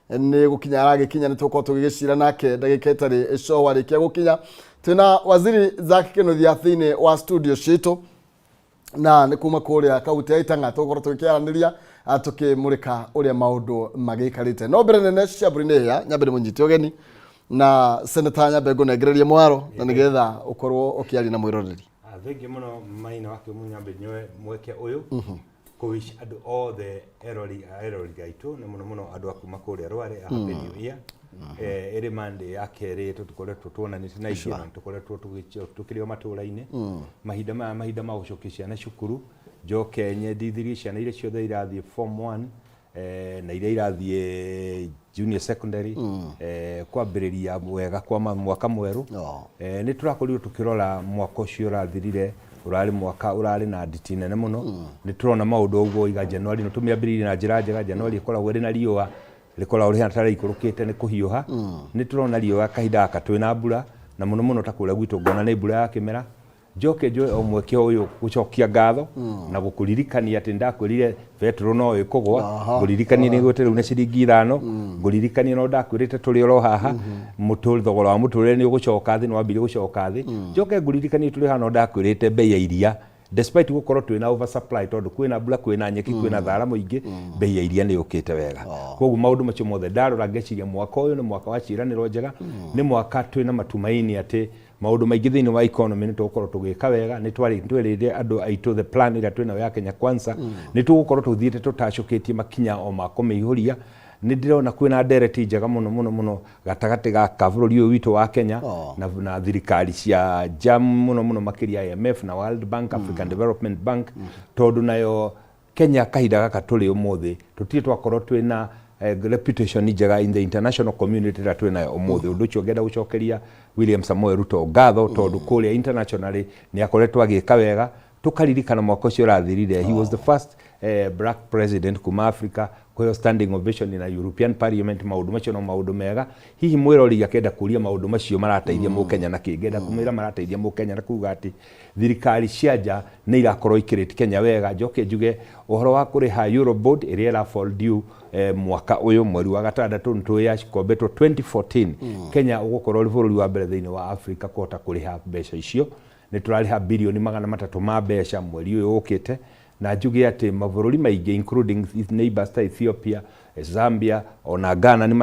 Nĩ gũkinya aragĩkinya, nĩ tũgũkorwo tũgĩgĩcira nake ndagĩka ĩtarĩ coho. Arĩkia gũkinya, twĩna Waziri Zack Kinuthia thĩinĩ wa studio citũ, na nĩ kuma kũrĩa kaunti ya Itang'a. Tũgũkorwo tũgĩkĩaranĩria, tũkĩmũrĩka ũrĩa maũndũ magĩikarĩte. No mbere nene cia mbũri nĩ hĩa, nyambe ndĩmũnyite ũgeni na seneta, nyambe ngũnengererie mwaro na nĩgetha ũkorwo ũkĩaria na mwĩroreri. Thengiũ mũno, Maina wa Kĩũmũ. Nyambe nyoe mweke ũyũ kũwish andũ othe erori aitũ, na mũno mũno andũ a kuma kũrĩa Rware, a Happy New Year. Ĩrĩ Monday ya kerĩ tũkoretwo tuonanĩte na ingĩ, na tũkoretwo tũkĩrĩ o matũra-inĩ. Mahinda maya, mahinda ma gũcokia ciana cukuru, njoke nyendithirie ciana iria ciothe irathiĩ form 1 na iria irathiĩ junior secondary kwambĩrĩria wega kwa mwaka mwerũ. Nĩ tũrakorirwo tũkĩrora mwaka ũcio ũrathirire, ũrarĩ mwaka ũrarĩ na nditi nene mũno. Nĩ tũrona maũndũ ũguo iga Januari nĩ tũmĩambĩrĩirie na njĩra njega. Januari ĩkoragwo ĩrĩ na riũa rĩkoragwo rĩhana ta rĩikũrũkĩte nĩ kũhiũha. Nĩ tũrona riũa kahinda gaka twĩna mbura, na mũno mũno ta kũrĩa gwitũ ngona nĩ mbura ya kĩmera. Njoke njoe o mweke ũyũ gũcokia ngatho na gũkũririkania atĩ ndakwĩrire betũrũ no ĩkũgwa. Ngũririkanie nĩ ĩgwĩte rĩu na ciringi 5. Ngũririkanie no ndakwĩrĩte tũrĩ oro haha, thogora wa mũtũrĩre nĩ ũgũcoka thĩ, nĩ wambire gũcoka thĩ. Njoke ngũririkanie tũrĩ haha no ndakwĩrĩte mbei ya iria, despite gũkorwo twĩna oversupply tondũ kwĩna mbura, kwĩna nyeki, kwĩna thara mũingĩ, mbei ya iria nĩ yũkĩte wega. Koguo maũndũ macio mothe ndarora ngeciria mwaka ũyũ nĩ mwaka wa ciĩranĩro njega, nĩ mwaka twĩna matumaini atĩ maũndũ maingĩ thĩinĩ wa economy nĩ tũgũkorwo tũgĩka wega. Nĩ twerĩire andũ aitũ the plan ĩrĩa twĩnayo ya Kenya Kwanza, nĩ tũgũkorwo tũthiĩte tũtacũkĩtie makinya o ma kũmĩihũria. Nĩ ndĩrona kwĩna ndereti njega mũno mũno mũno gatagatĩ ga bũrũri ũyũ witũ wa Kenya na thirikari cia nja, mũno mũno makĩria IMF na World Bank, African Development Bank, tondũ nayo Kenya kahinda gaka tũrĩ ũmũthĩ tũtirĩ twakorwo twĩna reputation njega in the international community ĩrĩa twĩnayo ũmũthĩ. Ũndũ ũcio ngenda gũcokeria William Samoei Ruto ngatho, tondũ kũrĩa internationally nĩ akoretwo agĩka wega. Tũkaririkana mwaka ũcio ũrathirire, he was the first black president kuma Africa kũheo standing ovation na European Parliament. Maũndũ macio no maũndũ mega. Hihi mwĩrori akenda kũria maũndũ macio marateithia mũkenya na kĩ? Ngenda kũmwĩra marateithia mũkenya na kuga atĩ thirikari cia nja nĩ irakorwo ikĩrĩte Kenya wega. Njoke njuge ũhoro wa kũrĩha Eurobond ĩrĩa ĩra fall due mwaka ũyũ mweri wa gatandatũ, nĩ tũĩ yakombetwo 2014. Kenya ũgũkorwo ũrĩ bũrũri wa mbere thĩinĩ wa Africa kũhota kũrĩha mbeca icio. Nĩ tũrarĩha birioni 300 ma mbeca mweri ũyũ ũkĩte. Na njuge atĩ mabũrũri maingĩ, including neighbors ta Ethiopia, Zambia ona Ghana, nĩ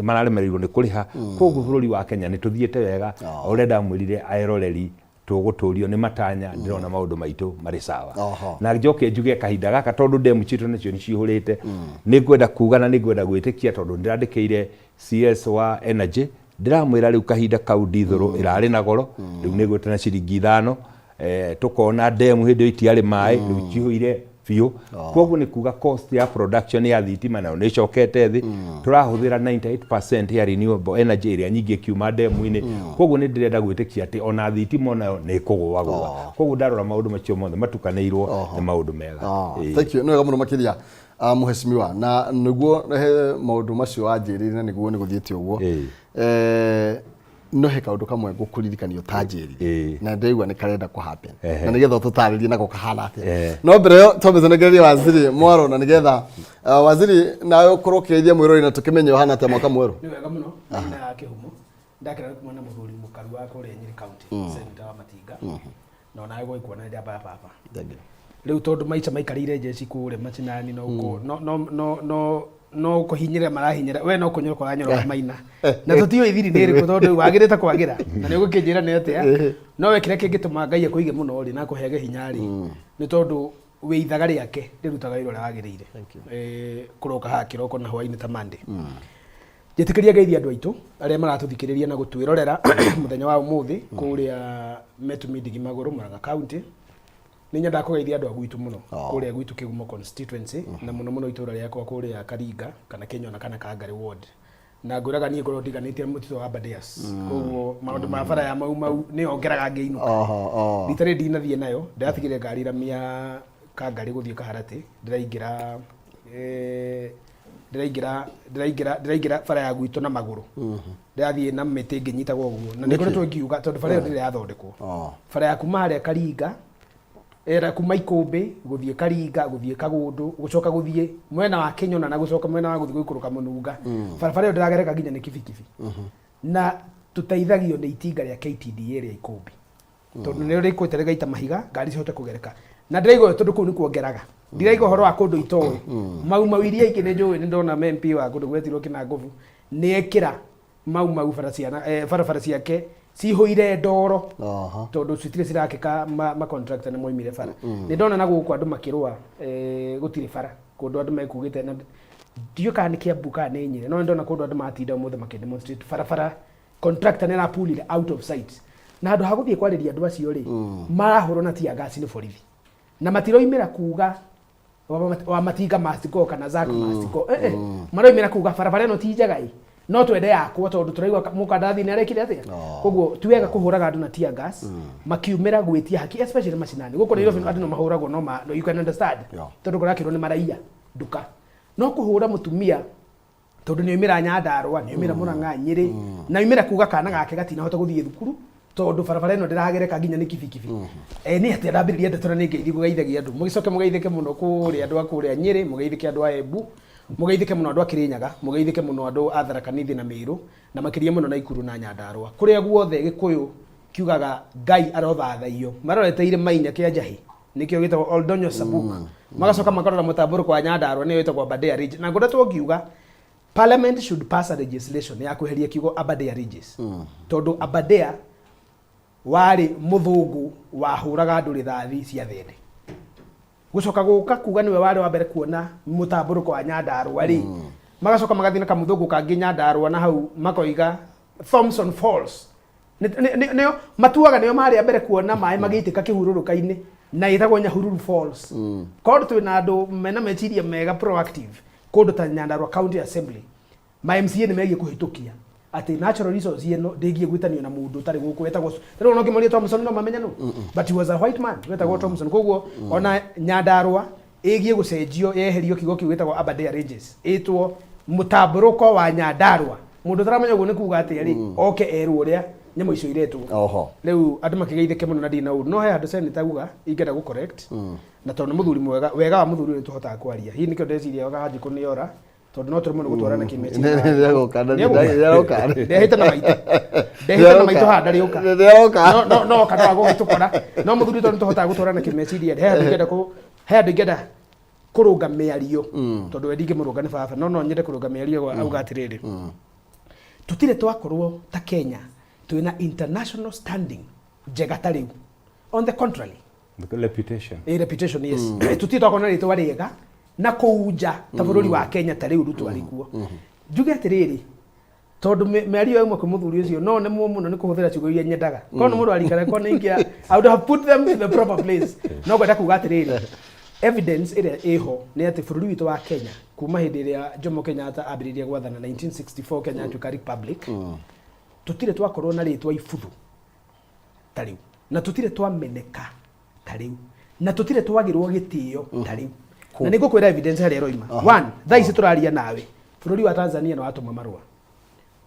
mararemereirwo nĩ kũrĩha. Koguo bũrũri wa Kenya nĩ tũthiĩte wega. O ũrĩa ndamwĩrire aeroreri, tũgũtũrio nĩ matanya, ndĩrona maũndũ maitũ marĩ sawa. Na njoke njuge kahinda gaka, tondũ ndemu citũ nacio nĩ cihũrĩte, nĩ ngwenda kuga na nĩ ngwenda gwĩtĩkia, tondũ ndĩrandĩkĩire CS wa energy, ndĩramwĩra rĩu kahinda kau ndithũrũ ĩrarĩ na goro, rĩu nĩ ĩgwĩte na ciringi 5. Tũkona ndemu hĩndĩ ĩyo itiarĩ maĩ, rĩu cihũire biũ. Koguo nĩ kuga cost ya production ya thitima nayo nĩ ĩcokete thĩ. Tũrahũthĩra 98% ya renewable energy ĩrĩa nyingĩ ĩkiuma ndemu-inĩ. Koguo nĩ ndĩrenda gwĩtĩkia atĩ ona thitima onayo nĩ ĩkũgũagũa. Koguo ndarora maũndũ macio mothe matukanĩirwo, nĩ maũndũ mega. Thank you, nĩ wega mũno makĩria, mũheshimiwa, na nĩguo he maũndũ macio wanjĩrĩire na nĩguo nĩ gũthiĩte ũguo. No he kaũndũ kamwe ngũkũririkania ũtanjĩrire na ndĩraigua nĩ karenda kũ happen na nĩgetha ũtũtarĩrie nako kahana atĩa. No mbere ĩyo twambe tũnengererie waziri mwaro na nĩgetha waziri nawe ũkorwo ũkĩgeithia mwĩrori na tũkĩmenye ũhana atĩa mwaka mwerũ. Nĩ wega mũno, na ya kĩhumo ndakena nĩ kuona mũthuri mũkaru wa kũrĩa Nyĩrĩ County, Senator wa Matinga, na onawe gwĩkuona nĩ njamba ya baba. Rĩu tondũ maica maikarĩire njeci kũrĩa macinani, no no no no no no kũhinyĩrĩra marahinyĩra, we no kũnyoroka ũranyoroka maina, na tũtiũĩ thiri nĩ ĩrĩkũ, tondũ rĩu wagĩrĩte kwagĩra na nĩ ũgũkĩnjĩra nĩ atĩa. No we kĩrĩa kĩngĩtũma Ngai akũige mũno rĩ na akũheage hinya rĩ, nĩ tondũ wĩ ithaga rĩake rĩrutaga wĩra ũrĩa wagĩrĩire. Kũroka haha kĩroko na hwainĩ ta Monday, njĩtĩkĩria ngeithia andũ aitũ arĩa maratũthikĩrĩria na gũtwĩrorera mũthenya wa ũmũthĩ kũrĩa Metumi Ndigi Magũrũ, Murang'a County. Nĩ nyendaga kũgeithia andũ a gwitũ mũno kũrĩa gwitũ Kĩgumo constituency, na mũno mũno itũra rĩakwa kũrĩa Karinga kana Kĩnyona kana Kangari ward. Na ngwĩraga niĩ ngorwo ndiganĩtie na mũtitũ wa Aberdares, koguo maũndũ ma bara ya Mau Mau nĩyo ngeraga ngĩinũka. Rita rĩrĩ ndinathiĩ nayo, ndĩratigire ngari ramia Kangari gũthiĩ Kaharatĩ, ndĩraingĩra ndĩraingĩra bara ya gwitũ na magũrũ, ndĩrathiĩ na mĩtĩ ngĩnyitagwo ũguo, na nĩ ngoretwo ngiuga tondũ bara ĩyo ndĩrĩ yathondekwo. Bara ya kuma harĩa Karinga. Era kuma Ikũmbĩ gũthiĩ Karinga, gũthiĩ Kagũndũ, gũcoka gũthiĩ mwena wa Kĩnyona na gũcoka mwena wa gũthiĩ gũikũrũka Mũnunga. Barabara ĩyo ndĩragereka nginya nĩ kibikibi. Na tũteithagio nĩ itinga rĩa KTDA rĩa Ikũmbĩ, tondũ nĩrĩo rĩkũĩte rĩgaita mahiga ngari cihote kũgereka. Na ndĩraigua tondũ kũu nĩkuo ngeraga, ndiraigua ũhoro wa kũndũ itoĩ. Mau Mau iria ingĩ nĩ njũĩ, nĩ ndona MP wa kũndũ gwetirwo Kĩnangobu nĩ ekĩra Mau Mau bara ciana, barabara ciake cihũire ndoro. Tondũ citirĩ cirakĩka, ma contractor nĩ moimire bara. Nĩ ndona na gũkũ andũ makĩrũa, gũtirĩ bara kũndũ andũ mekugĩte, na ndiũĩ kana nĩ Kiambu kana nĩ Nyĩrĩ, no nĩ ndona kũndũ andũ matinda ũmũthĩ makĩ demonstrate barabara, contractor nĩ arapulire out of sight. Na handũ ha gũthiĩ kwarĩria andũ acio rĩ, marahũrwo na tear gas nĩ borithi na matiroimĩra kuga wa Matinga must go kana Zack must go. Maroimĩra kuga barabara ĩno ti njega ĩ, no twende yakwo tondũ tũraigua mũkandarathi nĩ arekire atĩa. Koguo ti wega kũhũraga andũ na tear gas makiumĩra gwĩtia haki, especially macinani gũkũ Nairobi. Andũ no mahũragwo, no ma, no, you can understand, tondũ kũrakĩrwo nĩ maraiya nduka. No kũhũra mũtumia tondũ nĩ oimĩra Nyandarũa, nĩ oimĩra Mũrang'a, Nyĩrĩ, na oimĩra kuga kana gake gatinahota gũthiĩ thukuru tondũ barabara ĩno ndĩragereka nginya nĩ kibikibi. Nĩ atĩa ndambĩrĩria ndeto na nĩ ngeithi kũgeithagia andũ. Mũgĩcoke mũgeithĩke mũno kũrĩa andũ a kũrĩa Nyĩrĩ, mũgeithĩke andũ a Embu, mũgeithĩke mũno andũ a Kĩrĩnyaga, mũgeithĩke mũno andũ a Tharaka Nithi na Mĩrũ, na makĩria mũno Naikuru na Nyandarũa, kũrĩa guothe Gĩkũyũ kiugaga Ngai arothathaiyo. Marorete irĩma inya kĩa Njahĩ, nĩkĩo gĩtagwo Oldonyo Sabuk, magacoka makarora mũtambũrũko wa Nyandarũa, nĩyo ĩtagwo Aberdare Ridge. Na ngwenda ngiuga Parliament should pass a legislation ya kweheria kiugo Aberdare Ridges, tondũ Aberdare warĩ mũthũngũ wahũraga andũ rithathi cia thende. Gũcoka gũka kuga nĩwe warĩ wa mbere kuona mũtambũrũko wa Nyandarũa rĩ, magacoka magathiĩ na kamũthũngũ kangĩ Nyandarũa na hau makoiga Thomson Falls. Nĩo matuaga nĩo marĩ a mbere kuona maĩ magĩitĩka kĩhurũrũka-inĩ, na ĩtagwo Nyahururu Falls. Korwo twĩna andũ mena meciria mega, proactive, kũndũ ta Nyandarua County Assembly, ma MCA nĩ megiĩ kũhĩtũkia atĩ natural resource ĩno ndĩgiĩ gwĩtanio na mũndũ ũtarĩ gũkũ wetagwo. Rĩu ona ũngĩmoria Thomson no mamenya nũ, but he was a white man wetagwo Thomson. Koguo ona Nyandarua ĩgiĩ gũcenjio, yeherio kiugo kĩu gĩtagwo Aberdare Ranges, ĩtwo mũtambũrũko wa Nyandarua. Mũndũ ũtaramenya ũguo nĩ kuga atĩa rĩ, oke erwo ũrĩa nyamũ icio iretwo. Rĩu andũ makĩgeithĩke mũno na ndina ũru, no he handũ senator auga ingĩenda gũ correct, na tondũ nĩ mũthuri mwega, wega wa mũthuri ũyũ nĩ tũhotaga kwaria. Hihi nĩkĩo ndeciria Wanjikũ nĩ ora, tondũ no tũremwo nĩ gũtwarana kĩmeciria. Nĩegũka, nĩaroka. Ndehĩte na maitũ, ndehĩte na maitũ haha ndarĩũka. Nĩaroka. No oka no agũgĩtũkora. No mũthuri, tondũ nĩtũhotaga gũtwarana kĩmeciria, he handũ ingĩenda kũ he handũ ingĩenda kũrũnga mĩario, tondũ we ndingĩmũrũnga, nĩ baba, no nyende kũrũnga mĩario. Auga atĩrĩrĩ, tũtirĩ twakorwo ta Kenya twĩna international standing njega ta rĩu. On the contrary. The reputation. A reputation, yes. Tũtirĩ twakorwo na rĩtwa rĩega na kũu nja ta bũrũri wa Kenya ta rĩu Ruto arĩ kuo. Njuge atĩrĩrĩ, tondũ mĩario ĩmwe kwĩ mũthuri ũcio no nemwo mũno nĩ kũhũthĩra ciugo iria nyendaga, korwo nĩ mũndũ wa rika rĩakwa nĩ ingĩa, I would have put them in the proper place. No ngwenda kuga atĩrĩrĩ, evidence ĩrĩa ĩho nĩ atĩ bũrũri witũ wa Kenya kuma hĩndĩ ĩrĩa Jomo Kenyatta ambĩrĩirie gwathana 1964, Kenya yatuĩka republic, tũtirĩ twakorwo na rĩtwa ibuthu ta rĩu, na tũtirĩ twameneka ta rĩu, na tũtirĩ twagĩrwo gĩtĩo ta rĩu. Na nĩ ngũkwĩra evidence harĩa ĩroima. One, thaa ici tũraria nawe, bũrũri wa Tanzania nĩ watũma marũa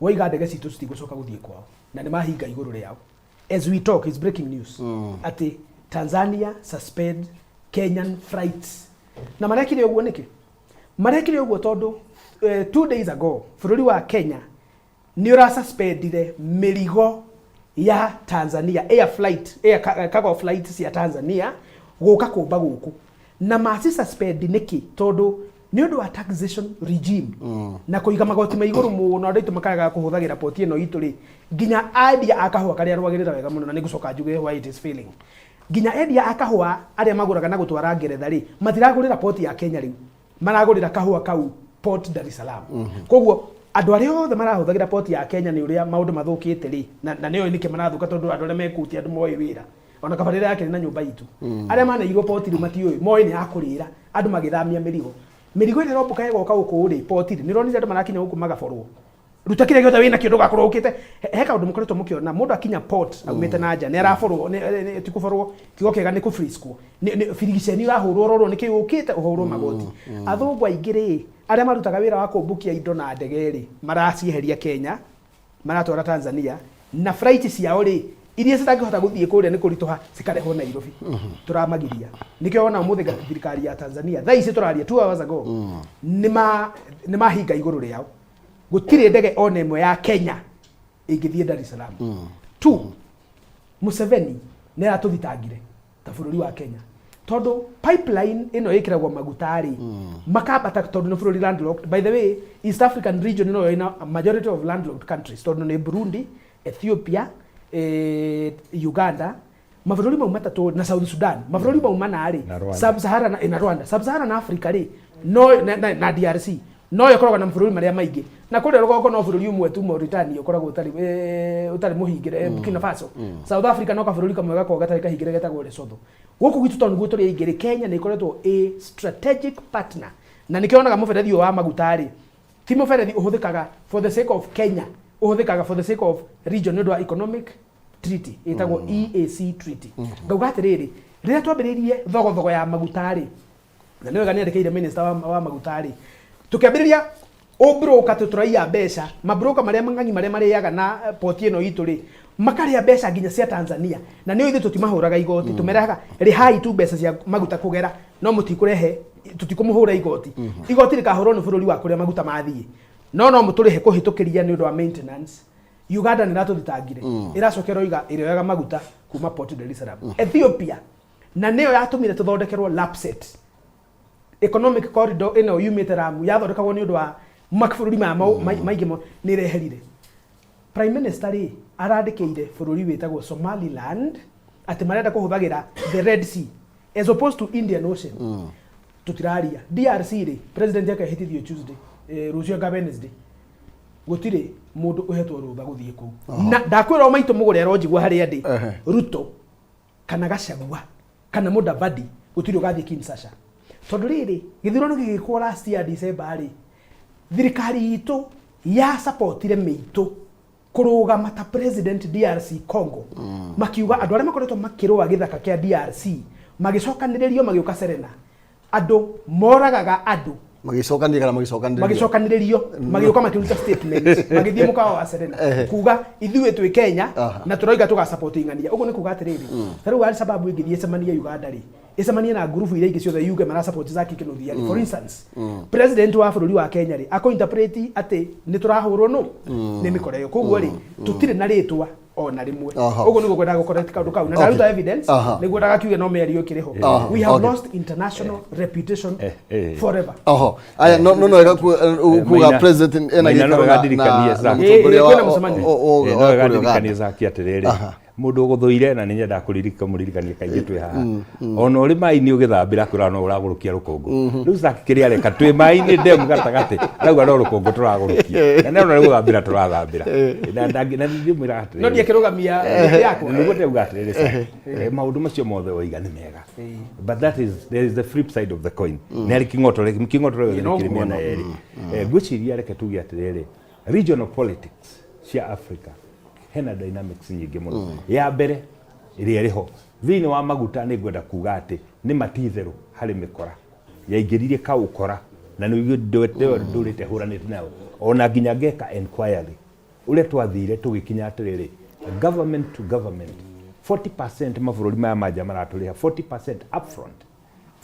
woiga ndege citũ citigũcoka gũthiĩ kwao, na nĩ mahinga igũrũ rĩao. As we talk, is breaking news atĩ Tanzania suspend Kenyan flights. Na marekire ũguo nĩkĩ? Marekire ũguo tondũ 2 days ago bũrũri wa Kenya nĩ ũrasuspendire mĩrigo ya Tanzania, air flight, air cargo flight cia Tanzania gũka kũmba gũkũ. Na maci suspend nĩkĩ? Tondũ nĩ ũndũ wa taxation regime na kũiga magoti ma igũrũ mũno, andũ aitũ makaga kũhũthagĩra poti ĩno itũ rĩ. Nginya endia a kahũa karĩa rwagĩrĩra wega mũno, na nĩ ngũcoka njuge why it is failing, nginya endia a kahũa arĩa magũraga na gũtwara Ngeretha rĩ, matiragũrĩra poti ya Kenya, rĩu maragũrĩra kahũa kau Port Dar es Salaam. Koguo andũ arĩa othe marahũthagĩra poti ya Kenya nĩ ũrĩa maũndũ mathũkĩte rĩ, na nĩoĩ nĩkĩ marathũka, tondũ andũ arĩa mekũtia andũ moĩ wĩra ona kabarĩra yakĩrĩ na nyũmba itũ, arĩa maneirwo poti rĩu matiũĩ, moĩ nĩ ya kũrĩra andũ magĩthamia mĩrigo. Mĩrigo ĩrĩa ĩrombũka ĩgoka gũkũ rĩ, poti rĩ, nĩ ũronire andũ marakinya gũkũ magaborwo, ruta kĩrĩa gĩothe wĩnakĩo ndũgakorwo ũkĩte. He kaũndũ mũkoretwo mũkĩona, mũndũ akinya port aumĩte na nja nĩ araborwo, ti kũborwo, kiugo kĩega nĩ kũfriskwo, birigiceni ũrahũrwo, ũrorwo nĩkĩ ũkĩte ũhũrwo magoti. Athũngũ aingĩ rĩ, arĩa marutaga wĩra wa kũmbũkia indo na ndege rĩ, maracieheria Kenya maratwara Tanzania, na flight ciao rĩ, Iria citangĩhota gũthiĩ kũrĩa nĩ kũritũha, cikarehwo Nairobi. Tũramagiria. Nĩkĩo wona ũmũthĩ thirikari ya Tanzania, thaa ici tũraria, 2 hours ago, nĩ mahinga igũrũ rĩao. Gũtirĩ ndege ona ĩmwe ya Kenya ĩngĩthiĩ Dar es Salaam. Two, Museveni nĩ aratũthitangire ta bũrũri wa Kenya tondũ pipeline ĩno ĩkĩragwo maguta rĩ, makambata, tondũ nĩ bũrũri landlocked. By the way, East African region no ĩna majority of landlocked countries, tondũ nĩ Burundi, Ethiopia, Uganda, mabũrũri mau matatũ, na South Sudan, mabũrũri mau mana rĩ. Na Rwanda. Sub-Sahara na Rwanda, Sub-Saharan Africa rĩ, no na DRC no ĩkoragwo na mabũrũri marĩa maingĩ, na kũrĩa rũgongo no bũrũri ũmwe tu, Mauritania, ũkoragwo ũtarĩ mũhingĩre, Burkina Faso. South Africa no kabũrũri kamwe gakoragwo gatarĩ kahingĩre, getagwo Lesotho. Gũkũ gwitũ, tondũ nĩguo tũrĩ aingĩ rĩ, Kenya nĩ ĩkoretwo ĩ strategic partner, na nĩkĩo wonaga mũberethi ũyũ wa maguta rĩ, ti mũberethi ũhũthĩkaga for the sake of Kenya, ũhũthĩkaga for the sake of region nĩ ũndũ wa economic treaty ĩtagwo EAC treaty. Ngauga atĩrĩrĩ, rĩrĩa twambĩrĩirie thogothogo ya maguta rĩ, na nĩ wega nĩ andĩkĩire minister wa maguta rĩ, tũkĩambĩrĩria ũbroka tũraiya mbeca, mabroka marĩa mang'ang'i marĩa marĩaga na poti ĩno itũ rĩ, makarĩa mbeca nginya cia Tanzania, na nĩ ithuĩ tũtimahũraga igoti. Tũmeraga rĩhai tu mbeca cia maguta kũgera, no mũtikũrehe, tũtikũmũhũra igoti. Igoti rĩkahũrwo nĩ bũrũri wa kũrĩa maguta mathiĩ, no mũtũrĩhe kũhĩtũkĩria nĩ ũndũ wa maintenance. Uganda nĩ ĩratũthitangire, ĩracoka ĩroiga ĩrĩoyaga maguta kuma Port Dar es Salaam. Ethiopia, na nĩyo yatũmire tũthondekerwo LAPSSET economic corridor ĩno yumĩte Lamu, yathondekagwo nĩ ũndũ wa mabũrũri maya maingĩ nĩ ĩreherire. Prime Minister rĩ, arandĩkĩire bũrũri wĩtagwo Somaliland atĩ marenda kũhũthagĩra the Red Sea as opposed to Indian Ocean. Tũtiraria. DRC rĩ, president akehĩtithio Tuesday, rũciũ anga Wednesday. Gũtirĩ mũndũ ũhetwo rũtha gũthiĩ kũu, na ndakwĩra o maitũ mũgũre aronjigua harĩa ndĩ. Ruto kana Gachagua kana Mudavadi, gũtirĩ ũgathiĩ Kinshasa, tondũ rĩrĩ gĩthurano gĩgĩkwo last year December rĩ, thirikari itũ ya supportire mĩitũ kũrũgama ta president DRC Congo. Makiuga andũ arĩa makoretwo makĩrũa gĩthaka kĩa DRC magĩcokanĩrĩrio, magĩũka Serena, andũ moragaga andũ. Magĩcokanĩria kana magĩcokanĩrĩrio? Magĩcokanĩrĩrio, magĩũka makĩruta statement, magĩthiĩ mũkawa wa Serena kuga ithuĩ twĩ Kenya na tũroiga tũgasupport ing'ania. Ũguo nĩ kuga atĩrĩrĩ, ta rĩu Al-Shabaab ĩngĩthiĩ ĩcemanie Uganda rĩ, ĩcemanie na ngurubu iria ingĩ ciothe, yuge marasupport Zaki Kinuthia rĩ, for instance, president wa bũrũri wa Kenya rĩ, akũ interpret atĩ nĩ tũrahũrwo nũ nĩ mĩkora ĩyo. Koguo rĩ, tũtirĩ na rĩtwa ona rĩmwe. Ũguo nĩguo kwendaga gũcorrect kaũndũ kau, na ndaruta evidence nĩguo ndagakiuge no mĩario ĩkĩrĩ ho. We have lost international reputation forever. Oho aya, no wega kuga president ena Maina, no gĩikaro wega na ndirikanie na Zaki. mũtongoria wa Kwĩna mũcemanio. No wega kũrĩa ndirikanie Uganda. Zaki atĩrĩrĩ, mũndũ ũgũthũire, na nĩ nyendaga kũmũririkania kaingĩ twĩ haha, ona ũrĩ maĩ-inĩ ũgĩthambĩra, kwĩra no ũragũrũkia rũkũngũ. Rĩu Zaki kĩrĩa areka twĩ maĩ-inĩ ndemu gatagatĩ, arauga no rũkũngũ tũragũrũkia, na nĩ ona nĩ gũthambĩra tũrathambĩra, na ndimwĩra atĩrĩrĩ, No ndiakĩrũgamia mĩtĩ yakwa. Nĩguo ndauga atĩrĩrĩ, Zaki, maũndũ macio mothe woiga nĩ mega, but that is there is the flip side of the coin. Nĩ arĩ kĩng'otore, kĩng'otore gĩothe nĩ kĩrĩ mĩena yerĩ. Ngwĩciria reke tuge atĩrĩrĩ, regional politics cia Africa hena dynamics nyingĩ mũno. Ya mbere ĩrĩa ĩrĩ ho thĩinĩ wa maguta, nĩ ngwenda kuga atĩ nĩ matitherũ harĩ mĩkora yaingĩririe kaũkora, na nĩ ndũrĩte hũranĩte nayo ona nginya ngeka enquiry ũrĩa twathire tũgĩkinya atĩrĩrĩ, government to government, 40%, mabũrũri maya manja maratũrĩha 40% upfront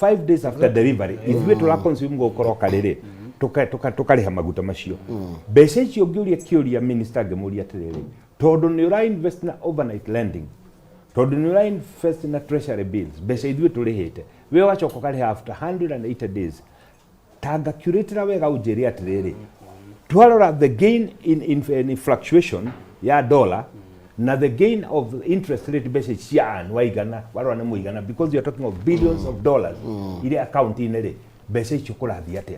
5 days after delivery. Ithuĩ tũra consume gũkoroka rĩrĩ, tũkarĩha maguta macio mbeca icio. Ngĩũria kĩũria minister, ngĩmũria atĩrĩrĩ, tondũ nĩ ũra invest na overnight lending, tondũ nĩ ũra invest na treasury bills, mbeca ithuĩ tũrĩhĩte, we ũgacoka ũkarĩha after 180 days, tanga curatĩra wega ũnjĩre atĩrĩrĩ, twarora the gain in fluctuation ya dollar na the gain of interest rate, mbeca cia an waigana, warora nĩ mũigana, because you are talking of billions of dollars iria account-inĩ rĩ, mbeca icio kũrathiĩ atĩa?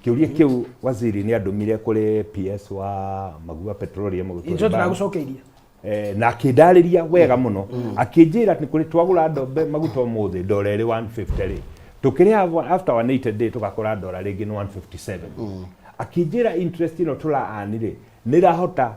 Kĩũria kĩu waziri nĩ andũmire kũrĩ PS wa Magua Petroleum ũgĩtwo Ithuĩ Liban. Tũragũcokeiria. Na akĩndarĩria wega mũno, akĩnjĩra nĩ kũrĩ twagũra ndombe maguta ũmũthĩ ndora ĩrĩ 150 rĩ, tũkĩrĩha after 180 day tũgakora ndora rĩngĩ nĩ 157. Akĩnjĩra interest ĩno tũra earn rĩ, nĩ ĩrahota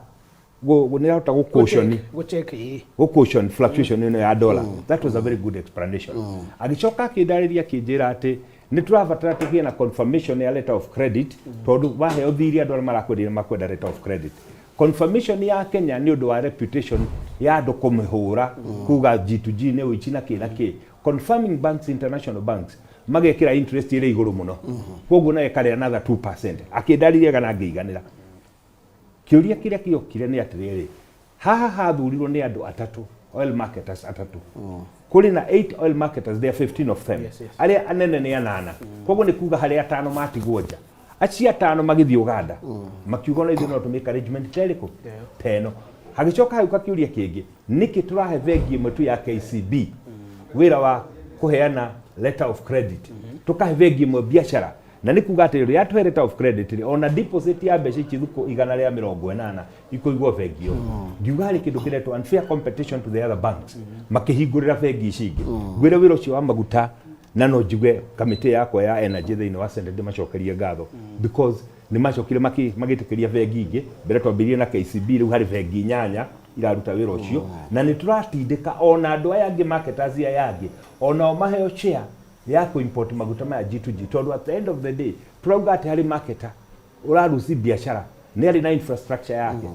gũcushion Gũcheck, ĩĩ. Gũcushion fluctuation ĩno ya dollar. That was a very good explanation. Agĩcoka akĩndarĩria, akĩnjĩra atĩ nĩ tũrabatara tũgĩe na confirmation ya letter of credit, tondũ waheo thirĩ andũ arĩa marakwendia nĩ makwenda letter of credit. Confirmation ya Kenya nĩ ũndũ wa reputation ya andũ kũmĩhũra kuga G2G nĩ ũici na kĩ na kĩ. Confirming banks, international banks magekĩra interest ĩrĩ igũrũ mũno, koguo nayo ĩkarĩa another 2%. Akĩndaririe kana ngĩiganĩra. Kĩũria kĩrĩa kĩokire nĩ atĩrĩrĩ, haha hathurirwo nĩ andũ atatũ, oil marketers atatũ. Kũrĩ na 8 oil marketers, there are 15 of them. Arĩa anene nĩ anana, koguo nĩ kuga harĩ atano matigwo nja. Acio atano magĩthiĩ Uganda makiuga ona ithuĩ no tũmĩke arrangement ta ĩrĩkũ ta ĩno. Hagĩcoka hagĩũka kĩũria kĩngĩ, nĩkĩ tũrahe bengi ĩmwe tu ya KCB wĩra wa kũheana letter of credit, tũkahe bengi ĩmwe biacara? Na nĩ kuga atĩ rĩrĩa yatũhe letter of credit rĩ, ona deposit ya mbeca ici thukũ 180 ikũigwo bengi ĩyo. Ngiuga harĩ kĩndũ kĩretwo unfair competition to the other banks, makĩhingũrĩra bengi ici ingĩ. Ngwĩre wĩra ũcio wa maguta, na no njigue kamĩtĩ yakwa ya energy thĩinĩ wa Senate ndĩmacokerie ngatho, because nĩ macokire magĩtĩkĩria bengi ingĩ. Mbere twambĩrĩrie na KCB, rĩu harĩ bengi inyanya iraruta wĩra ũcio, na nĩ tũratindĩka ona andũ aya angĩ, marketers aya angĩ, onao maheo share ya kũ-import maguta maya G2G, tondũ at the end of the day turauga atĩ harĩ marketer ũraruci biacara nĩ arĩ na infrastructure yake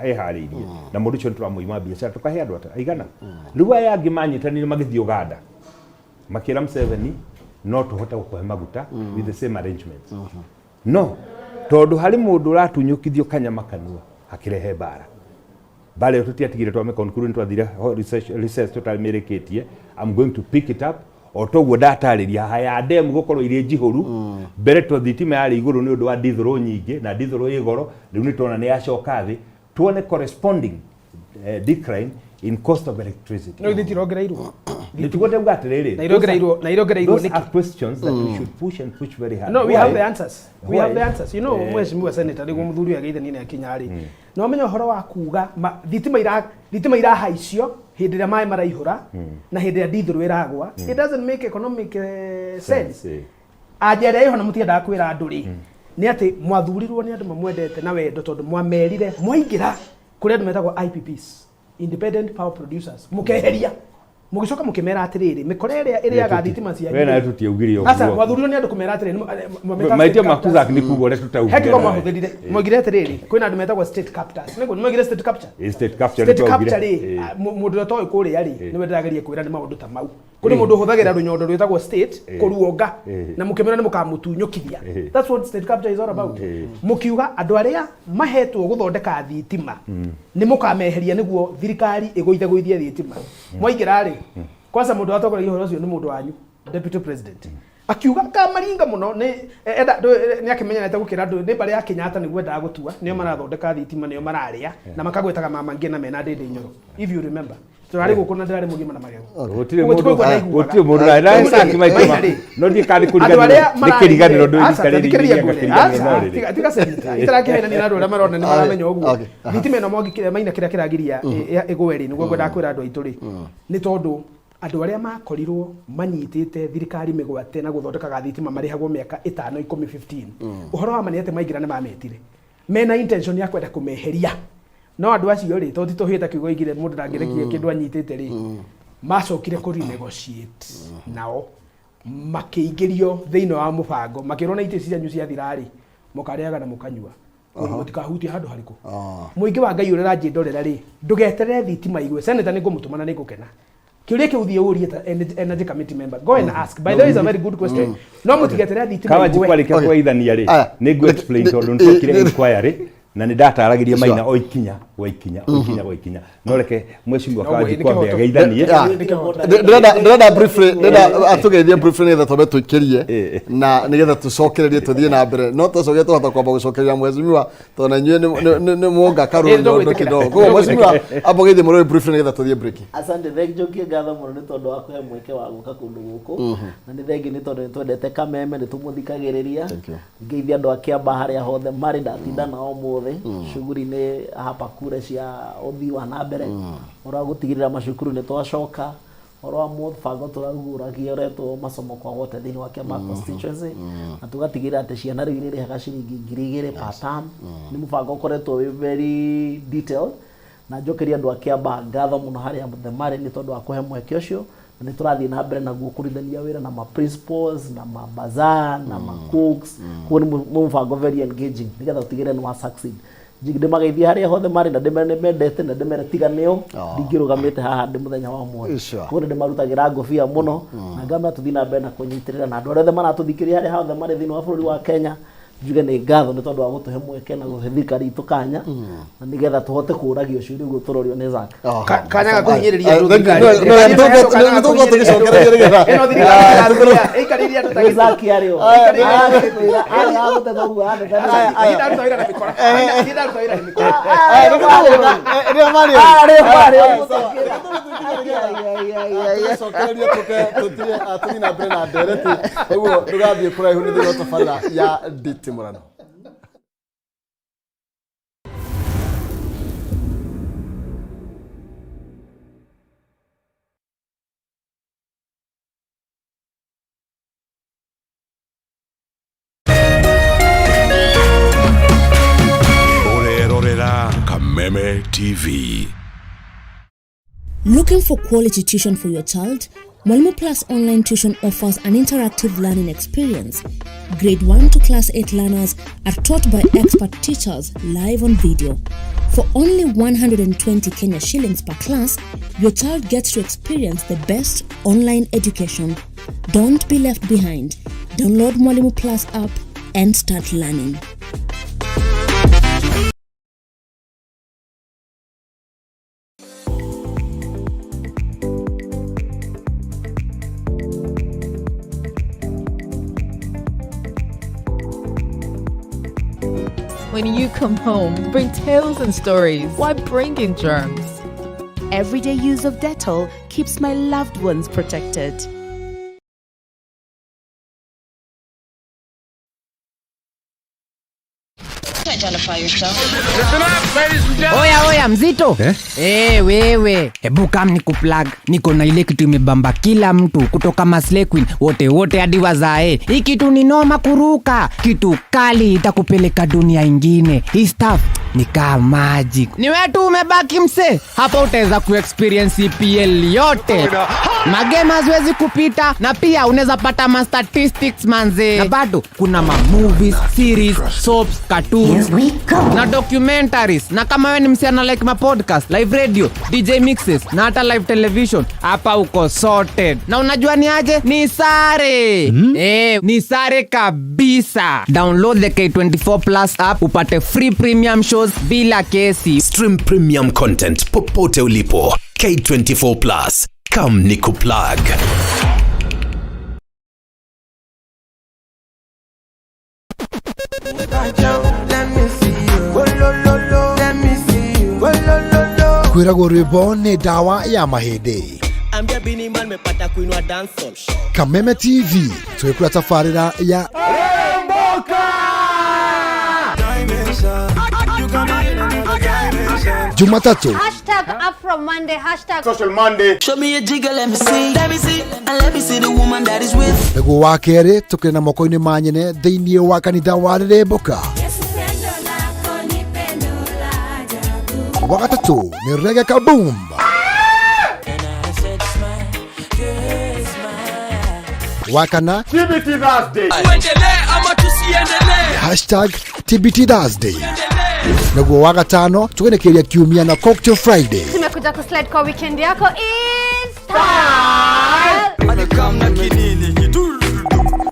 eharĩirie, na mũndũ ũcio nĩ tũramũima biacara tũkahe andũ aigana. Rĩu aya angĩ manyitanire magĩthiĩ Uganda makĩra Museveni no tũhote gũkũhe maguta with the same arrangements, no tondũ harĩ mũndũ ũratunyũkithio kanyama kanua akĩrehe mbara. Mbara ĩyo tũtiatigire twame conclude, nĩ twathire recess tũtamĩrĩkĩtie. I'm going to pick it up o toguo ndatarĩria haha ya demu gũkorwo irĩ njihũru. Mbere to thitima yarĩ igũrũ nĩ ũndũ wa ndithũrũ nyingĩ, na ndithũrũ ĩ goro. Rĩu nĩ tuona nĩ yacoka thĩ, tuone corresponding decline in cost of electricity. No ithuĩ tirongereirwo. Nĩtiguo ndauga atĩrĩrĩ, Na irongereirwo those nĩkĩ? are questions that we should push and push very hard. No, we Why? have the answers. We have Why? the answers. Mheshimiwa Senator, nĩguo mũthuri ũyũ ageithanie nĩ akinya rĩ, no menya ũhoro wa kuga thitima irahaicio hĩndĩ ĩrĩa maĩ maraihũra na hĩndĩ ĩrĩa ndithũrũ ĩragwa, it doesn't make economic sense. Anja ĩrĩa ĩho na mũtiendaga kwĩra andũ rĩ, nĩ atĩ mwathurirwo nĩ andũ mamwendete na wendo, tondũ mwamerire mwaingĩra kũrĩ andũ metagwo IPPs, independent power producers, mũkeheria, mũgĩcoka mũkĩmera atĩrĩrĩ, mĩkora ĩrĩa ĩrĩaga thitima cianyu We nawe tũtiaugire Aca, ũguo. mwathurirwo nĩ andũ kũmera atĩrĩrĩ, mwametaga Maitia state maku captors. Zack nĩ kuga ũrĩa tũtaugire He kiugo nawe. mwahũthĩrire, mwaugire atĩrĩrĩ, kwĩna andũ metagwo state captors. Nĩguo nĩmwaugire state capture? State capture State nĩtwaugire. capture rĩ, mũndũ ũrĩa ũtoĩ kũrĩa rĩ, nĩwe ndĩrageria kwĩra nĩ maũndũ ta mau. Kũrĩ mũndũ ũhũthagĩra rũnyondo rwĩtagwo state kũruonga, na mũkĩmera nĩ mũkamũtunyũkithia. That's what state capture is all about. Mũkiuga andũ arĩa mahetwo gũthondeka thitima nĩ mũkameheria nĩguo thirikari ĩgũithegũithie thitima. Mwaingĩra rĩ, kwanza mũndũ watongoragia ũhoro ũcio nĩ mũndũ wanyu, deputy president, akiuga kamaringa mũno nĩ enda nĩ akĩmenyerete gũkĩra andũ nĩ mbarĩ ya Kenyatta, nĩguo endaga gũtua nĩo marathondeka thitima, nĩo mararĩa na makagwetaga mama ngĩ na mena ndĩndĩ nyoro. If you remember, tũrarĩ gũkũ na ndĩrarĩ mũgima na magego. Gũtirĩ Ũguo mũndũ tikuigua ndaiguaga. gũtirĩ mũndũ na Rĩu Zack rĩ, maitũ maina rĩ, no ndiĩ kana nĩ andũ kũriganĩrwo arĩa nĩ kĩriganĩro ndũ Aca, rika rĩrĩ thikĩrĩria iria ngwĩre. kĩriganĩro no Aca, rĩrĩ. tiga senator, itarakĩhenania na andũ arĩa marona nĩ maramenya ũguo. Thitima ĩno mongĩkĩra maina kĩrĩa kĩragiria ĩgwe rĩ, nĩguo ngwendaga kwĩra andũ aitũ rĩ, nĩ tondũ andũ arĩa makorirwo manyitĩte thirikari mĩgwate na gũthondekaga thitima marĩhagwo mĩaka 5, 10, 15. Ũhoro wa ma nĩ atĩ maingĩra nĩ mametire mena intention ya kwenda kũmeheria, no andũ acio rĩ, tondũ ti tũhĩta kiugo igire mũndũ ndangĩrekia kĩndũ anyitĩte rĩ, macokire kũ renegotiate nao makĩingĩrio thĩinĩ wa mũbango, makĩrwo na itĩ cianyu ciathira rĩ, mũkarĩaga na mũkanyua, mũtikahutie handũ harĩkũ. Mũingĩ wa Ngai ũrĩa ũranjĩndorera rĩ, ndũgeterere thitima igwe. Senator, nĩ ngũmũtũma na nĩ ngũkena kĩũria kĩu thiĩ ũrie ta energy committee member. Go and ask. By the way, is a very good question. No mũtigeterere thitima Kawa igwe. njikwarĩkia kũgeithania rĩ, Aya. nĩ ngũ explain tondũ nĩ twekire inquiry na nĩ ndataragĩria Maina o ikinya gwa ikinya, o ikinya gwa ikinya, no reke mheshimiwa No, Kawa nĩ Njikwambe kĩhoto. ageithanie. Ndĩrenda briefly, ndĩrenda atũgeithie briefly nĩgetha twambe tũikĩrie na nĩgetha tũcokererie tũthiĩ na mbere, no twacokia tũhota kwamba gũcokeria mheshimiwa tondũ na inyuĩ nĩ mwonga karũnyondo Nĩtũgwĩtĩkĩra. kidogo. Koguo mheshimiwa amba ũgeithie mũrori briefly nĩgetha tũthiĩ break. Asante, thenjokie ngatho mũno nĩ tondũ wa kũhe mweke wa gũka kũndũ gũkũ, na nĩ thengi nĩ tondũ nĩ twendete Kameme, nĩ tũmũthikagĩrĩria. Thank you. Ngeithia andũ a Kĩamba harĩa hothe marĩ. Ndatinda nao ũmũthĩ shughuli-inĩ hapa kure cia ũthii wa na mbere, ũhoro wa gũtigĩrĩra macukuru nĩ twacoka, ũhoro wa mũbango tũraugũragia ũretwo masomo kwa wote thĩinĩ wa Kĩamba constituency, na tũgatigĩrĩra atĩ ciana rĩu nĩ irĩhaga ciringi 2000 per term. Nĩ mũbango ũkoretwo wĩ very detailed, na njokeria andũ a Kĩamba ngatho mũno harĩa othe marĩ nĩ tondũ wa kũhe mweke ũcio, na nĩ tũrathiĩ na mbere naguo kũrutithania wĩra na ma principals na ma bazaar na ma cooks. Koguo nĩ mũbango very engaging nĩgetha ũtigĩrĩre nĩ wa succeed. Ndĩmageithie harĩa hothe marĩ na ndĩmere nĩmendete na ndĩmere tiga nĩo ndingĩrũgamĩte haha ndĩ mũthenya wa ũmũthĩ. Koguo nĩ ndĩmarutagĩra ngũbia mũno na ngamera tũthiĩ na mbere na kũnyitĩrĩra na andũ arĩa othe maratũthikĩrĩria harĩa hothe marĩ thĩinĩ wa bũrũri wa Kenya, njuge nĩ ngatho nĩ tondũ wa gũtũhe mweke na gũhe thirikari itũ kanya na nĩgetha tũhote kũũragio ciũria ũguo tũrorio nĩ Zack. Kanya ga kũhinyĩrĩria andũ thirikari. Nĩ tũgũkorwo tũgĩcokereria nĩgetha Ĩno thirikari ĩikarĩrie andũ ta Nĩ Zack arĩ o. Ĩikarĩrie Arĩ agũteta ũguo aneteta. Niĩ ndaruta wĩra na mĩkora. Niĩ ndaruta wĩra na mĩkora. Rĩrĩa marĩ Arĩ o, arĩ o. Tũgĩcokereria tũke tũtige tũthiĩ na mbere na ndereti ũguo ndũgathiĩ kũraihu nĩ thĩinĩ wa tabarĩra ya nditimũrano. Ũrerorera Kameme TV. Looking for quality tuition for your child? Mwalimu Plus Online Tuition offers an interactive learning experience. Grade 1 to Class 8 learners are taught by expert teachers live on video. For only 120 Kenya shillings per class, your child gets to experience the best online education. Don't be left behind. Download Mwalimu Plus app and start learning. When you come home, bring tales and stories. Why bring in germs? Everyday use of Dettol keeps my loved ones protected. Oya oya mzito eh? Hey, wewe hebu kam nikuplug, niko na ile kitu imebamba kila mtu kutoka Maslay Queen wote wote hadi wazae. Hii kitu ni noma kuruka, kitu kali itakupeleka dunia ingine. Hii stuff ni kaa magic. Ni wewe tu umebaki mse, hapa utaweza kuexperience EPL yote, magame haziwezi kupita, na pia unaweza pata ma statistics manze, na bado kuna ma movies, series, soaps, cartoons na documentaries. Na kama wewe ni msichana like ma podcast, live radio, DJ mixes na hata live television, hapa uko sorted. Na unajua ni aje? Ni sare ni sare kabisa. Download the K24 Plus app upate free premium shows bila kesi. Stream premium content popote ulipo. K24 Plus. Come nikuplug. Kwĩragwo rwĩmbo nĩ ndawa ya mahĩndĩ. Ambia Bini Man mepata kuinua dancehall. Kameme TV twĩkũra tabarĩra ya Jumatatu Hashtag Afro Monday, hashtag Social Monday. Show me a jigger, let me see. Let me see. And let me see the woman that is with. Nĩguo wa kerĩ tũkĩrĩ na moko-inĩ ma nyene thĩinĩ wa kanitha wa Rĩrĩmbũka. Wa gatatũ nĩ Reggae Kaboom. Wa kana TBT Thursday. Hashtag TBT Thursday. Naguo wa gatano tũgenekeria kiumia na Cocktail Friday. Tumekuja kuslide kwa weekend yako is style.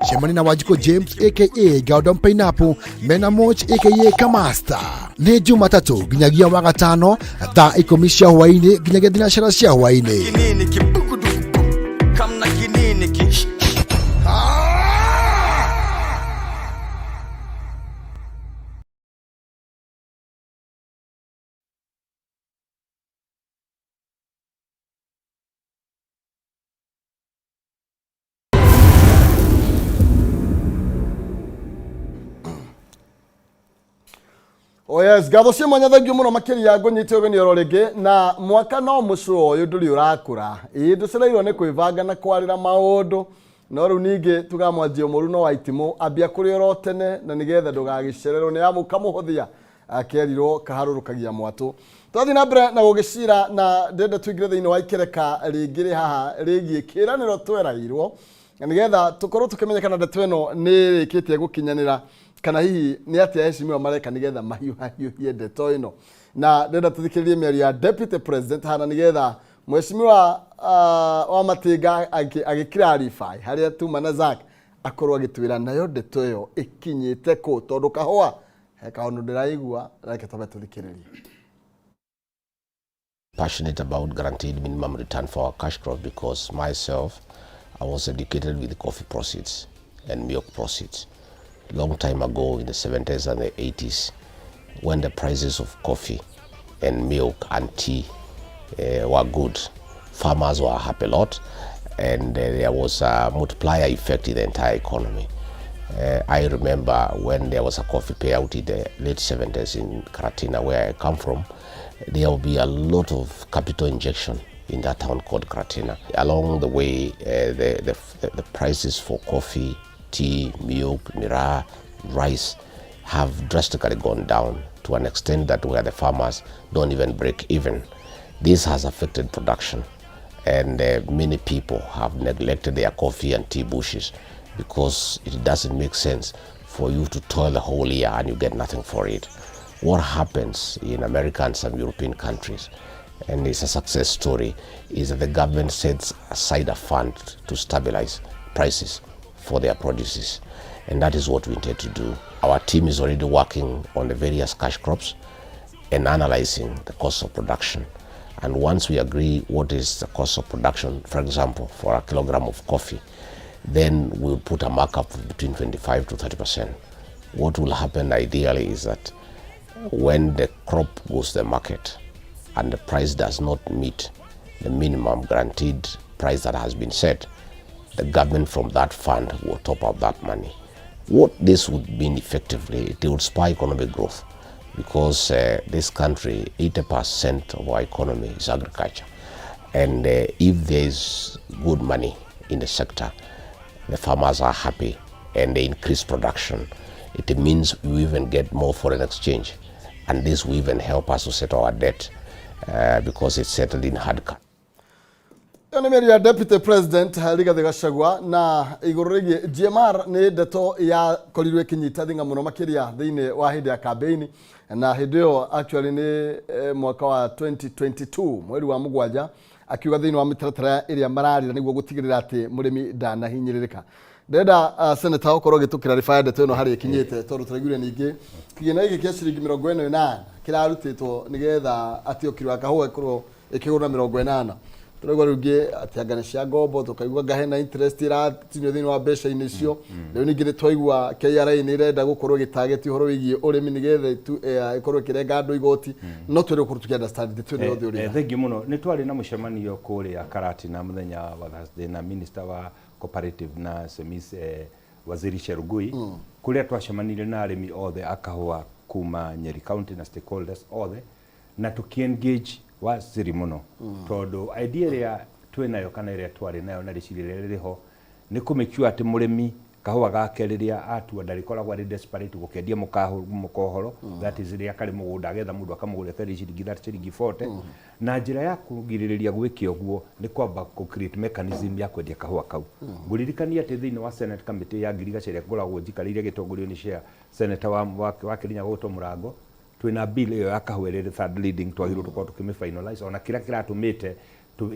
Cemani na Wanjikũ James aka Gordon Pineapple mena Moch aka Kamasta. Nĩ Jumatatũ nginyagia wa gatano thaa 10 cia hwaĩ-inĩ nginyagia thinacara cia hwaĩ-inĩ. Oh yes, ngatho cia mwanya thengiũ mũno makĩria ngũnyite ũgeni oro rĩngĩ na mwaka no mũcũa ũyũ ndũrĩ ũrakũra. Ĩĩ ndũcereirwo nĩ kwĩbanga na kwarĩra maũndũ no rĩu ningĩ tuga mwanjio mũru no wa itimũ ambia kũrĩ oro tene na nĩgetha ndũgagĩcererwo nĩ amu kamũhũthia akerirwo kaharũrũkagia mwatũ. Twathiĩ na mbere na gũgĩcira na ndĩrenda tũingĩre thĩinĩ wa ikereka rĩngĩ rĩ haha rĩgiĩ kĩĩranĩro twerairwo na nĩgetha tũkorwo tũkĩmenya kana ndeto ĩno nĩ ĩrĩkĩtie gũkinyanĩra Kana hihi nĩ atĩa heshimiwa mareka nĩgetha mahiũhahiũhie ndeto ĩno? Na ndĩrenda tũthikĩrĩrie mĩario ya deputy president hana nĩgetha mheshimiwa wa Matinga agĩ clarify harĩa tuma na Zack akorwo agĩtwĩra nayo ndeto ĩyo ĩkinyĩte kũ, tondũ kahũa he kaũndũ ndĩraigua. Reke twambe tũthikĩrĩrie. Passionate about guaranteed minimum return for our cash crop because myself, I was educated with coffee proceeds and milk proceeds. Long time ago in the 70s and the 80s, when the prices of coffee and milk and tea were good, farmers were happy a lot, and there was a multiplier effect in the entire economy. I remember when there was a coffee payout in the late 70s in Karatina, where I come from, there will be a lot of capital injection in that town called Karatina. Along the way, the prices for coffee, tea, milk, miraa, rice have drastically gone down to an extent that where the farmers don't even break even. This has affected production, and many people have neglected their coffee and tea bushes because it doesn't make sense for you to toil the whole year and you get nothing for it. What happens in America and some European countries, and it's a success story, is that the government sets aside a fund to stabilize prices for their produces. And that is what we intend to do. Our team is already working on the various cash crops and analyzing the cost of production. And once we agree what is the cost of production, for example, for a kilogram of coffee, then we'll put a markup of between 25 to 30%. What will happen ideally is that when the crop goes to the market and the price does not meet the minimum guaranteed price that has been set, the government from that fund will top up that money. What this would mean effectively, it would spur economic growth because this country, 80% of our economy is agriculture. And if there is good money in the sector, the farmers are happy and they increase production. It means we even get more foreign exchange. And this will even help us to settle our debt because it's settled in hard cash. Ĩyo nĩ mĩario ya deputy president Rigathĩ Gachagua na igũrũ rĩgiĩ GMR. Nĩ ndeto yakorirwo ĩkĩnyita thing'a mũno makĩria thĩinĩ wa hĩndĩ ya campaign, na hĩndĩ ĩyo actually nĩ mwaka wa 2022 mweri wa 7, akiuga thĩinĩ wa mĩtaratara ĩrĩa mararĩra nĩguo gũtigĩrĩra atĩ mũrĩmi ndanahinyĩrĩrĩka. Ndĩrenda senator ũkorwo ũgĩtũkĩra rĩbaya ndeto ĩno harĩa ĩkinyĩte, tondũ tũraiguire ningĩ kĩgĩna gĩkĩ kĩa ciringi 80 kĩrarutĩtwo nĩgetha atĩ o kiro ya kahũa ĩkorwo ĩkĩgũrwo na 80. Tũraigua rĩu ngĩ atĩ anga nĩ cia ngombo, tũkaigua anga hena interest ĩratinio thĩinĩ wa mbeca-inĩ icio. Rĩu ningĩ nĩ twaigua KRA nĩ ĩrenda gũkorwo ĩgĩtarget ũhoro wĩgiĩ ũrĩmi nĩgetha ĩkorwo ĩkĩrenga andũ igoti. No twende gũkorwo tũkĩ understand ndeto ĩno yothe ũrĩa. Thengiũ mũno. Nĩ twarĩ na mũcemanio kũrĩa Karatina mũthenya wa Thursday na minister wa cooperative na SMEs, Waziri Chelugui, kũrĩa twacemanirie na arĩmi othe a kahũa kuma Nyeri County na stakeholders othe, na tũkĩ-engage waziri mũno, tondũ idea ĩrĩa twĩnayo kana ĩrĩa twarĩ nayo na rĩciria rĩrĩa rĩrĩ ho nĩ kũ make sure atĩ mũrĩmi kahũa gake rĩrĩa atua ndarĩkoragwo arĩ desperate gũkendia mũkohoro, that is rĩrĩa karĩ mũgũnda agetha mũndũ akamũgũrĩra tarĩ ciringi 30, ciringi 40. Na njĩra ya kũgirĩrĩria gwĩka ũguo nĩ kwamba kũ create mechanism ya kwendia kahũa kau. Ngũririkania atĩ thĩinĩ wa Senate committee ya ngirigaca ĩrĩa ngoragwo njikarĩire gĩtongorio nĩ chair senator wa Kĩrĩnyaga gwĩtwo Mũrango, twĩna bill ĩyo ya kahũa ĩrĩ third leading, twagĩrĩirwo tũkorwo tũkĩmĩ finalize. Ona kĩrĩa kĩratũmĩte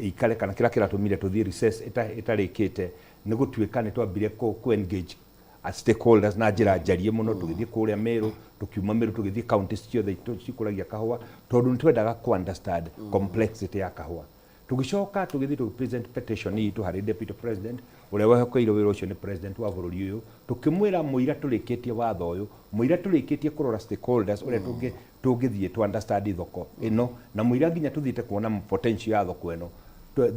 ikare kana kĩrĩa kĩratũmire tũthiĩ recess ĩtarĩkĩte nĩ gũtuĩka nĩ twambire kũ engage a stakeholders na njĩra njarie mũno. Tũgĩthiĩ kũrĩa Meru, tũkiuma Meru tũgĩthiĩ counties ciothe cikũragia kahũa, tondũ nĩ twendaga kũ understand complexity ya kahũa. Tũgĩcoka tũgĩthiĩ tũgĩ present petition itũ harĩ deputy president ũrĩa wehokeire wĩra ũcio nĩ president wa bũrũri ũyũ, tũkĩmwĩra mũira tũrĩkĩtie watho ũyũ, mũira tũrĩkĩtie kũrora stakeholders ũrĩa tũngĩthiĩ to understand thoko ĩno, na mũira nginya tũthiĩte kuona potential ya thoko ĩno,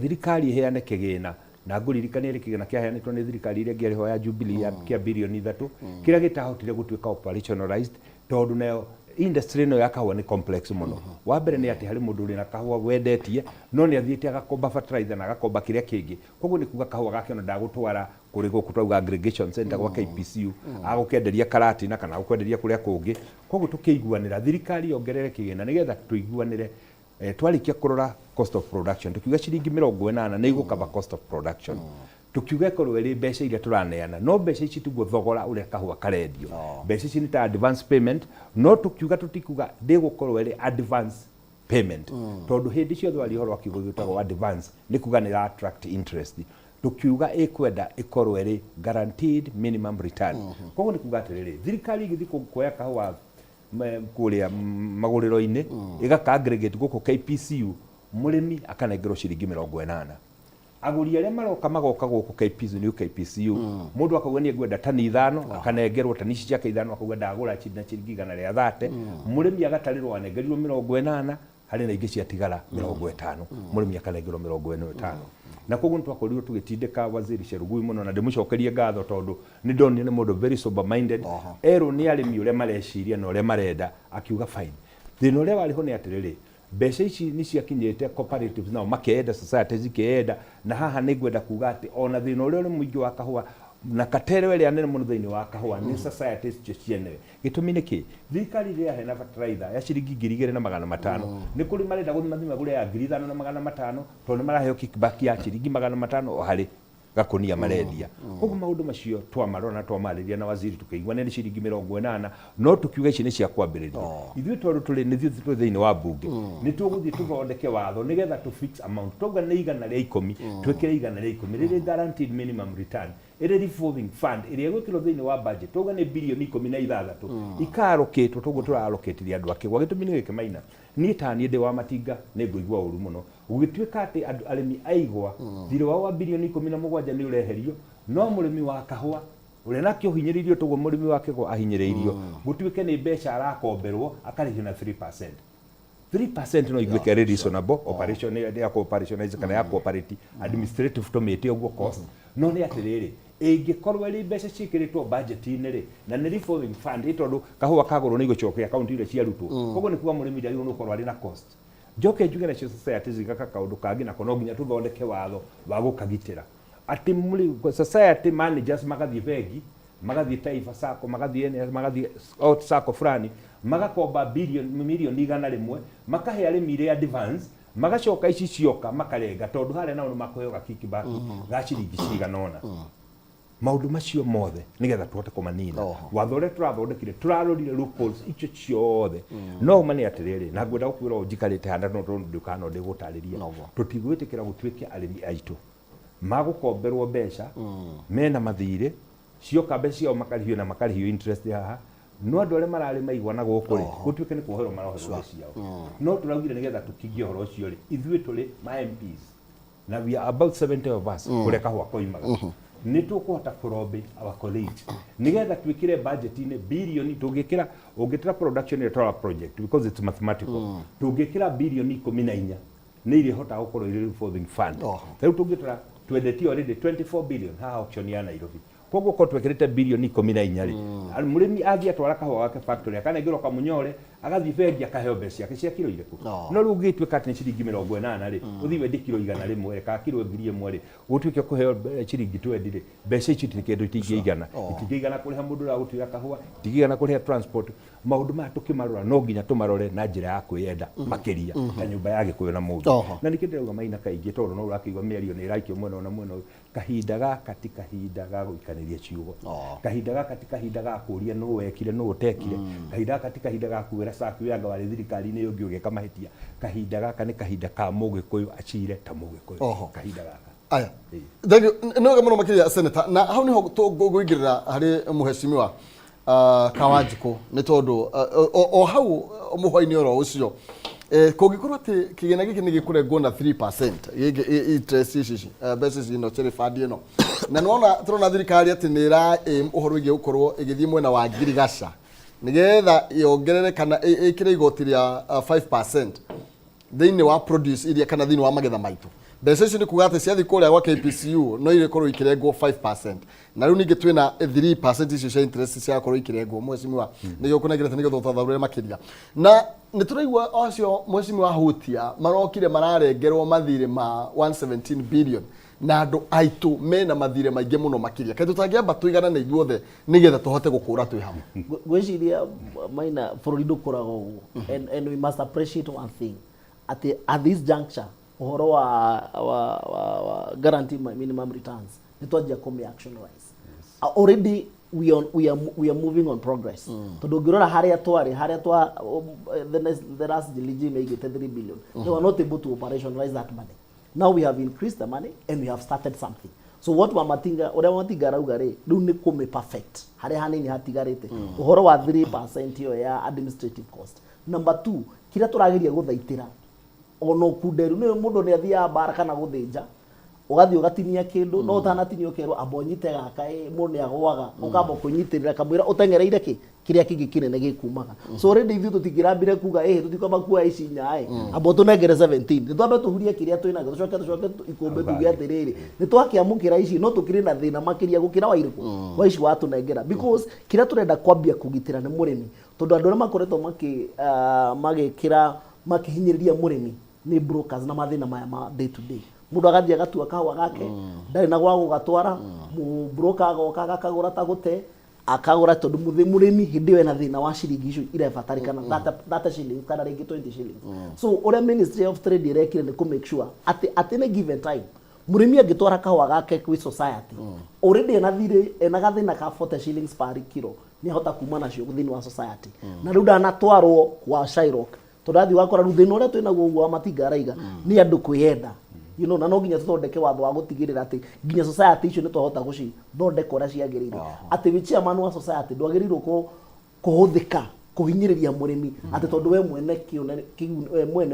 thirikari ĩheane kĩgĩna. Na ngũririkania rĩ kĩgĩna kĩaheanĩtwo nĩ thirikari ĩrĩa ĩngĩ ho ya Jubilee kĩa birioni 3, kĩrĩa gĩtahotire gũtuĩka operationalized, tondũ nayo industry ĩno ya kahũa nĩ complex mũno. Wa mbere nĩ atĩ harĩ mũndũ ũrĩ na kahũa wendetie no nĩ athiĩte agakomba fertilizer na agakomba kĩrĩa kĩngĩ, koguo nĩ kuga kahũa gake ona ndagũtwara kũrĩ gũkũ twauga aggregation center gwa KPCU, agũkenderia Karatina kana agũkwenderia kũrĩa kũngĩ. Koguo tũkĩiguanĩra thirikari yongerere kĩgĩna nĩgetha tũiguanĩre. Twarĩkia kũrora cost of production, tukiuga ciringi 80 nĩ igũkaba cost of production. Tukiuga ĩkorwo ĩrĩ mbeca iria tũraneana, no mbeca ici tiguo thogora ũrĩa kahũa karendio. Mbeca ici nĩ ta advance payment, no tukiuga tũtikuga ndĩgũkorwo ĩrĩ advance payment, tondũ hĩndĩ ciothe waria ũhoro wa kiugo gĩtagwo advance nĩ kuga nĩ attract interest. Tukiuga ĩkwenda ĩkorwo ĩrĩ guaranteed minimum return. Koguo nĩ kuga atĩrĩrĩ, thirikari ĩgĩthiĩ kuoya kahũa kũrĩa magũrĩro-inĩ, ĩgaka aggregate gũkũ KPCU, mũrĩmi akanengerwo ciringi 80. Agũri arĩa maroka magoka gũkũ KPCU, new KPCU, mũndũ akauga niĩ ngwenda tani 5, akanengerwo tani ici ciake 5, akauga ndagũra na ciringi 130. Mũrĩmi agatarĩrwo anengerirwo 80, harĩ na ingĩ ciatigara 50, mũrĩmi akanengerwo 45. Na koguo nĩtwakorirwo tũgĩtindĩka Waziri Chelugui mũno, na ndĩmũcokerie ngatho tondũ nĩ ndonire nĩ mũndũ very sober minded. Erwo nĩ arĩmi ũrĩa mareciria na ũrĩa marenda, akiuga fine. Thĩna ũrĩa warĩ ho nĩ atĩrĩrĩ, mbeca ici nĩ ciakinyĩte cooperatives, nao makeyenda, societies ikeyenda. Na haha nĩ ngwenda kuga atĩ ona thĩna ũrĩa ũrĩ mũingĩ wa kahũa na katero ĩrĩa nene mũno thĩinĩ wa kahũa nĩ societies icio cienyewe. Gĩtũmi nĩ kĩ? Thirikari ĩrĩa yaheana fertilizer ya ciringi 2,500, nĩ kũrĩ marenda gũthiĩ mathiĩ magũre ya 5,500, tondũ nĩ maraheo kickback ya ciringi 500 o harĩ gakũnia marendia. Koguo maũndũ macio twamarora na twamarĩria na waziri, tũkĩigua nĩ ciringi 80, no tũkiuga ici nĩ cia kwambĩrĩria. Ithuĩ tondũ tũrĩ nĩ ithuĩ tũrĩ thĩinĩ wa mbunge, nĩ tũgũthiĩ tũthondeke watho nĩgetha tũ fix amount. Twauga nĩ 110, twĩkĩre 110 rĩrĩ guaranteed minimum return, ĩrĩ revolving fund ĩrĩa ĩgwĩkĩrwo thĩinĩ wa budget. Twauga nĩ birioni 16 ikarokĩtwo, toguo tũrarokĩtirie andũ akĩgwa. Gĩtũmi nĩ gĩkĩ, Maina, niĩ ta niĩ ndĩ wa matinga nĩ ngũigua ũru mũno gũgĩtuĩka atĩ andũ arĩmi aigwa thirĩ wao wa birioni 17 nĩ ũreherio, no mũrĩmi wa kahũa ũrĩa nake ũhinyĩrĩirio toguo mũrĩmi wa kĩgwa ahinyĩrĩirio, gũtuĩke nĩ mbeca arakomberwo akarĩhio na 3%. 3% no iguĩke ĩrĩ reasonable operation ya cooperationalize kana ya cooperate administrative tũmĩte ũguo cost. No nĩ atĩrĩrĩ, ĩngĩkorwo ĩrĩ mbeca ciĩkĩrĩtwo budget-inĩ rĩ, na nĩ revolving fund, ĩ tondũ kahũa kagũrwo nĩ igũcokia akaunti iria ciarutwo, koguo nĩ kuga mũrĩmi ndagĩrĩirwo nĩ gũkorwo arĩ na cost. Njoke njuge nacio societies igaka kaũndũ kangĩ nako no nginya tũthondeke watho wa gũkagitĩra, atĩ society managers magathiĩ bengi, magathiĩ Taifa Sacco, magathiĩ NS, magathiĩ o sacco fulani, magakomba bilioni milioni 100, makahe arĩmi irĩ advance, magacoka ici cioka makarenga, tondũ harĩa nao nĩ makũheo ga kickback ga ciringi cigana ũna. Maũndũ macio mothe nĩgetha tũhote kũmanina, watho ũrĩa tũrathondekire tũrarorire loopholes icio ciothe. No ma nĩ atĩrĩrĩ, na ngwenda gũkwĩra ũũ njikarĩte haha, no tondũ ndũkaga no ndĩgũtarĩria, tũtigwĩtĩkĩra gũtuĩke arĩmi aitũ magũkomberwo mbeca mena mathirĩ, cioka mbeca ciao makarĩhio na makarĩhio interest haha, no andũ arĩa mararĩma igwa na gũkũ rĩ, gũtuĩke nĩ kuoherwo maroherwo mbeca ciao. No tũraugire nĩgetha tũkingie ũhoro ũcio rĩ, ithuĩ tũrĩ ma MPs na we are about 70 of us, kũrĩa kahũa koimaga, nĩ tũkũhota kũlobby our colleagues nĩgetha twĩkĩre budget-inĩ bilioni. Tũngĩkĩra, ũngĩtĩra production ĩyo tũra project, because it's mathematical, tũngĩkĩra bilioni 14 nĩ irĩhotaga gũkorwo irĩ revolving fund. Rĩu tũngĩtara twendetie already 24 billion haha auction ya Nairobi, koguo korwo twekĩrĩte bilioni 14 rĩ, mũrĩmi athiĩ atwara kahũa gake factory akanengerwo kamunyore, agathiĩ bengi akaheo mbeca ciake cia kiro irĩkũ. No rĩu ũngĩtuĩka atĩ nĩ ciringi 80 rĩ, ũthiĩ wendie kiro 100 rĩ, kana kiro 1,000 rĩ, gũtuĩke kũheo ciringi 20 rĩ, mbeca icio itirĩ kĩndũ, itingĩigana, itingĩigana kũrĩha mũndũ ũrĩa ũgũtuĩra kahũa, itingĩigana kũrĩha transport. Maũndũ maya tũkĩmarora no nginya tũmarore na njĩra ya kwĩyenda makĩria ta nyũmba ya Gĩkũyũ na mũndũ. Na nĩkĩo ndĩrauga, Maina, kaingĩ tondũ no ũrakĩigua mĩario nĩ ĩraikio mwena ũyũ na mwena ũyũ, kahinda gaka ti kahinda ga gũikanĩria ciugo, kahinda gaka ti kahinda ga kũria nũ wekire nũ ũtekire, kahinda gaka ti kahinda ga kwĩra caki wanga warĩ thirikari-inĩ ĩyo ũngĩ ũgĩka mahĩtia. Kahinda gaka nĩ kahinda ka Mũgĩkũyũ acire ta Mũgĩkũyũ. Kahinda gaka. Aya, thank you, nĩ wega mũno makĩria, senator. Na hau nĩho tũngũingĩrĩra harĩ mũhecimiwa Kawanjikũ, nĩ tondũ o hau mũhwa-inĩ oro ũcio, kũngĩkorwo atĩ kĩgĩna gĩkĩ nĩ gĩkũrengwo na 3% gĩkĩ interest ici, mbeca ici ino cherry fund ĩno, na nĩwona tũrona thirikari atĩ nĩ ĩra aim ũhoro wĩgiĩ gũkorwo ĩgĩthiĩ mwena wa ngirigaca nĩgetha yongerere kana ĩkĩre igoti rĩa 5% thĩinĩ wa produce iria kana thĩinĩ wa magetha maitũ. Mbeca icio nĩ kuga atĩ ciathiĩ kũrĩa gwa KPCU no irĩkorwo ikĩrengwo 5%, na rĩu ningĩ twĩna 3% icio cia interest ciakorwo ikĩrengwo. Mheshimiwa, nĩguo kũnengerete nĩgetha ũtathaũrĩre makĩria, na nĩ tũraigua acio mheshimiwa Hutia marokire mararengerwo mathirĩ ma 117 billion, na andũ aitũ mena mathirĩ maingĩ mũno makĩria. Kaĩ tũtangĩamba tũiganane ithuothe nĩgetha tũhote gũkũra twĩ hamwe? Ngwĩciria, Maina, bũrũri ndũkũraga ũguo, and we must appreciate one thing, atĩ at this juncture ũhoro wa guarantee minimum returns Nĩ twanjia kũmĩ actionalize. Already we are moving on progress, tondũ ũngĩrora harĩa twarĩ, harĩa twa the last regime ĩigĩte 3 billion, they were not able to operationalize that money. Now we have increased the money and we have started something. So what Wamatinga, ũrĩa Wamatinga arauga rĩ, rĩu nĩ kũmĩ perfect harĩa hanini hatigarĩte, ũhoro wa 3% ĩyo ya administrative cost. Number two, kĩrĩa tũrageria gũthaitĩra ona ũkunderu nĩ mũndũ nĩ athiaga mbara kana gũthĩnja, ũgathiĩ ũgatinia kĩndũ, no ũtanatinia ũkerwo amba ũnyite gaka. Ĩ mũndũ nĩ agũaga, ũkamba kwĩnyitĩrĩra kamwĩra ũteng'ereire kĩ kĩrĩa kĩngĩ kĩnene gĩkumaga. So already ithuĩ tũtingĩrambire kuga ĩ tũtikwamba kuoya ici inya ĩ, amba ũtũnengere 17, nĩ twambe tũhurie kĩrĩa twĩnakĩo, tũcoke ikũmbĩ tuge atĩrĩrĩ, nĩ twakĩamũkĩra ici, no tũkĩrĩ na thĩna makĩria gũkĩra wa irĩkũ wa ici watũnengera, because kĩrĩa tũrenda kwambia kũgitĩra nĩ mũrĩmi, tondũ andũ arĩa makoretwo magĩkĩra makĩhinyĩrĩria mũrĩmi nĩ brokers na mathĩna maya ma day to day. Mũndũ agathiĩ agatua kahũa gake, ndarĩ na gwa gũgatwara, broker agoka agakagũra ta gũte akagũra, tondũ mũrĩmi hĩndĩ ĩyo ena thĩna wa ciringi icio irebatarĩkana, 30 shillings kana rĩngĩ 20 shillings. So ũrĩa Ministry of Trade ĩrekire nĩ kũ make sure atĩ at any given time mũrĩmi angĩtwara kahũa gake kwĩ society, already ena thirĩ, ena gathĩna ka 40 shillings per kilo, nĩ ahota kuma nacio thĩinĩ wa society, na rĩu ndanatwarwo kwa Shylock, tondũ athiĩ wakora rĩu thĩna ũrĩa twĩnaguo ũguo wa Matinga araiga nĩ andũ kwĩyenda, na no nginya tũthondeke watho wa gũtigĩrĩra atĩ nginya society icio nĩ twahota gũcithondeka ũrĩa ciagĩrĩire, atĩ wĩ chairman wa society ndwagĩrĩirwo kũhũthĩka kũhinyĩrĩria mũrĩmi atĩ tondũ we mwene kĩone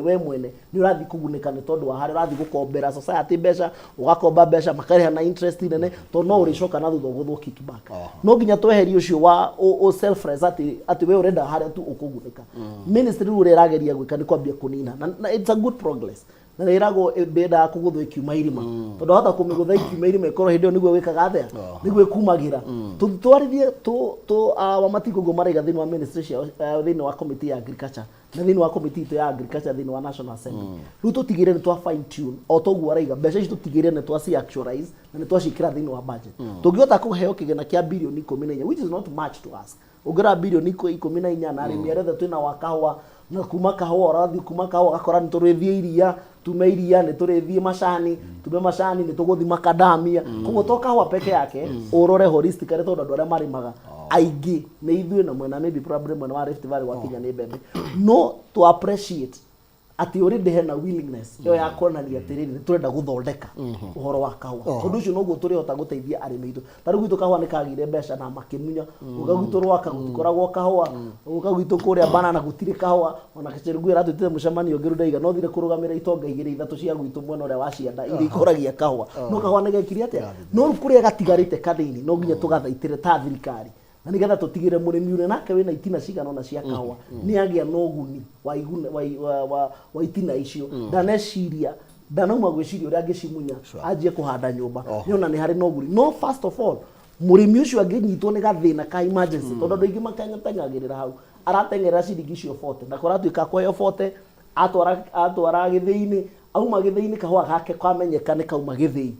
we mwene nĩ ũrathiĩ kũgunĩka nĩ tondũ wa harĩa ũrathiĩ gũkombera society mbeca, ũgakomba mbeca makarĩha na interest nene, tondũ no ũrĩcoka na thutha ũgũthwo kickback. No nginya tweherie ũcio wa selfless, atĩ we ũrenda harĩa tu ũkũgunĩka. Ministry rĩu ũrĩa ĩrageria gwĩka nĩ kwambia kũnina na it's a good progress, na nĩ ĩragwo ndĩendaga kũgũthwo ĩkiuma irima, tondũ wahota kũmĩgũtha ikiuma irima ĩkorwo hĩndĩ ĩyo nĩguo wĩkaga atĩa, nĩguo ĩkumagĩra. Tũtwarithie tũ Wamatinga ũguo maraiga thĩinĩ wa ministry ciao, thĩinĩ wa committee ya agriculture na thĩinĩ wa committee itũ ya agriculture thĩinĩ wa National Assembly. Rĩu tũtigĩrĩre nĩ twa fine tune o toguo araiga mbeca ici, tũtigĩrĩre nĩ twa ci actualize na nĩ twaciĩkĩra thĩinĩ wa budget. Tũngĩhota kũheo kĩgĩna kĩa birioni 14, which is not much to ask, ũngĩrora birioni 14 na arĩmi arĩa othe twĩna wa kahũa, na kuma kahũa ũrathiĩ, kuma kahũa ũgakora nĩ tũrĩthiĩ iria, tume iria nĩ tũrĩthiĩ macani, tume macani nĩ tũgũthiĩ macadamia. Koguo to kahũa peke yake, ũrore holistically, tondũ andũ arĩa marĩmaga aingĩ nĩ ithuĩ na mwena maybe probably mwena wa Rift Valley gwakinya nĩ mbembe. No to appreciate atĩ already hena willingness ĩyo ya kuonania atĩrĩrĩ, nĩ tũrenda gũthondeka ũhoro wa kahũa, tondũ ũcio noguo tũrĩhota gũteithia arĩmi aitũ. Ta rĩu gwitũ kahũa nĩ kagĩire mbeca na makĩmunya. Gũka gwitũ Rwaka gũtikoragwo kahũa, gũka gwitũ kũrĩa Banana gũtirĩ kahũa. Ona Chelugui aratwĩtire mũcemanio ũngĩ, rĩu ndaiga no thire kũrũgamĩra itonga igĩrĩ ithatũ cia gwitũ mwena ũrĩa wa cianda iria ikũragia kahũa, no kahũa nĩ gekire atĩa? No rĩu kũrĩa gatigarĩte kanini no nginya tũgathaitĩre ta thirikari, na nigetha tũtigĩre mũrĩmi ũrĩa nake wĩna itina cigana ũna cia kahũa nĩ agĩa na ũguni wa iguna wa itina icio. Ndaneciria ndanauma gwĩciria ũrĩa angĩcimunya anjie kũhanda nyũmba, nĩona nĩ harĩ na ũguni. No first of all, mũrĩmi ũcio angĩnyitwo nĩ gathĩna ka emergency, tondũ andũ aingĩ makateng'agĩrĩra hau, arateng'erera ciringi icio 40, na kũratuĩka kũheo 40, atwara gĩthĩi-inĩ, auma gĩthĩi-inĩ kahũa gake kamenyeka nĩ kauma gĩthĩi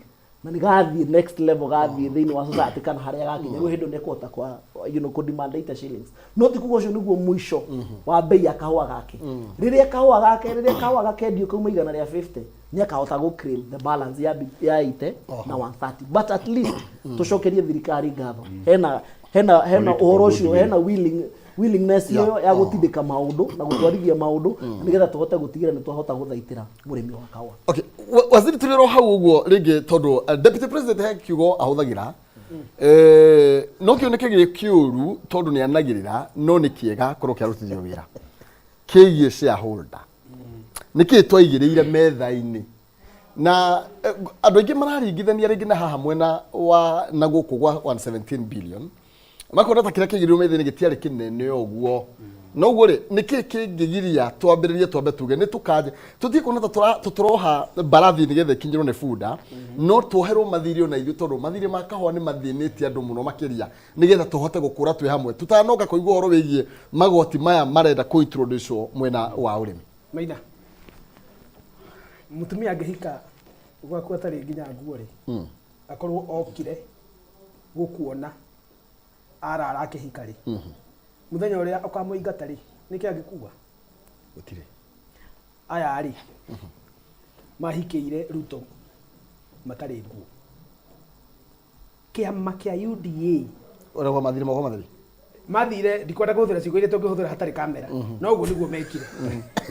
na nĩ gathiĩ next level, gathiĩ thĩinĩ wa society kana harĩa gakinya, rĩu hĩndĩ ĩyo nĩ ekũhota kwa kũ demand 80 shillings. No ti kuga ũcio nĩguo mũico wa bei ya kahũa gake. Rĩrĩa kahũa gakendio kauma 150, nĩ akahota gũ claim the balance ya 80 na 130. But at least tũcokerie thirikari ngatho, hena ũhoro ũcio, hena willingness ĩyo ya gũtindĩka maũndũ na gũtwarithia maũndũ, nĩgetha tũhote gũtigĩrĩra nĩ twahota gũthaitĩra mũrĩmi wa kahũa. Okay, waziri, tũrĩ hau ũguo rĩngĩ, tondũ deputy president he kiugo ahũthagĩra, no kĩoneke gĩ kĩũru tondũ nĩ anagĩrĩra, no nĩ kĩega korwo kĩarutithio wĩra kĩgiĩ shareholder. Nĩ kĩĩ twaigĩrĩire metha-inĩ na andũ aingĩ mararingithania rĩngĩ na haha mwena wa na gũkũ gwa 117 billion, makona ta kĩrĩa kĩigĩrĩirwo metha-inĩ gĩtiarĩ kĩnene ũguo. No ũguo rĩ, nĩ kĩĩ kĩngĩgiria twambĩrĩrie, twambe tuge nĩ tũkanje, tũtige kuona ta tũroha mbarathi nĩgetha ĩkinyĩrwo nĩ bunda, no tuoherwo mathirĩ ona ithuĩ, tondũ mathirĩ ma kahũa nĩ mathĩnĩtie andũ mũno makĩria, nĩgetha tũhote gũkũra twĩ hamwe, tutanoka kũigua ũhoro wĩgiĩ magoti maya marenda kũ introduce mwena wa ũrĩmi. Maina, mũtumia angĩhika gwaku atarĩ nginya nguo rĩ, akorwo okire gũkuona arara akĩhika rĩ, mũthenya ũrĩa ũkamũingata rĩ, nĩkĩ angĩkua? Gũtirĩ. Aya rĩ, mahikĩire Ruto matarĩ nguo. Kĩama kĩa UDA Ũrĩa kwa mathire moko matheri. Mathire, ndikwenda kũhũthĩra ciugo iria tũngĩhũthĩra hatarĩ kamera, no ũguo nĩguo mekire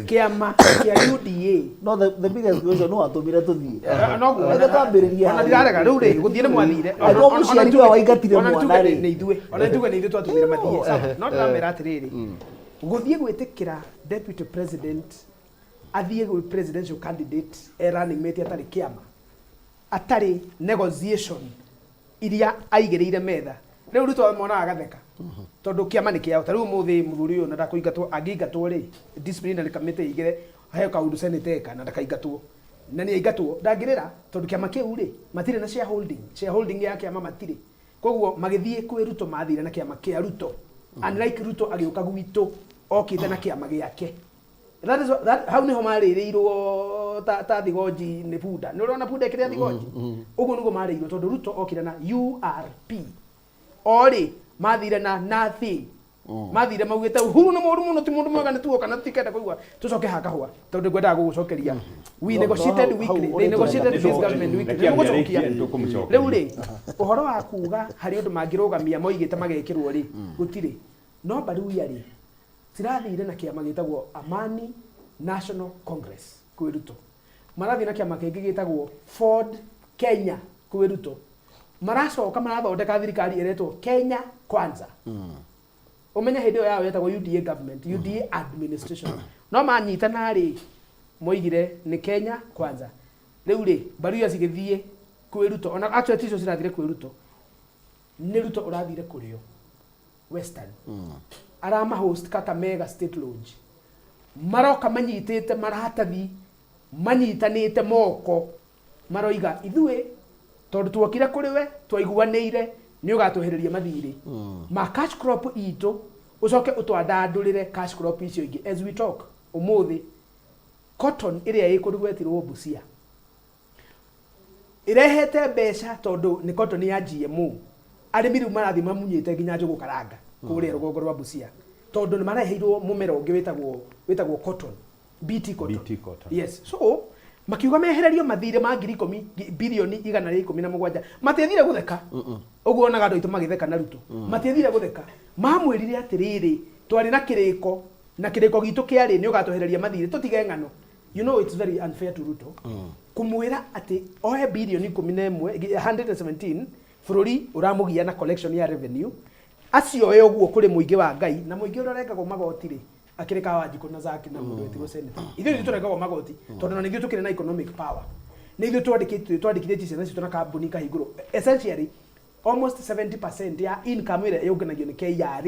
kĩama kĩa UDA. No the biggest question, no atũmire tũthiĩ. Noguo. Reke twambĩrĩrie Ona ndirarega rĩu rĩ, gũthiĩ nĩ mwathire. Angĩkorwo mũciari we waingatire Ona mwana tuge rĩ. nĩ ithuĩ, ona tuge nĩ ithuĩ twatũmire mathiĩ, sawa. No ndĩramera atĩrĩrĩ, gũthiĩ gwĩtĩkĩra deputy president athiĩ gwĩ presidential candidate e running mate atarĩ kĩama, atarĩ negotiation iria aigĩrĩire metha, rĩu Ruto monaga agatheka tondũ kĩama nĩ kĩao. Ta rĩu ũmũthĩ mũthuri ũyũ na ndakũingatwo, angĩingatwo rĩ, disciplinary committee ĩigĩre heo kaũndũ senate eka na ndakaingatwo, na nĩ aingatwo ndangĩrĩra tondũ kĩama kĩu rĩ matirĩ na shareholding, shareholding ya kĩama matirĩ. Koguo magĩthiĩ kwĩ Ruto mathire na kĩama kĩa Ruto, unlike Ruto agĩũka gwitũ okĩte na kĩama gĩake. That is what, that, hau niho marĩrĩirwo ta thigonji nĩ bunda. Nĩ ũrona bunda ĩkĩrĩa thigonji, ũguo nĩguo marĩirwo tondũ Ruto okire na URP, orĩ mathire na nothing. Mathire maugĩte Uhuru nĩ mũũru mũno, ti mũndũ mwega, nĩ tuoka na tutikenda kũigua. Tũcoke haha kahũa tondũ ngwendaga gũgũcokeria. We negotiated weekly, they negotiated this government weekly. Reke Nĩgũcokia. ambĩrĩrie, tũkũmũcokeria. Rĩu rĩ, ũhoro wa kuga harĩ ũndũ mangĩrũgamia moigĩte magekĩrwo rĩ, gũtirĩ. No Baruya rĩ, cirathire na kĩama gĩtagwo Amani National Congress kwĩ Ruto, marathiĩ na kĩama kĩngĩ gĩtagwo Ford Kenya kwĩ Ruto, maracoka marathondeka thirikari ĩretwo Kenya Kwanza. Ũmenye hĩndĩ ĩyo yao yetagwo UDA government, UDA administration, no manyitana rĩ moigire nĩ Kenya Kwanza. Rĩu rĩ, Baruya cigĩthiĩ kwĩ Ruto, ona actually ticio cirathire kwĩ Ruto, nĩ Ruto ũrathire kũrĩo Western, arama host Kakamega State Lodge. Maroka manyitĩte maratathi, manyitanĩte moko, maroiga ithuĩ tondũ tuokire kũrĩ we twaiguanĩire nĩ ũgatwehereria mathirĩ ma cash crop itũ, ũcoke ũtwandandũrĩre cash crop icio ingĩ. As we talk ũmũthĩ, cotton ĩrĩa ĩ kũndũ gwetirwo Busia ĩrehete mbeca tondũ nĩ cotton ya GMO. Arĩmi rĩu marathiĩ mamunyĩte nginya njũgũ karanga kũrĩa rũgongo rwa Busia tondũ nĩ mareheirwo mũmera ũngĩ wĩtagwo cotton, BT cotton. BT cotton. Yes, so makiuga mehererio mathirĩ ma 10,000, 117 bilioni. Matiethire gũtheka ũguo onaga andũ aitũ magĩtheka na Ruto. Matiethire gũtheka, mamwĩrire atĩrĩrĩ, twarĩ na kĩrĩko na kĩrĩko gitũ kĩarĩ nĩ ũgatwehereria mathirĩ, tũtige ng'ano. You know it's very unfair to Ruto kumwĩra atĩ oe bilioni 11, 117, bũrũri ũramũgia na collection ya revenue acioe ũguo kũrĩ mũingĩ wa Ngai na mũingĩ ũrĩa ũrengagwo magoti rĩ, akĩrĩ ka Wanjikũ na Zaki na mũndũ wetirwo senator. Ithuĩ nĩ tũrengagwo magoti tondũ na nĩ ithuĩ tũkĩrĩ na economic power, nĩ ithuĩ twandĩkĩte, twandĩkithĩtie ciana citũ na kambuni ikahingũrwo. Essentially almost 70% ya income ĩrĩa yũnganagio nĩ KRA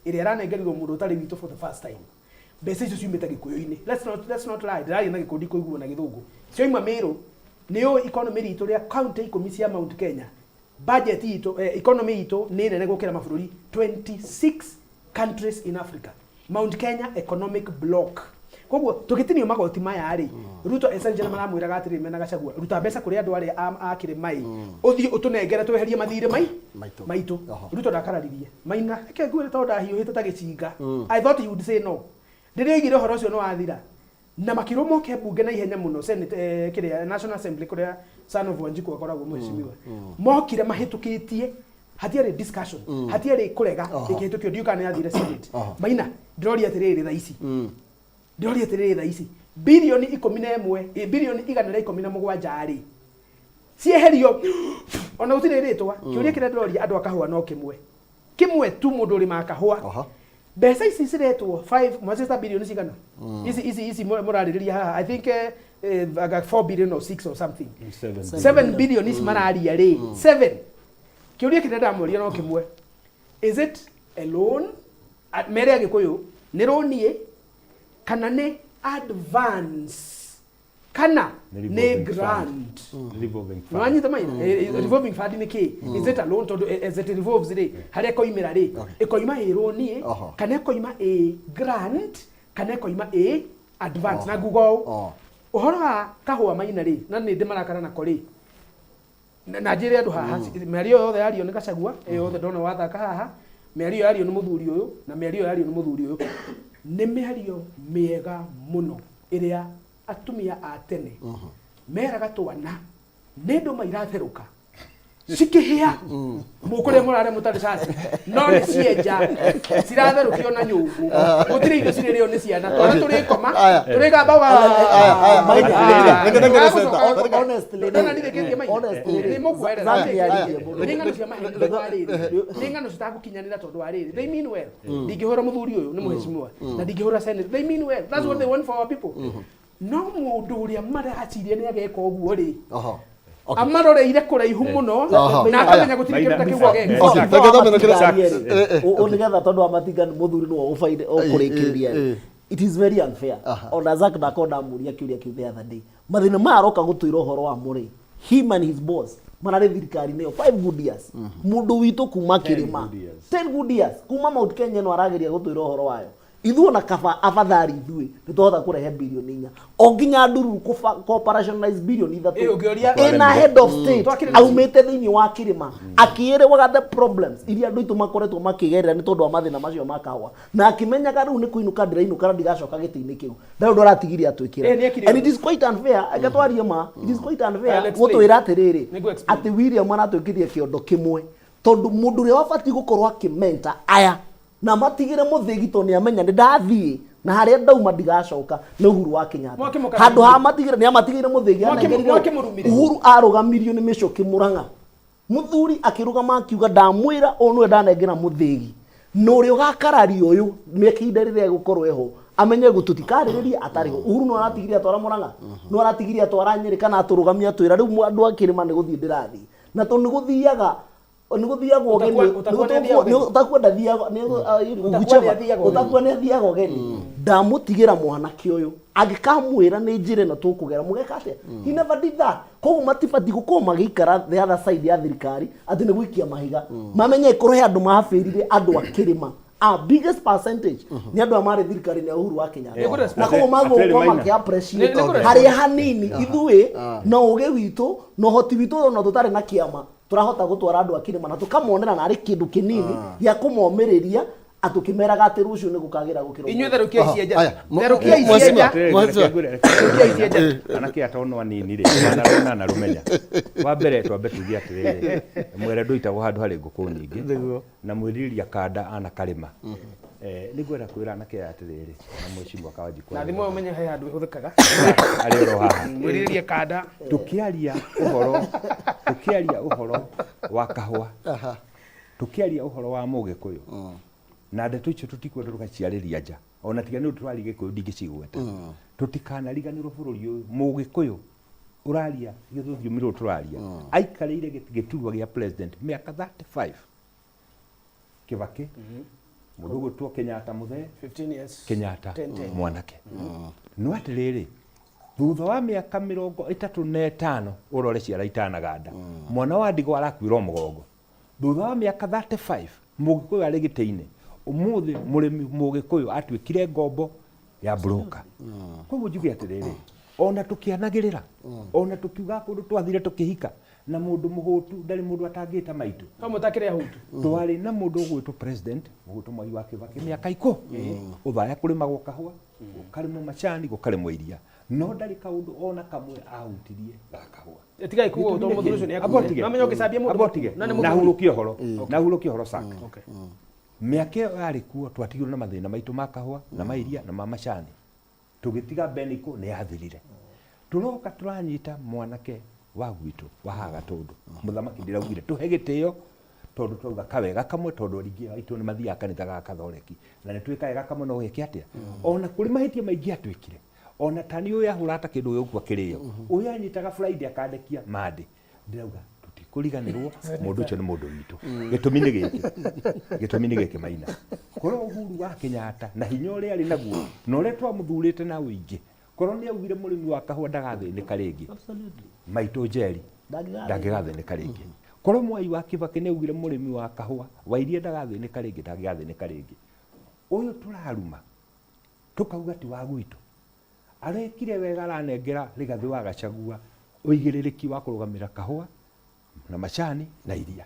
ĩrĩa ĩranengerirwo mũndũ ũtarĩ witũ for the first time, mbeca icio ciumĩte gĩkũyũ-inĩ. Let's not lie. Ndĩraria na gĩkundi kũiguo na gĩthũngũ cioima Mĩrũ. Nĩ ũĩ economy ritũ rĩa county 10 cia Mount Kenya, budget itũ, economy itũ nĩ nene gũkĩra mabũrũri 26 countries in Africa, Mount Kenya Economic Block. Koguo tũgĩtinio magoti maya rĩ, Ruto essentially maramwĩraga atĩrĩrĩ mena Gachagua, ruta mbeca kũrĩ andũ arĩa a kĩrĩma ĩ, ũthiĩ ũtũnengere tweherie mathirĩ mai Maitũ. Maitũ. Ruto ndakararirie Maina. Reke ngwĩre, tondũ ndahiũhĩte ta gĩcinga, I thought he would say no. Rĩrĩa oigire ũhoro ũcio nĩ wathira na makĩrwo moke mbunge na ihenya mũno, Senate, kĩrĩa National Assembly kũrĩa son of Wanjiku akoragwo mheshimiwa, mokire mahĩtũkĩtie, hatiarĩ discussion, hatiarĩ kũrega. Ĩkĩhĩtũkio, ndiũĩ kana nĩ yathire Senate. Maina, ndĩroria atĩrĩrĩ thaa ici, ndĩroria atĩrĩrĩ thaa ici, bilioni 11, 117 bilioni rĩ, cieherio ona gũtirĩ rĩtwa. Kĩũria kĩrĩa ndĩroria andũ a kahũa no kĩmwe kĩmwe tu, mũndũ ũrĩmaga kahũa, mbeca ici ciretwo 5 mwacita bilioni cigana ici mũrarĩrĩria haha? I think anga 4 billion or 6 or something. Seven. 7 billion ici mararia rĩ, 7. Kĩũria kĩrĩa ndamũria no kĩmwe, is it a loan? Mere agĩkũyũ nĩ loan ĩ kana nĩ advance kana Nĩ nĩ revolving grant? Fund. Revolving fund. Nĩwanyita Maina? Revolving fund nĩ kĩ? Is it a loan? Tondũ as it revolves rĩ, harĩa ĩkoimĩra rĩ, ĩkoima ĩ loan ĩ kana ĩkoima ĩ grant kana ĩkoima ĩ advance? Na nguga ũũ, ũhoro wa kahũa Maina rĩ, na nĩ ndĩ marakara nako rĩ, na njĩre andũ haha, mĩario yothe yario nĩ Gachagua, ĩyo yothe ndona wathaka haha, mĩario yario nĩ mũthuri ũyũ na mĩario yario nĩ mũthuri ũyũ, nĩ mĩario mĩega mũno ĩrĩa atumia a tene meraga twana nĩ ndũma iratherũka. Cikĩhĩa mũkũrĩa mũrarĩa mũtarĩ cati no nĩ cienja ciratherũkio na nyũngũ, gũtirĩ irio cirĩrĩo nĩ ciana, twana tũrĩkoma tũrĩgamba. Nĩ ng'ano cia maheni tondũ wa rĩrĩ, nĩ ng'ano citagũkinyanĩra tondũ wa rĩrĩ, they mean well. Ndingĩhũra mũthuri ũyũ nĩ mũheshimiwa na ndingĩhũra senate. They mean well, that's what they want for our people. No mũndũ ũrĩa maraciria nĩ ageka ũguo rĩ, amaroreire kũraihu mũno na akamenya gũtirĩ kĩndũ ta kĩu ageka. Nĩgetha tondũ wa Matinga nĩ mũthuri nĩwe ũbaire ũkũrĩkĩrĩria. It is very unfair. Ona Zack ndakoo ndamũria kĩũria kĩu the other day. Mathĩna maya aroka gũtwĩra ũhoro wa mũrĩ, him and his boss mararĩ thirikari-inĩ ĩyo 5 good years. Mũndũ witũ kuma kĩrĩma 10 good years kuma Mount Kenya ĩno arageria gũtwĩra ũhoro wayo. Ithuĩ ona kaba afadhali ithuĩ nĩ twahota kũrehe 4 bilioni o nginya ndururu kũ operationalize 3 bilioni Ĩ, ũngĩũria- ĩna head of state Twakĩrĩ- aumĩte thĩinĩ wa kĩrĩma akĩĩrĩwaga the problems iria andũ aitũ makoretwo makĩgerera nĩ tondũ wa mathĩna macio ma kahũa, na akĩmenyaga rĩu nĩ kũinũka ndĩrainũka na ndigacoka gĩtĩ-inĩ kĩu, ndarĩ ũndũ aratigirie atwĩkĩra. Ĩ, nĩekire. And it is quite unfair, reke twarie ma, it is quite unfair I'll explain. gũtwĩra atĩrĩrĩ Nĩngũ explain. atĩ William aratwĩkithia kĩondo kĩmwe, tondũ mũndũ ũrĩa wabatiĩ gũkorwo akĩmenta aya na matigĩre mũthĩgi tondũ nĩ amenya nĩ ndathiĩ na harĩa ndauma ndigacoka nĩ Uhuru wa Kenyatta. Mwakĩmũka- Handũ ha matigĩre nĩ amatigĩire mũthĩgi. Anengerire Mwakĩmũrumire. Uhuru arũgamirio nĩ Mĩcũkĩ Mũrang'a. Mũthuri akĩrũgama akiuga, ndamwĩra ũyũ nĩwe ndanengera mũthĩgi na ũrĩa ũgakararia ũyũ mĩaka ihinda rĩrĩa egũkorwo eho amenye gũtũtikarĩrĩria atarĩ ho. Uhuru no aratigirie atwara Mũrang'a, no aratigirie atwara Nyĩrĩ kana atũrũgamia atwĩra rĩu andũ a kĩrĩma nĩ gũthiĩ ndĩrathiĩ na tondũ nĩ gũthiaga nĩ gũthiagwo ũgeni. Ũtakua nĩ athiaga ũgeni. Ũtakua ndathiaga Ũtakua nĩ athiaga ũgeni. Ũtakua nĩ athiaga ũgeni. Ndamũtigĩra mwanake ũyũ angĩkamwĩra nĩ njĩra ĩno tũkũgera mũgeka atĩa. He never did that. Koguo matibatiĩ gũkorwo magĩikara the other side ya thirikari atĩ nĩ gũikia mahiga. Mamenye ĩkorwo he andũ mabĩrire andũ a kĩrĩma, a biggest percentage nĩ andũ a marĩ thirikari-inĩ ya Uhuru wa Kenyatta, na koguo magũkorwo Maina. makĩ appreciate Nĩ- nĩ harĩa hanini ithuĩ na ũgĩ witũ na ũhoti witũ ona tũtarĩ na kĩama tũrahota gũtwara andũ a kĩrĩma na tũkamonera narĩ kĩndũ kĩnini gĩa kũmomĩrĩria atũkĩmeraga atĩ rũciũ nĩ gũkagĩra gũkĩra Inyuĩ ũmũthĩ. therũkiai cienja. Aya, Therũkiai Mheshimiwa, cienja. Mheshimiwa. Therũkiai cienja. Anake atono anini rĩ manarona na rũmenya wa mbere twambe tuge atĩrĩrĩ, mwere ndũitagwo handũ harĩ ngũkũ nyingĩ na mwĩririria kanda ana karĩma. Nĩngwenda kwĩra anake aya atĩrĩrĩ na mheshimiwa Kawanjikũ Na thimũ ĩyo ũmenye he handũ ĩhũthĩkaga. Arĩ oro haha. Mwĩrirĩrie kanda. Tũkĩaria ũhoro wa kahũa, tũkĩaria ũhoro wa mũgĩkũyũ na ndeto icio tũtikwenda tũgaciarĩria nja, ona tiga nĩ ũndũ tũraria gĩkũyũ ndingĩcigweta. Tũtikanariganĩrwo bũrũri ũyũ mũgĩkũyũ ũraria gĩthũthiomi rũrũ tũraria aikarĩire gĩturwa gĩa president mĩaka 35, Kĩbakĩ, mũndũ ũgwĩtwo Kenyatta mũthee, 15 years. Kenyatta 10, 10. mwanake. No atĩrĩrĩ, thutha wa mĩaka 35 ũrore ciara itanaganda, mwana wa ndigwa arakuĩra o mũgongo. Thutha wa mĩaka 35 mũgĩkũyũ arĩ gĩtĩ-inĩ, ũmũthĩ mũrĩmi mũgĩkũyũ atuĩkire ngombo ya broker. Koguo njuge atĩrĩrĩ, ona tũkĩanagĩrĩra, ona tũkiugaga kũndũ twathire tũkĩhika na mũndũ mũhũtu ndarĩ mũndũ atangĩta maitũ. No mũtakĩrĩ ahutu. Twarĩ na mũndũ ũgwĩtwo president ũgwĩtwo Mwai wa Kĩbakĩ mĩaka ũthaya kũrĩmagwo kahũa, gũkarĩmwo macani, gũkarĩmwo iria, no ndarĩ kaũndũ ona kamwe ahutirie ga kahũa. Tigai kuga ũũ tondũ mũthuri ũcio nĩ Amba ũtige. akuire. No menye ũngĩcambia mũndũ Amba ũtige. na nĩ mũthuri. Na hurũkie ũhoro, na hurũkie ũhoro sak mĩaka ĩyo yarĩ kuo twatigirwo na mathĩna maitũ ma kahũa na ma iria na ma macani, tũgĩtiga Beniko nĩ yathirire. Tũroka tũranyita mwanake wa gwitũ wa haha Gatũndũ mũthamaki ndĩraugire tũhe gĩtĩo tondũ twauga kawega kamwe, tondũ aingĩ aitũ nĩ mathiaga kanitha ga Katholeki na nĩ twĩ kawega kamwe no geke atĩa. Ona kũrĩ mahĩtia maingĩ atwĩkire, ona tani ũyũ ahũra ta kĩndũ gĩgũkua kĩrĩo, ũyũ anyitaga Friday akandekia Monday, ndĩrauga tũtikũriganĩrwo mũndũ ũcio nĩ mũndũ witũ. Gĩtũmi nĩ gĩkĩ, gĩtũmi nĩ gĩkĩ Maina, korwo Uhuru wa Kenyatta na hinya ũrĩa arĩ naguo na ũrĩa twamũthurĩte na ũingĩ, korwo nĩ augire mũrĩmi wa kahũa ndagathĩnĩka rĩngĩ, maitũ Njeri ndangĩgathĩnĩka rĩngĩ. Korwo Mwai wa Kĩbakĩ nĩ augire mũrĩmi wa kahũa wa iria ndagathĩnĩka rĩngĩ, ndangĩgathĩnĩka rĩngĩ. Ũyũ tũraruma tũkauga ti wa gwitũ arekire wega, aranengera Rigathĩ wa Gachagua ũigĩrĩrĩki wa kũrũgamĩra kahũa na macani na iria.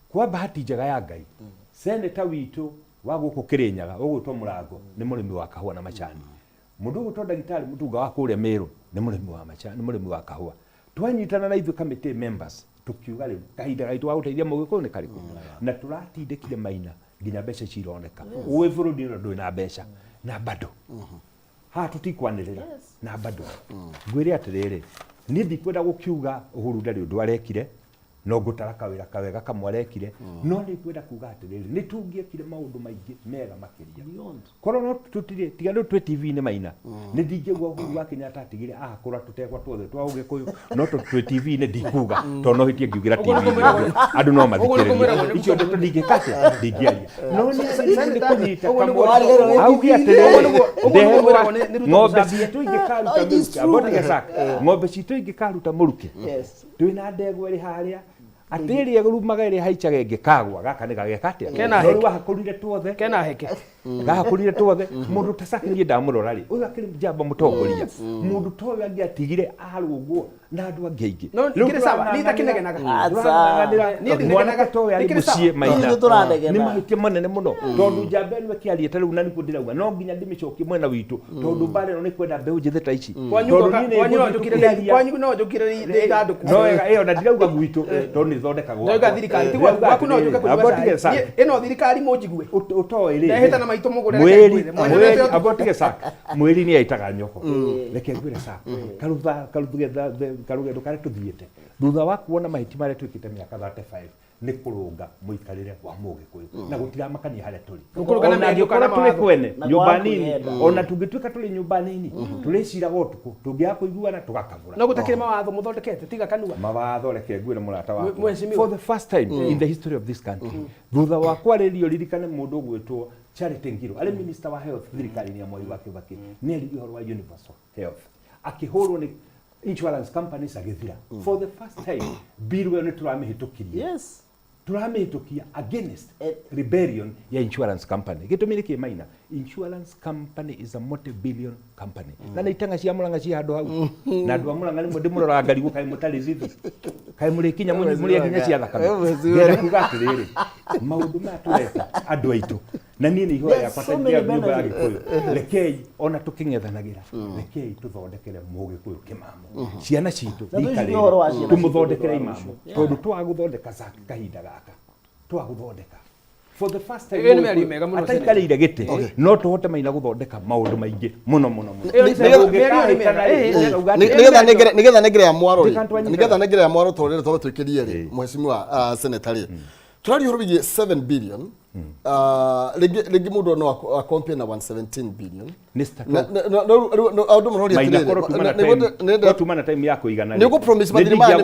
Kwa bahati njega ya Ngai, seneta witũ wa gũkũ Kĩrĩnyaga ũgwĩtwo Mũrango nĩ mũrĩmi wa kahũa na macani. Mũndũ ũgwĩtwo ndagĩtarĩ Mũtunga wa kũrĩa Mĩrũ nĩ mũrĩmi wa macani, nĩ mũrĩmi wa kahũa. Twanyitana na ithuĩ committee members. Tũkiuga rĩu kahinda gaitũ ga gũteithia Mũgĩkũyũ nĩ karĩkũ, na tũratindĩkire Maina nginya mbeca ici ironeka. Wĩ bũrũri ũyũ ndũrĩ na mbeca na bado haha tũtikwanĩrĩra na bado ngwĩre atĩrĩrĩ, niĩ ndikwenda gũkiuga Uhuru ndarĩ ũndũ arekire, no ngũtara kawĩra kawega kamwe arekire, no nĩ ngwenda kuga atĩrĩrĩ, nĩ tũngĩekire maũndũ maingĩ mega makĩria korwo no tũtirĩ tiga rĩu twĩ TV-inĩ. Maina, nĩ ndingĩigua Uhuru wa Kenyatta atigire ahakũra tũtegwa tuothe twa Ũgĩkũyũ, no tondũ twĩ TV-inĩ ndikuga, tondũ no hĩtie ngiugĩra TV-inĩ andũ no mathikĩrĩrie icio ndeto, ndingĩka atĩa, ndingĩaria, no nĩ agĩrĩirwo nĩ kũnyita kamwe auge atĩrĩrĩ, ndegwa ng'ombe citũ ingĩkaruta mũrukĩ, amba ũtige, ng'ombe citũ ingĩkaruta mũrukĩ, twĩna ndegwa ĩrĩ harĩa atĩ ĩrĩa ĩrumaga ĩrĩa haicaga ĩngĩkagwa gaka nĩ gageka atĩa? Kena No rĩu heke. wahakũrire tuothe. Kena heke. Gahakũrire tuothe. Mũndũ ta Saki niĩ ndamũrora rĩ, ũyũ akĩrĩ njamba mũtongoria, mũndũ ta ũyũ angĩatigire arũngwo na andũ angĩ aingĩ. No, Rĩu ikĩrĩ sawa, niĩ itakĩnegenaga. tũrang'ang'anĩra Niĩ ndinegena- mwanake ta ũyũ arĩ Ikĩrĩ sawa. mũciĩ Maina. Ithuĩ tũranegena. Nĩ mahĩtia manene mũno tondũ njamba ĩno ĩkĩaria ta rĩu, na nĩkuo ndĩrauga no nginya ndĩmĩcokie mwena witũ, tondũ mbara ĩno nĩ kwenda mbeũ njĩthĩ ta ici. Kwanyu Tondũ ngoka- niĩ nĩ kwanyu no ngũthiĩ njũkire tũkĩaria. Kwanyu no njũkire ithandũkũ. No wega ĩyo na ndirauga gwitũ tondũ nĩ thondekagwo. Ndoiga thirikari ti gwaku, gwaku no njũke Amba kũnyua ũtige cai. Sack. Ĩno thirikari mũnjigue. Ũtoĩ rĩ Ndehĩta na maitũ mũgũre, reke mwĩri ngwĩre. Mwene mwĩri nĩwe amba ũtige Sack, mwĩri nĩ aitaga nyoko. Reke ngwĩre Sack, karutha karugendo karĩa tũthiĩte thutha wa kuona mahĩtia marĩa twĩkĩte mĩaka 35 nĩ kũrũnga mũikarĩre wa Mũgĩkũyũ na gũtiramakania harĩa tũrĩ. Gũkũrũnga na Ona mĩario kana angĩkorwo tũrĩ mawatho. kwene Na nyũmba kwaga nini, kwĩyenda. ona tũngĩtuĩka tũrĩ nyũmba nini, tũrĩciraga ũtukũ tũngĩaga kũiguana tũgakabũra. No gũtakĩrĩ mawatho mũthondekete tiga kanua. Mawatho, reke ngwĩre mũrata wakwa, Mheshimiwa. for the first time in the history of this country, thutha wa kwarĩrio, ririkane mũndũ ũgwĩtwo Charity Ngilu arĩ minister wa health thirikari-inĩ ya Mwai wa Kibaki nĩ eririe ũhoro wa universal health, akĩhũrwo nĩ insurance companies agĩthira. For the first time bill ĩyo nĩ tũramĩhĩtũkirie, tũramĩhĩtũkia against rebellion ya insurance company. Gĩtũmi nĩ kĩ, Maina? Insurance company is a multi billion company na nĩ itanga cia Mũrang'a ci handũ hau, na andũ a Mũrang'a rĩmwe ndĩmũroraga ngarigwo kaĩ mũtarĩ thithi, kaĩ mũrĩkinya mũrĩe nginya cia thakame. Ngenda kuga atĩrĩrĩ, maũndũ maya tũreka andũ aitũ, na niĩ nĩ ihoya There's rĩakwa so ta many rĩa nyũmba ya benefits. Gĩkũyũ, rekei ona tũkĩng'ethanagĩra, rekei tũthondekere Mũgĩkũyũ kĩmamo, ciana citũ Na rika tũcirie ũhoro wa rĩrĩ ciana citũ tũmũthondekere thutha wa imamo, rũciũ. tondũ twaga gũthondeka Zack kahinda gaka twaga gũthondeka for the first time Ĩyo nĩ mĩario mĩega mũno, ataikarĩire gĩtĩ, no tũhote Maina gũthondeka maũndũ maingĩ mũno mũno mũno. Ĩyo nĩ mĩario nĩ mĩega. Nĩgetha nengere ya mwaro rĩ, Ndikantwanyitana. nĩgetha nengere ya mwaro tondũ rĩrĩ tondũ twĩkĩrie rĩ, mheshimiwa senator rĩ, tũraria ũhoro wĩgiĩ 7 billion. Rĩngĩ rĩngĩ mũndũ no acompare na 117 billion. Mr. Andũ maroria Maina, atĩrĩrĩ, korwo tuma na korwo tuma na time ya kũigana Nĩ ũgũ-promise mathirĩ maya nĩ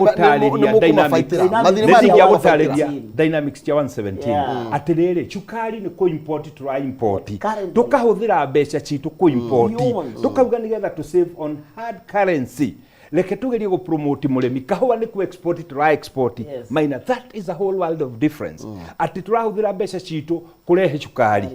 mũkũmabaitĩra. Mathirĩ maya nĩ nĩndingĩagũtarĩria mũkũmabaitĩra. dynamics cia 117. Atĩrĩrĩ, cukari nĩ kũ-import tũra import, Currently. tũkahũthĩra mbeca citũ kũ-import, Beyond. tũkauga nĩgetha tũ save on hard currency, reke tugerie gũ-promote mũrĩmi. Kahũa nĩ kũ-export tũra export. Maina, that is a whole world of difference, atĩ tũrahũthĩra mbeca citũ kũrehe cukari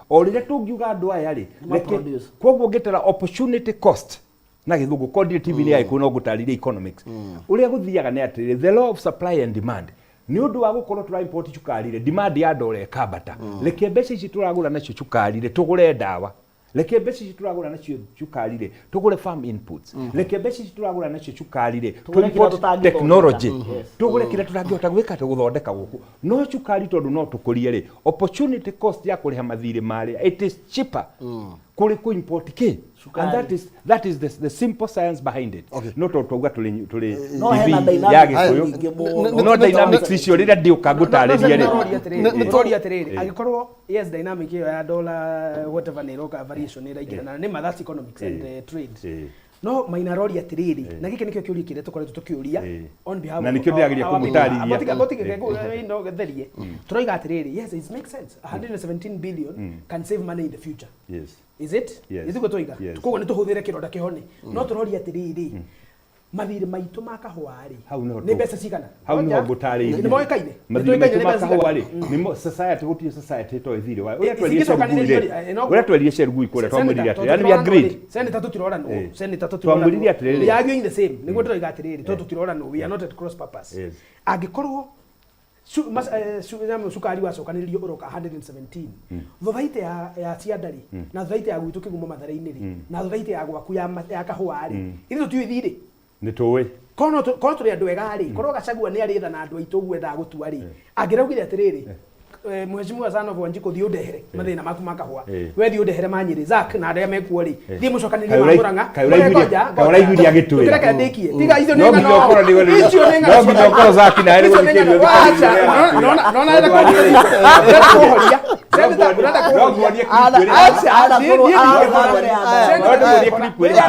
o rĩrĩa tũngiuga andũ aya rĩ reke Ma-produce. Koguo ngĩtara opportunity cost na gĩthũngũ kondire TV nĩ yagĩkũyũ no ngũtarĩria economics ũrĩa gũthiaga nĩ atĩrĩrĩ, the law of supply and demand. Nĩ ũndũ wa gũkorwo tũra import cukari rĩ, demand ya ndora ĩkambata. Reke mbeca ici tũragũra nacio cukari rĩ, tũgũre ndawa. Reke mbeca ici tũragũra nacio cukari rĩ, tũgũre farm inputs. Reke mbeca ici tũragũra nacio cukari rĩ, Tũgũre kĩrĩa tũ-import tũtangĩthondeka. technology, tũgũre kĩrĩa tũtangĩhota gwĩka tũgũthondeka gũkũ. No cukari tondũ no tũkũrie rĩ, opportunity cost ya kũrĩha mathirĩ marĩa, it is cheaper kũrĩ kũ import kĩ. Cukari. And that is the simple science behind it. No tondũ twauga tũrĩ tũrĩ No hena TV dynamics ya Gĩkũyũ, nyingĩ mũno. no dynamics icio rĩrĩa ndĩũka ngũtarĩrie rĩ. Tũroria atĩrĩrĩ, angĩkorwo yes, dynamic ĩyo ya dollar whatever nĩ ĩroka, variation nĩ ĩraingĩra, na nĩ ma that's economics and trade, no Maina aroria atĩrĩrĩ, na gĩkĩ nĩkĩo kĩũria kĩrĩa tũkoretwo tũkĩũria on behalf Na of nĩkĩo ndĩrageria kũmũtarĩria. Abo therie tũroiga atĩrĩrĩ, yes, it makes sense, 117 billion can save money in the future. Is it? Yes. Ithuĩ tũiga Yes. koguo nĩ tũhũthĩre kĩronda kĩhone, no tũroria atĩrĩrĩ, mathirĩ maitũ ma kahũa rĩ, Hau nĩho nĩ mbeca cigana? Hau nĩho ngũtarĩirie. Nĩ moĩkaine. Mathirĩ Nĩ maitũ tũĩkaine nĩ ma mbeca kahũa rĩ, cigana. nĩmo society, gũtirĩ society ĩtoĩ thirĩ wayo. Ũrĩa twerie Cingĩcokanĩrĩrio Chelugui rĩ, rĩ, no- ũrĩa twerie Chelugui kũrĩa twamwĩrire atĩrĩ, yani we agreed. Senator, tũtiroranwo. Senator, tũtiroranwo. Twamwĩrire atĩrĩrĩ. We are arguing the same. Nĩguo ndĩroiga atĩrĩrĩ, tondũ tũtiroranwo, we are not at cross purpose. Angĩkorwo cukari wacokanĩrĩrio ũroka 117, thothaitĩ ya cianda rĩ, na thothaitĩ ya gwitũ kĩgumo Mathare-inĩ rĩ, na thothaitĩ ya gwaku ya kahũa rĩ, ithuĩ tũtiũĩ thirĩ. Nĩ tũĩ. Korwo korwo tũrĩ andũ ega rĩ, korwo Gachagua nĩ arĩ tha na andũ aitũ ũguo endaga gũtua rĩ, angĩraugire atĩrĩrĩ, Mheshimiwa Sanov Wanjikũ, thiĩ ũndehere mathĩna maku ma kahũa, we thiĩ ũndehere ma Nyĩrĩ, Zack na arĩa mekuo rĩ, thiĩ mũcokanĩrie ma Mũrang'a. Kaĩ ũraiguire- kaĩ ũraiguire agĩtwĩra? Reke ndĩkie. Tiga icio nĩ No nginya ng'ano. ũkorwo nĩ- Icio nĩ ng'ano. no nginya ũkorwo Zack nawe nĩ Icio nĩ gũthikĩrĩria ng'ano. ũthikĩrĩria Acha, ũrĩa nona nona Tondũ ũrenda kũhoria. Senator, ũrenda No kũhoria. nguonie clip ĩrĩa- Acha, thiĩ- thiĩ- No ndĩmuonie clip ĩrĩa. Acha.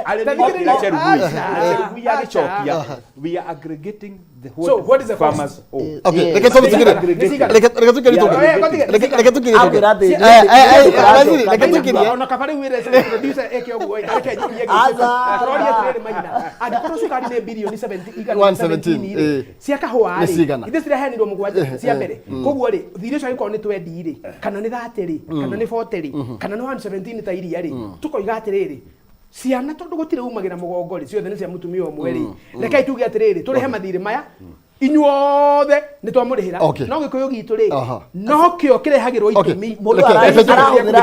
Arĩ Thikĩrĩria. Chelugui. Acha. Chelugui agĩcokia, we are aggregating the what, So, what is the cost? farmers owe. Okay, reke tũmĩtigĩre. Reke tũkirie tũke. Reke tũkirie tũke. Waziri, reke tũkirie. Ona kaba rĩu wĩre producer eke ũguo ĩ, reke njirie gĩkĩ. Tũroria atĩrĩrĩ Maina, angĩkorwo cukari nĩ birioni 70 117, 117 rĩ, cia kahũa Nĩ rĩ, cigana? ithuĩ ciraheanirwo mũgwanja cia mbere. Koguo rĩ, thirĩ ũcio angĩkorwo nĩ 20 rĩ, kana nĩ 30 rĩ, kana nĩ 40 rĩ, kana nĩ 117 ta iria rĩ, tũkoiga atĩrĩrĩ, ciana tondũ gũtirĩ umagĩra mũgongo rĩ, ciothe nĩ cia mũtumia ũmwe rĩ, rekei tuge atĩrĩrĩ, tũrĩhe mathirĩ maya inyuothe nĩ twamũrĩhĩra. Okay. No gĩkũyũ gitũ rĩ, Aha. no kĩo kĩrehagĩrwo Okay. itũmi. Mũndũ Reke- reke njuke, reke njuke,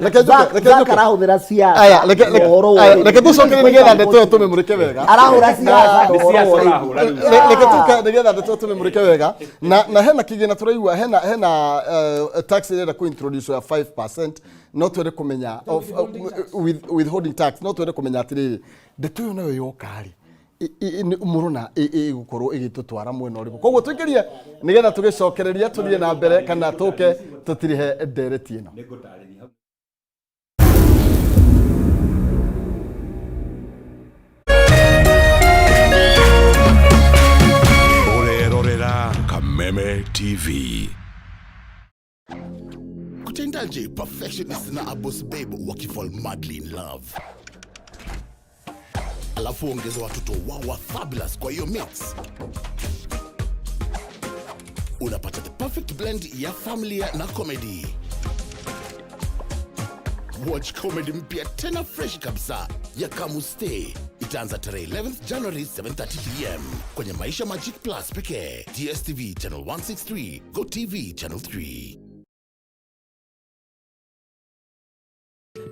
reke njuke, reke Zack njuke. arahũthĩra siasa Aya, reke na ũhoro wa aya, ũrĩmi. reke tũcokerie nĩgetha ndeto ĩyo tũmĩmũrĩke wega. Arahũra siasa na Nĩ ũhoro siasa wa ũrĩmi. ũrahũra rĩu. Reke tuke nĩgetha ndeto ĩyo tũmĩmũrĩke wega. Na hena kĩgĩna tũraigua hena tax ĩrenda kũ introduce ya 5%, no twende kũmenya of, withholding tax, no twende kũmenya atĩrĩrĩ, ndeto ĩyo nayo yoka rĩ, mũrona ĩgũkorwo ĩgĩtũtwara mwena ũrĩkũ? Koguo tũingĩrie nĩgetha tũgĩcokereria tũthiĩ na mbere kana tũke tũtirihe ndereti ĩno. Ũrerorera Kameme TV. Kutendaje perfectionist na abos babe wakifall madly in love, alafu ongeza watoto wao wa fabulous kwa hiyo mix, unapata the perfect blend ya familia na comedy. Watch comedy mpya tena fresh kabisa ya Kamuste. Itaanza tarehe 11th January 7:30 p.m. kwenye Maisha Magic Plus pekee, DSTV channel 163, Go TV channel 3.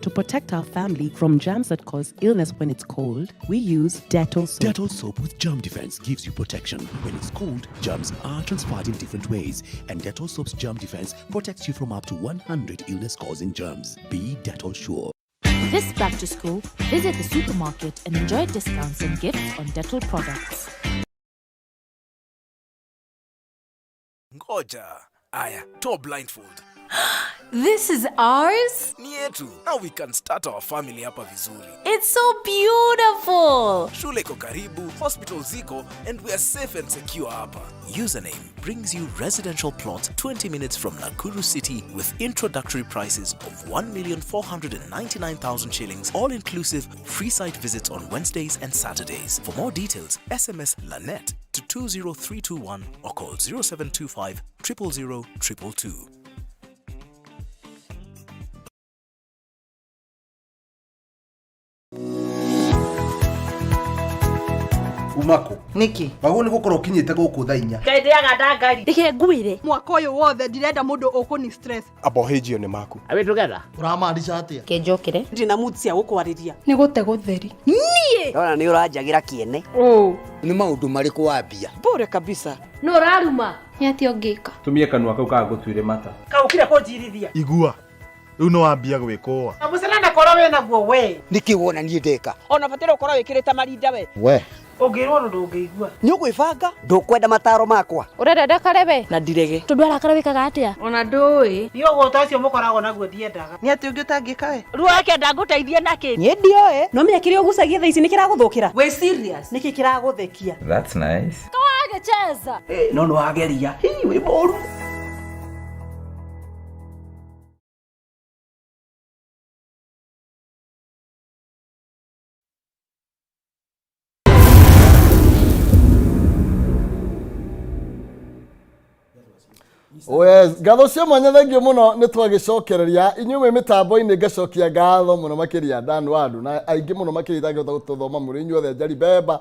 To protect our family from germs that cause illness when it's cold, we use Dettol soap. Dettol soap with germ defense gives you protection. When it's cold, germs are transferred in different ways, and Dettol soap's germ defense protects you from up to 100 illness-causing germs. Be Dettol sure. This back to school, visit the supermarket and enjoy discounts and gifts on Dettol products. Ngoja. Aya, toa blindfold. This is ours? Ni yetu. Now we can start our family hapa vizuri. It's so beautiful! Shule iko karibu, hospital ziko, and we are safe and secure hapa. Username brings you residential plot 20 minutes from Nakuru City with introductory prices of 1,499,000 shillings, all inclusive, free site visits on Wednesdays and Saturdays. For more details, SMS LANET to 20321 or call 0725 000 222. Umako niki wagwo nĩ gũkorwo ũkinyĩte gũkũ thaa 4. Ndendeaga ndangari. Reke ngwĩre. Mwaka ũyũ wothe ndirenda mũndũ ũkũni stress. Abohĩnjio nĩ maku. Are we together? Ũramaanisha atĩa? Kenjokere. Ndina mood cia gũkwarĩria. Nĩ gũte gũtheri. Niĩ! Ndona nĩ ũranjagĩra kĩene. Ũ. Nĩ maũndũ marĩkũ wambia? Bure kabisa. No ũraruma? Nĩ atĩa ũngĩka? Tumie kanua kau kaga gũtuire mata. Kaũkire kũnjirithia. Igua rĩu nĩ wambia gwĩkũa. Mũcene korwo wĩ naguo we. Nĩkĩ wona niĩ ndeka? Ona bataire ũkorwo wĩkĩrĩte marinda we. We. Ũngĩrwo ũndũ ndũngĩigua. Nĩ ũgwĩbanga? Ndũkwenda mataro makwa? Ũrenda ndakare we? Na ndirege. Tondũ arakara wĩkaga atĩa? Ona ndũĩ. Niĩ ũgũta ũcio mũkoragwo naguo ndiendaga. Nĩ atĩ ũngĩ ũtangĩka we. Ruo ndangũteithia nakĩ? Niĩ ndioĩ. No menya kĩrĩa ũgucagia thaa ici nĩ kĩragũthũkĩra. Wĩ serious? Nĩkĩ kĩragũthekia? That's nice. Kawagĩcheza. No nĩ wageria. Hii wĩ mũru. Yes, ngatho cia mwanya, thengio mũno. Nĩ twagĩcokereria inyuĩ mwĩ mĩtambo-inĩ, ngacokia ngatho mũno makĩria Dan Wadu na aingĩ mũno makĩria itangĩhota gũtũthoma mũrĩ inyuothe. Njari Bemba,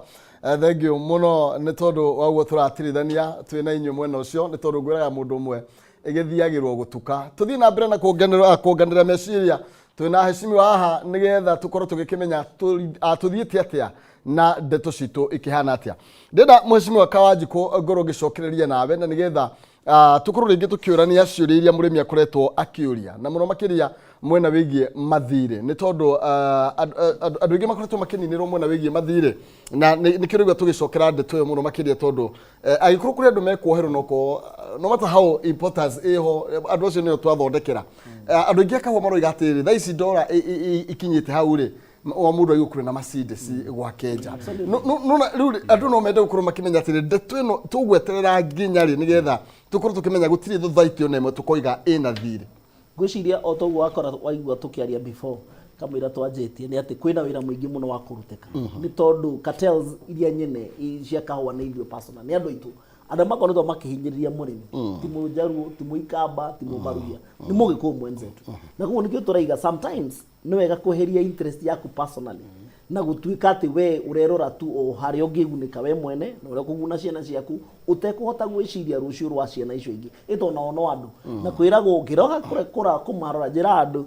thengio mũno nĩ tondũ wa ũguo tũratirithania twĩ na inyuĩ mwena ũcio, nĩ tondũ ngwĩraga mũndũ ũmwe ĩgĩthiagĩrwo gũtuka. Tũthiĩ na mbere na kuonganĩra meciria. Twĩna heshimiwa haha nĩgetha tũkorwo tũgĩkĩmenya tũthiĩte atĩa na ndeto citũ ikĩhana atĩa. Ndĩrenda mheshimiwa Kawanjikũ ngorwo ngĩcokereria nawe na nĩgetha tũkorwo rĩngĩ tũkĩũrania ciũria iria mũrĩmi akoretwo akĩũria, na mũno makĩria mwena wĩgiĩ mathirĩ, nĩ tondũ andũ aingĩ makoretwo makĩninĩrwo mwena wĩgiĩ mathirĩ, na nĩkĩo rĩu tũgĩcokera ndeto ĩyo mũno makĩria, tondũ angĩkorwo kũrĩ andũ mekuoherwo nokorwo no matter how importance ĩho, andũ acio nĩo twathondekera. Andũ aingĩ a kahũa maroiga atĩrĩrĩ, thaa ici ndora ikinyĩte hau rĩ, o mũndũ agĩũkũrĩ na Mercedes gwake nja. Nona rĩu rĩ, andũ no mende gũkorwo makĩmenya atĩrĩ, ndeto ĩno tũgweterera nginya rĩ nĩgetha tũkorwo tũkĩmenya gũtirĩ thothaitĩ ona ĩmwe tũkoiga ĩna thirĩ? Ngwĩciria o toguo wakora waigua tũkĩaria before kamũira twanjĩtie, nĩ atĩ kwĩna wĩra mũingĩ mũno wa kũrutĩka, nĩ tondũ cartels iria nyene cia kahũa nĩ ithuĩ personal, nĩ andũ aitũ andũ makoretwo makĩhinyĩrĩria mũrĩmi, ti mũjaruo, ti mũikamba, ti mũmaruia, nĩ mũgĩkũyũ mwenzetu. Na koguo nĩkĩo tũraiga sometimes nĩ wega kweheria interest yaku personally na gũtuĩka atĩ we ũrerora tu o harĩa ũngĩgunĩka we mwene na ũrĩa ũkũguna ciana ciaku, ũtekũhota gwĩciria rũciũ rwa ciana icio ingĩ, ĩ nao no andũ. Na kwĩragwo ũngĩroga kũra kũmarora njĩra andũ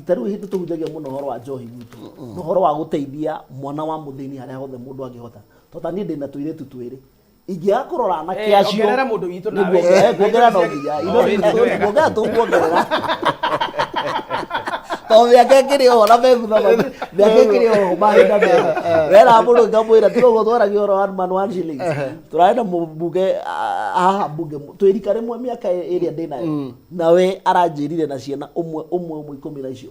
ta rĩu hĩndĩ tũhunjagia mũno ũhoro wa njohi gwitũ na ũhoro wa gũteithia mwana wa mũthĩni harĩa hothe mũndũ angĩhota. Tondũ ta niĩ ndĩna tũirĩtu twĩrĩ, ingĩaga kũrora anake acio Ongerera mũndũ witũ nawe. Nĩguo, kuongerera no nginya. Kuongerera tũkuongerera, tondũ mĩaka ĩkĩrĩ oho na megutha mĩaka ĩkĩrĩ oho mahinda mega wera mũndũ ngamwĩra tiga ũguo twaragia ũhoro one man one shillings. Tũrarĩ na mũmbunge haha mbunge twĩ rika rĩmwe mĩaka ĩrĩa ndĩ nayo, nawe aranjĩrire na ciana ũmwe ũmwe ũmwe 10 na icio,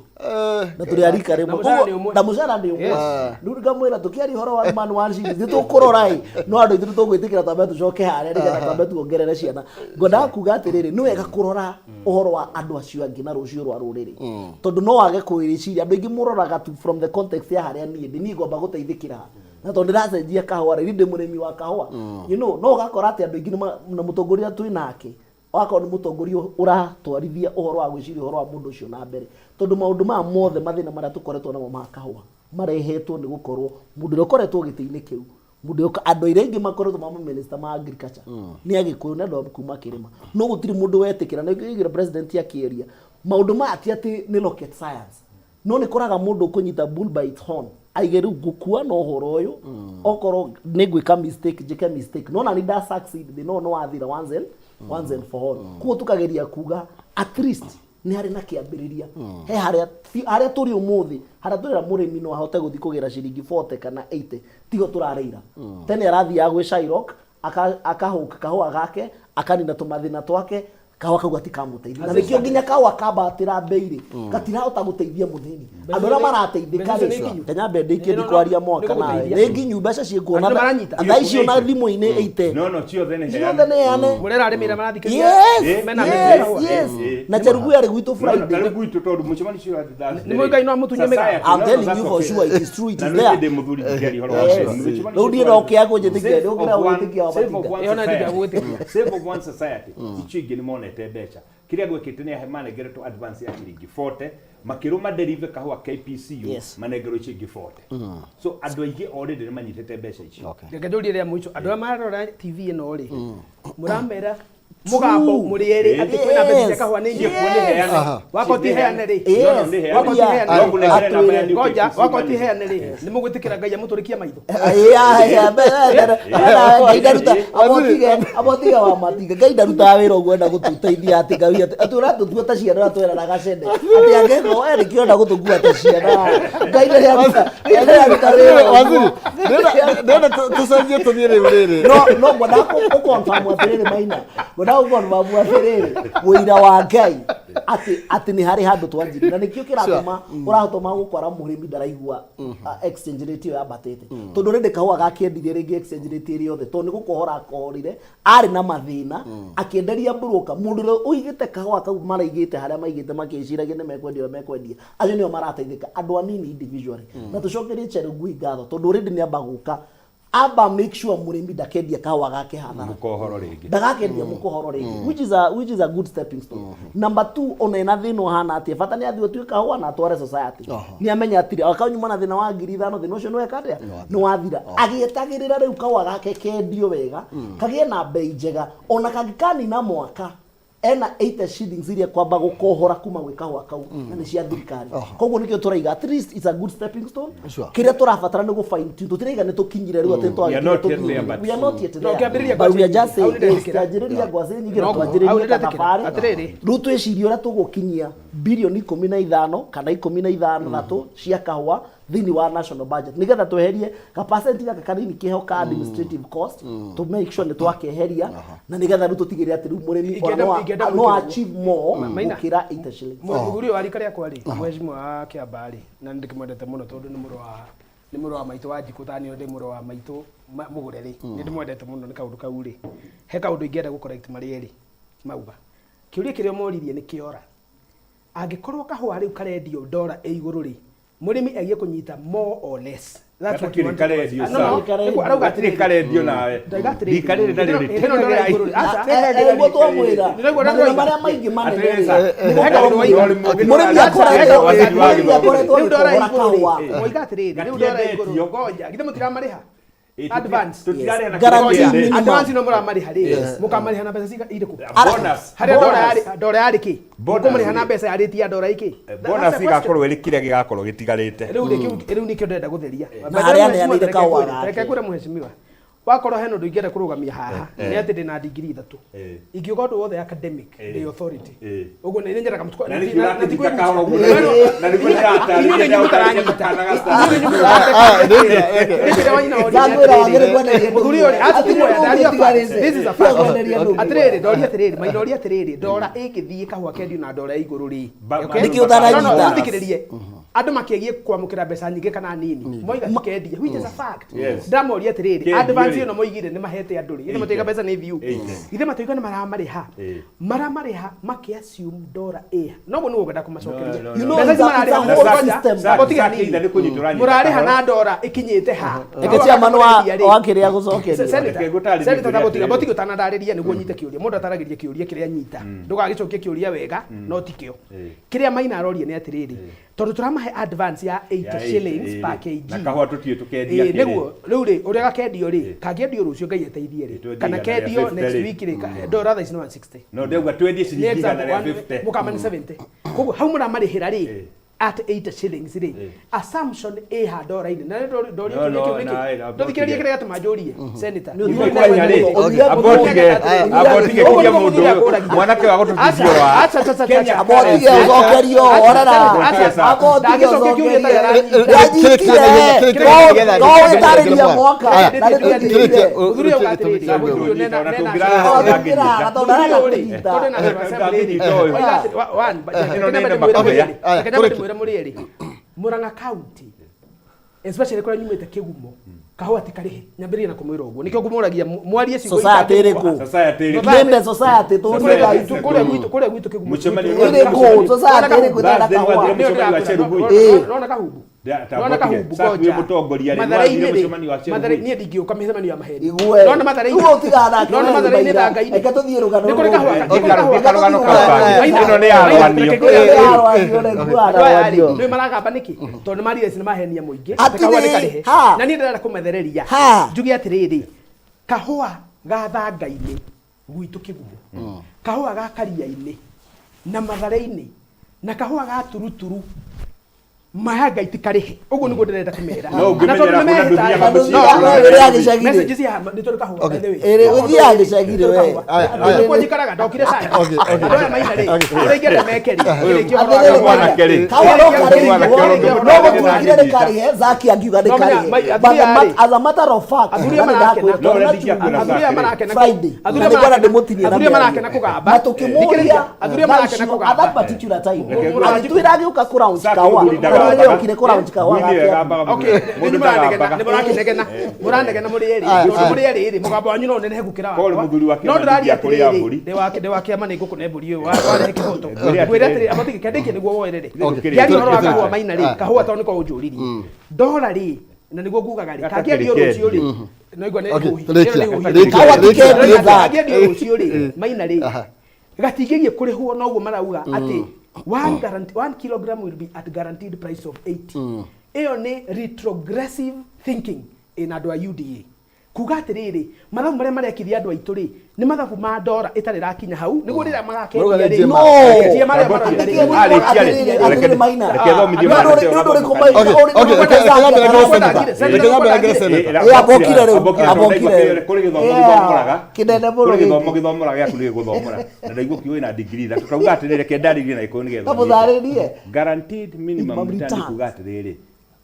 na tũrĩ a rika rĩmwe. Na mũcara nĩ ũmwe. Na mũcara nĩ ũmwe. Rĩu ngamwĩra tũkĩaria ũhoro wa man one shillings nĩ tũkũrora ĩ, no andũ aitũ nĩ tũgwĩtĩkĩra twambe tũcoke harĩa nĩgetha twambe tuongerere ciana. Ngwendaga kuga atĩrĩrĩ, nĩ wega kũrora ũhoro wa andũ acio angĩ na rũciũ rwa rũrĩrĩ, tondũ no wage kwĩciria. Andũ aingĩ mũroraga tu from the context ya harĩa niĩ ndĩ, niĩ ngwamba gũteithĩkĩra ha, na tondũ ndĩracenjia kahũa rĩ, ndĩ mũrĩmi wa kahũa, no ũgakora atĩ andũ aingĩ na mũtongoria twĩ nake wakorwo nĩ mũtongoria ũratwarithia ũhoro wa gwĩciria ũhoro wa mũndũ ũcio na mbere, tondũ maũndũ maya mothe, mathĩna marĩa tũkoretwo namo ma kahũa marehetwo nĩ gũkorwo mũndũ ũrĩa ũkoretwo gĩtĩ-inĩ kĩu, mũndũ ũrĩa andũ arĩa aingĩ makoretwo ma minister ma agriculture nĩ agĩkũyũ, nĩ andũ a kuma kĩrĩma, no gũtirĩ mũndũ wetĩkĩra. Na ĩgĩra president akĩeria maũndũ maya ti atĩ nĩ rocket science, no nĩ koraga mũndũ ũkũnyita bull by its horn aige rĩu ngũkua na ũhoro ũyũ, okorwo nĩ ngwĩka mistake njĩke mistake, no na nĩ nda succeed thĩna ũyũ nĩ wathira once and for all. Koguo tũkageria kuga at least nĩ harĩ na kĩambĩrĩria he harĩa harĩa tũrĩ ũmũthĩ, harĩa tũrera mũrĩmi no ahote gũthiĩ kũgĩra ciringi 40 kana 80, tiho tũrarĩira tene. Arathiaga gwĩ Shylock akahũka kahũa gake, akanina tũmathĩna twake, kahũa kau gatikamũteithia, na nĩkĩo nginya kahũa kambatĩra mbei rĩ, gatirahota gũteithia mũthĩni. Andũ arĩa marateithĩka rĩ, kanyambe ndĩkie, ndikwaria mwaka nawe, nĩ nginyu mbeca ciĩkuo Andũ nĩ maranyita. Thaa icio na thimũ-inĩ 80. No ciothe nĩ Ciothe nĩ heane. Mũrera arĩmi arĩa marathikĩrĩria Yes, mena yes, mbeca. yes. Na Cherugui arĩ gwitũ Friday. Tarĩu gwitũ tondũ mũcemanio ũcio wa Thursday Nĩ mũĩkaine no amũtunye mĩgate. I'm telling you for sure it is true, it is there. Ndĩ mũthuri ndingĩaria ũhoro wa Yes. mũcemanio. Rĩu niĩ no kĩa kũnjĩtĩkia, nĩ ũkĩra gwĩtĩkia wa Save of Matinga. one Ĩyo no society. ndingĩagwĩtĩkia. Save of one society icio ingĩ nĩ monete mbeca. Kĩrĩa gwĩkĩte nĩ manengeretwo advance ya ciringi 40, makĩrũma derive kahũa KPCU, manengerwo icio ingĩ 40. So andũ aingĩ already nĩ manyitĩte mbeca icio. Reke njũrie rĩa mũico, andũ arĩa mararora TV ĩno rĩ, mũramera mũgambo mũrĩ erĩ atĩ kwĩna mbeca cia kahũa nĩ nyingĩ? Ciĩkuo nĩ heane. Wakorwo ti heane rĩ, No, no, nĩ heane. wakorwo ti heane No ngũnengere namba ya new ngoja, KPCU wakorwo ti manager. heane rĩ, nĩ mũgwĩtĩkĩra Ngai amũtũrĩkie maitho? Ngai ndaruta abotige wa matinga, Ngai ndarutaga wĩra ũguo, enda gũtũteithia atĩ Ngai atĩ ũratũtua ta ciana, ũratwĩra na gacene atĩ angĩkorwo we nĩkĩo enda gũtũkua ta ciana. Ngai ndarĩ aruta, Ngai ndarĩ aruta wĩra Waziri, ũguo. ndĩrenda tũcenjie tũthiĩ rĩu rĩrĩ. No ngwendaga gũconfirm atĩrĩrĩ, Maina, ngwendaga gũconfirm atĩrĩrĩ, ũira wa Ngai atĩ nĩ harĩ handũ twanjirie, na nĩkĩo kĩratũma ũratũma gũkora mũrĩmi ndaraigua exchange rate ĩyo yambatĩte, tondũ rĩndĩ kahũa gakĩendirie rĩngĩ exchange rate ĩrĩ yothe, tondũ nĩ gũkohora akohorire, arĩ na mathĩna, akĩenderia broker. Mũndũ ũrĩa ũigĩte kahũa kau maraigĩte harĩa maigĩte makĩciragia nĩ mekwendia ũrĩa mekwendia, acio nĩo marateithĩka, andũ anini individually. Na tũcokerie Cherugui ngatho, tondũ already nĩ amba gũka amba make sure mũrĩmi ndakendia kahũa gake hathara. Mũkohoro rĩngĩ. Ndagakendia mũkohoro rĩngĩ, which is a good stepping stone. Number two, ona ena thĩna ũhana atĩa, bata nĩ athiĩ ũtue kahũa na atware society, nĩ amenya atĩrĩ akanyuma na thĩna wa 5,000, thĩna ũcio nĩ weka atĩa, nĩ wathira, agĩetagĩrĩra rĩu kahũa gake kendio wega, kagĩe na bei njega, ona kangĩkanina mwaka. Ena 80 shillings iria kwamba gũkohora kuma gwĩ kahũa kau, na nĩ cia thirikari. Koguo nĩkĩo tũraiga at least it's a good stepping stone. Kĩrĩa tũrabatara nĩ gũ fine tune. Tũtiraiga nĩ tũkinyire rĩu atĩ We are not yet there, but- we are not yet No, there, kĩambĩrĩria but we are ngwacĩ just nyingĩ. Hau saying nĩ yes, ndetĩkĩra. kĩanjĩrĩria ngwacĩ nyingĩ na No, hau nĩ twanjĩrĩrie ndetĩkĩra. kathabarĩ. Atĩrĩrĩ. Rĩu twĩcirie ũrĩa tũgũkinyia birioni 15 kana 16 cia kahũa thĩinĩ wa national budget, nĩgetha tweherie ga percent gaka kanini keho ka administrative cost, to make sure nĩ twakeheria, na nĩgetha rĩu tũtigĩrĩre atĩ rĩu mũrĩmi ona Ingĩenda no gwĩkĩra achieve more Maina. gũkĩra 80 shillings. Mũthuri ũyũ wa rika rĩakwa rĩ, mheshimiwa wa Kĩambaa rĩ, na nĩ ndĩkĩmwendete mũno tondũ nĩ mũrũ wa maitũ wa njikũ, tani ndĩ mũrũ wa maitũ mũgũre rĩ, nĩ ndĩmwendete mũno nĩ kaũndũ kau rĩ. He kaũndũ ingĩenda gũ correct marĩ erĩ mauga. Kĩũria kĩrĩa moririe nĩ kĩora. Angĩkorwo kahũa rĩu karendio ndora ĩ igũrũ rĩ, mũrĩmi agie kũnyita more or less. That's what you Gatakĩrĩ want to karendio, ask. No, no, sir. nĩguo arauga Gatirĩ atĩrĩrĩ. karendio nawe. Ndauga atĩrĩrĩ. Rika rĩrĩ narĩo Ĩno ndora igũrũ rĩ. Aca. Nĩguo twamwĩra Nĩguo mathĩna ndĩroiga. marĩa maingĩ manene Atĩrĩrĩ, rĩ, sir. nĩ He kaũndũ waiga. mũrĩmi akoretwo Waziri wa mũrĩmi gĩthomo. akoretwo Rĩu ndora agĩkohora igũrũ rĩ, kahũa. moiga atĩrĩrĩ, rĩu ndora igũrũ, Gatiendetio. ngoja, githĩ mũtiramarĩha? Ĩ, Advance. tũtirarĩha na Guarantee kĩrĩa minimum. Advance no mũramarĩha rĩ, Yes. mũkamarĩha na mbeca irĩkũ? Bonus. Harĩa ndora yarĩ, ndora yarĩ kĩ? Bonus. Mũkũmũrĩha na mbeca yarĩtie ya ndora ĩkĩ? Bonus ĩgakorwo ĩrĩ kĩrĩa gĩgakorwo gĩtigarĩte. Rĩu rĩ, rĩu nĩkĩo ndĩrenda gũtheria. Na harĩa aneanĩire kahũa gake. Reke ngwĩre mheshimiwa, wakorwo hena ũndũ ingĩenda kũrũgamia haha, nĩ atĩ ndĩna digiri 3. Ingiuga ũndũ wothe academic, ndĩ authority. Ũguo nĩ nyendaga mũtukũ Na nĩkĩo ũrakĩnyita kahora ũguo, na nĩguo ndĩratarĩria, Inyuĩ nĩ inyuĩ mũtaranyita. ndĩratarĩria Inyuĩ nĩ inyuĩ mũtaranyita. Ngwĩra wagĩrĩire kwenderia Mũthuri ũyũ, acha Atĩ tikuoya, nĩ ndaria ũtigarĩte. facts. This is a fact. Kwenderia ndũngĩ. Atĩrĩrĩ, ndoria atĩrĩrĩ, maindoria atĩrĩrĩ, ndora ĩngĩthiĩ kahũa kendio na ndora igũrũ rĩ. Okay? Nĩkĩ ũtaranyita? No, no, ũthikĩrĩrie. Andũ makĩgie kwamũkĩra mbeca nyingĩ kana nini, moiga tikendie, which is a fact. Yes. Ndamoria atĩrĩrĩ, Kendio advance rĩ. ĩno moigire nĩ mahete andũ rĩ, githĩ matoiga mbeca nĩ thiu? 80. Githĩ matoiga nĩ maramarĩha? Maramarĩha makĩ assume ndora ĩya noguo nĩguo ngwenda kũmacokeria. No, no, You know, Mbeca ici it's a- it's a mararĩha whole ngoja, system. amba tiga Sir, hanini. nĩ kũnyita ũranyita Mũrarĩha kahora. na ndora ĩkinyĩte ha? Reke chairman wa kĩrĩa gũcokeria. Senator, Reke ngũtarĩrie Senator, kũrĩa tabotiga atĩrĩrĩ. botiga ũtanandarĩria nĩguo nyite kĩũria. Mũndũ ataragĩria kĩũria kĩrĩa anyita, ndũgagĩcokie kĩũria wega no tikĩo. Kĩrĩa Maina aroria nĩ atĩrĩrĩ, tondũ tũramahe advance ya 80 Ya 80, shillings per kg. Na kahũa tũtiĩ tũkendia Ĩĩ, kĩrĩ. nĩguo rĩu rĩ, ũrĩa gakendio rĩ, kangĩendio rũciũ Ngai ateithie rĩ, Twendie kana 150 kendio next rĩ. week rĩ, ndora thaa ici nĩ 160. No ndauga twendie Nĩ ciringi example, 150. mũkama nĩ 70. Koguo hau mũramarĩhĩra rĩ at 80 shillings rĩ, assumption ĩ ha ndora-inĩ? Na ndoria No, kĩũria no, kĩu nĩkĩ? na, Ndũthikĩrĩrie kĩrĩa gĩatũma njũrie, senator. Nĩ ũthiire Kwanya rĩ, Ũthiire abotige abotige kiria mũndũ ũyũ mwanake wa gũtũtithio wa Acha, acha, acha, acha. Abotige ũcokerio, orera. Abotige Ndagĩcokia kĩũria ũcokerio. itarĩ aranyita. Ndanyitire. No wĩtarĩria mwaka. Na nĩ tũnyitire. Mũthuri ũyũ atĩrĩrĩ, mũthuri ũyũ nena Tũngĩraga, tondũ arenda kũnyita. Tondũ ena National Assembly rĩ, oiga atĩ- one, but Ĩno reke nĩ nyambe namba ndĩmwĩre kũrĩa. mũrĩ erĩ. Reke nyambe ndĩmwĩre mũrĩ erĩ. Murang'a County, especially kũrĩa nyumĩte Kĩgumo, kahũa ti karĩhe. Nyambĩrĩrie na kũmwĩra ũguo, nĩkĩo ngũmũragia mwarie ciugo Society itangĩmũha. ĩrĩkũ? Society ĩrĩkũ? Nĩmbe society tũrĩ Society thaa ici. Kũrĩa gwitũ, kũrĩa gwitũ Kĩgumo. Mũcemanio Ĩrĩkũ? Society ĩrĩkũ ĩtarĩ na Thursday kahũa? wathire mũcemanio wa Cherubui. Ĩĩ. Nona kahumbu. Ta Nona abotige. kahumbu Sasa ngoja. wĩ mũtongoria rĩ, Mathare-inĩ wathire rĩ, mũcemanio wa Cherubui. Mathare- niĩ ndingĩũka mĩcemanio ya maheni. Igue. Nona mathare-inĩ. Igue ũtigana nake Nona wewe mathare-inĩ Maira. thangainĩ. Reke tũthiĩ rũgano Nĩ kũrĩ rũrũ. kahũa Reke nĩ kũrĩ kahũa karũgano kau kangĩ. Maina, Ĩno nĩ ya Maina, rwanio. reke ngwĩre Ĩĩ, atĩrĩrĩ. rwanio, reke Andũ aya rĩ, rwanio. nĩ maragamba nĩkĩ? Tondũ nĩ marire nĩ mahenia mũingĩ. Hatirĩ, Kahũa nĩ karĩhe. ha. Na niĩ ndĩrenda kũmethereria. Ha. Njuge atĩrĩrĩ, kahũa ga thangainĩ gwitũ Kĩgumo, kahũa ga karia-inĩ na mathare-inĩ na kahũa ga turuturu maya Ngai ti karĩhe. Ũguo nĩguo ndĩrenda kũmera. No Na tondũ ũngĩmenyera nĩ kũna mehĩta- ndũthiaga mũciĩ. No, Ũrĩa gĩcagi-rĩ. message cia nĩ tondũ kahũa, by the way. Ĩrĩ, ũthiaga gĩcagi-rĩ we. Aya, aya. Nĩkuo njikaraga, ndokire cai. Okay, okay. Andũ aya maina rĩ, ũrĩa ingĩenda meke rĩ, kĩrĩkia ũhoro wa Atĩrĩrĩ, kahũa. Mwanake rĩ. Kahũa no karĩhe, Mwanake ũrĩa no gũtuĩkire nĩ karĩhe, Zaki angiuga nĩ No, menya, karĩhe. athuri But the aya rĩ. as a matter of fact, Athuri na aya nĩ marakena. ndakwĩra, No, tondũ na ũrĩa ndingĩakwĩra Tuesday, Athuri aya marakena. Friday, Athuri na aya nĩngwenda marakena. ndĩmũtinie na Athuri aya mĩario. marakena kũgamba. Na tũkĩmũria Thikĩrĩria, athuri aya thaa marakena icio, kũgamba. at that particular time, Reke agĩtwĩra agĩũka kũ-round Zaki kahũa. mũthuri Na rĩrĩa ndagamba. okire kũ-round kahũa Mũthuri gake ndagamba. Okay, Mũndũ nĩ mũranegena, ndagambaga. nĩ mũrakĩnegena, mũranegena mũrĩ erĩ. Aya, Tondũ aya. mũrĩ erĩ rĩ, mũgambo wanyu no ũnenehe gũkĩra Paul wakwa. mũthuri wake No ona ndĩraria ndingĩakũrĩa atĩrĩrĩ, mbũri. ndĩ wa kĩama nĩ ngũkũne mbũri ũyũ, warehe kĩhoto. Ngwĩre Ngwĩre atĩrĩrĩ. atĩrĩrĩ, abotige kĩndĩkie nĩguo woerere. Okay. Ngĩaria ũhoro wa Okay. kahũa maina rĩ, Aya. kahũa tondũ nĩko ũnjũririe. Ndora rĩ, na nĩguo ngugaga rĩ, Gata kangĩendio kĩrĩ rũciũ rĩ, no igua nĩ Okay, huhi. rĩkia, Ĩno nĩ huhi. rĩkia, Kahũa rĩkia, tikendio rĩkia. Zaki. Kangĩendio rũciũ rĩ, maina rĩ, gatingĩgie kũrĩhwo noguo marauga atĩ 1 kilogram will be at guaranteed price of 80. Ĩyo nĩ retrogressive thinking ĩna andũ a UDA. Kuga atĩrĩrĩ, mathabu marĩa marekithia andũ aitũ rĩ, nĩ mathabu ma ndora ĩtarĩ rakinya hau, nĩguo rĩrĩa Marauga marakendia nĩ rĩ, GMR. GMR arĩa marauga rĩ. Arĩkia rĩ, reke thomithie mwana ũcio Okay, okay, reke nyambe reke senator. Reke nyambe reke senator. Eh, abokire rĩu, Abokire, abokire ndaigua kũrĩ gĩthomo Yeah, gĩthomoraga. kĩnene mũno Kũrĩ gĩthomo gĩkĩ. gĩthomoraga gĩaku nĩ gĩgũthomora. Na ndaigua ũkiuga wĩna degree ithatũ. Tũkauga atĩrĩrĩ, reke ndarĩrie na Gĩkũyũ nĩgetha ũnyite. Tamũtharĩrie. Guaranteed minimum Minimum return nĩ returns. kuga atĩrĩrĩ,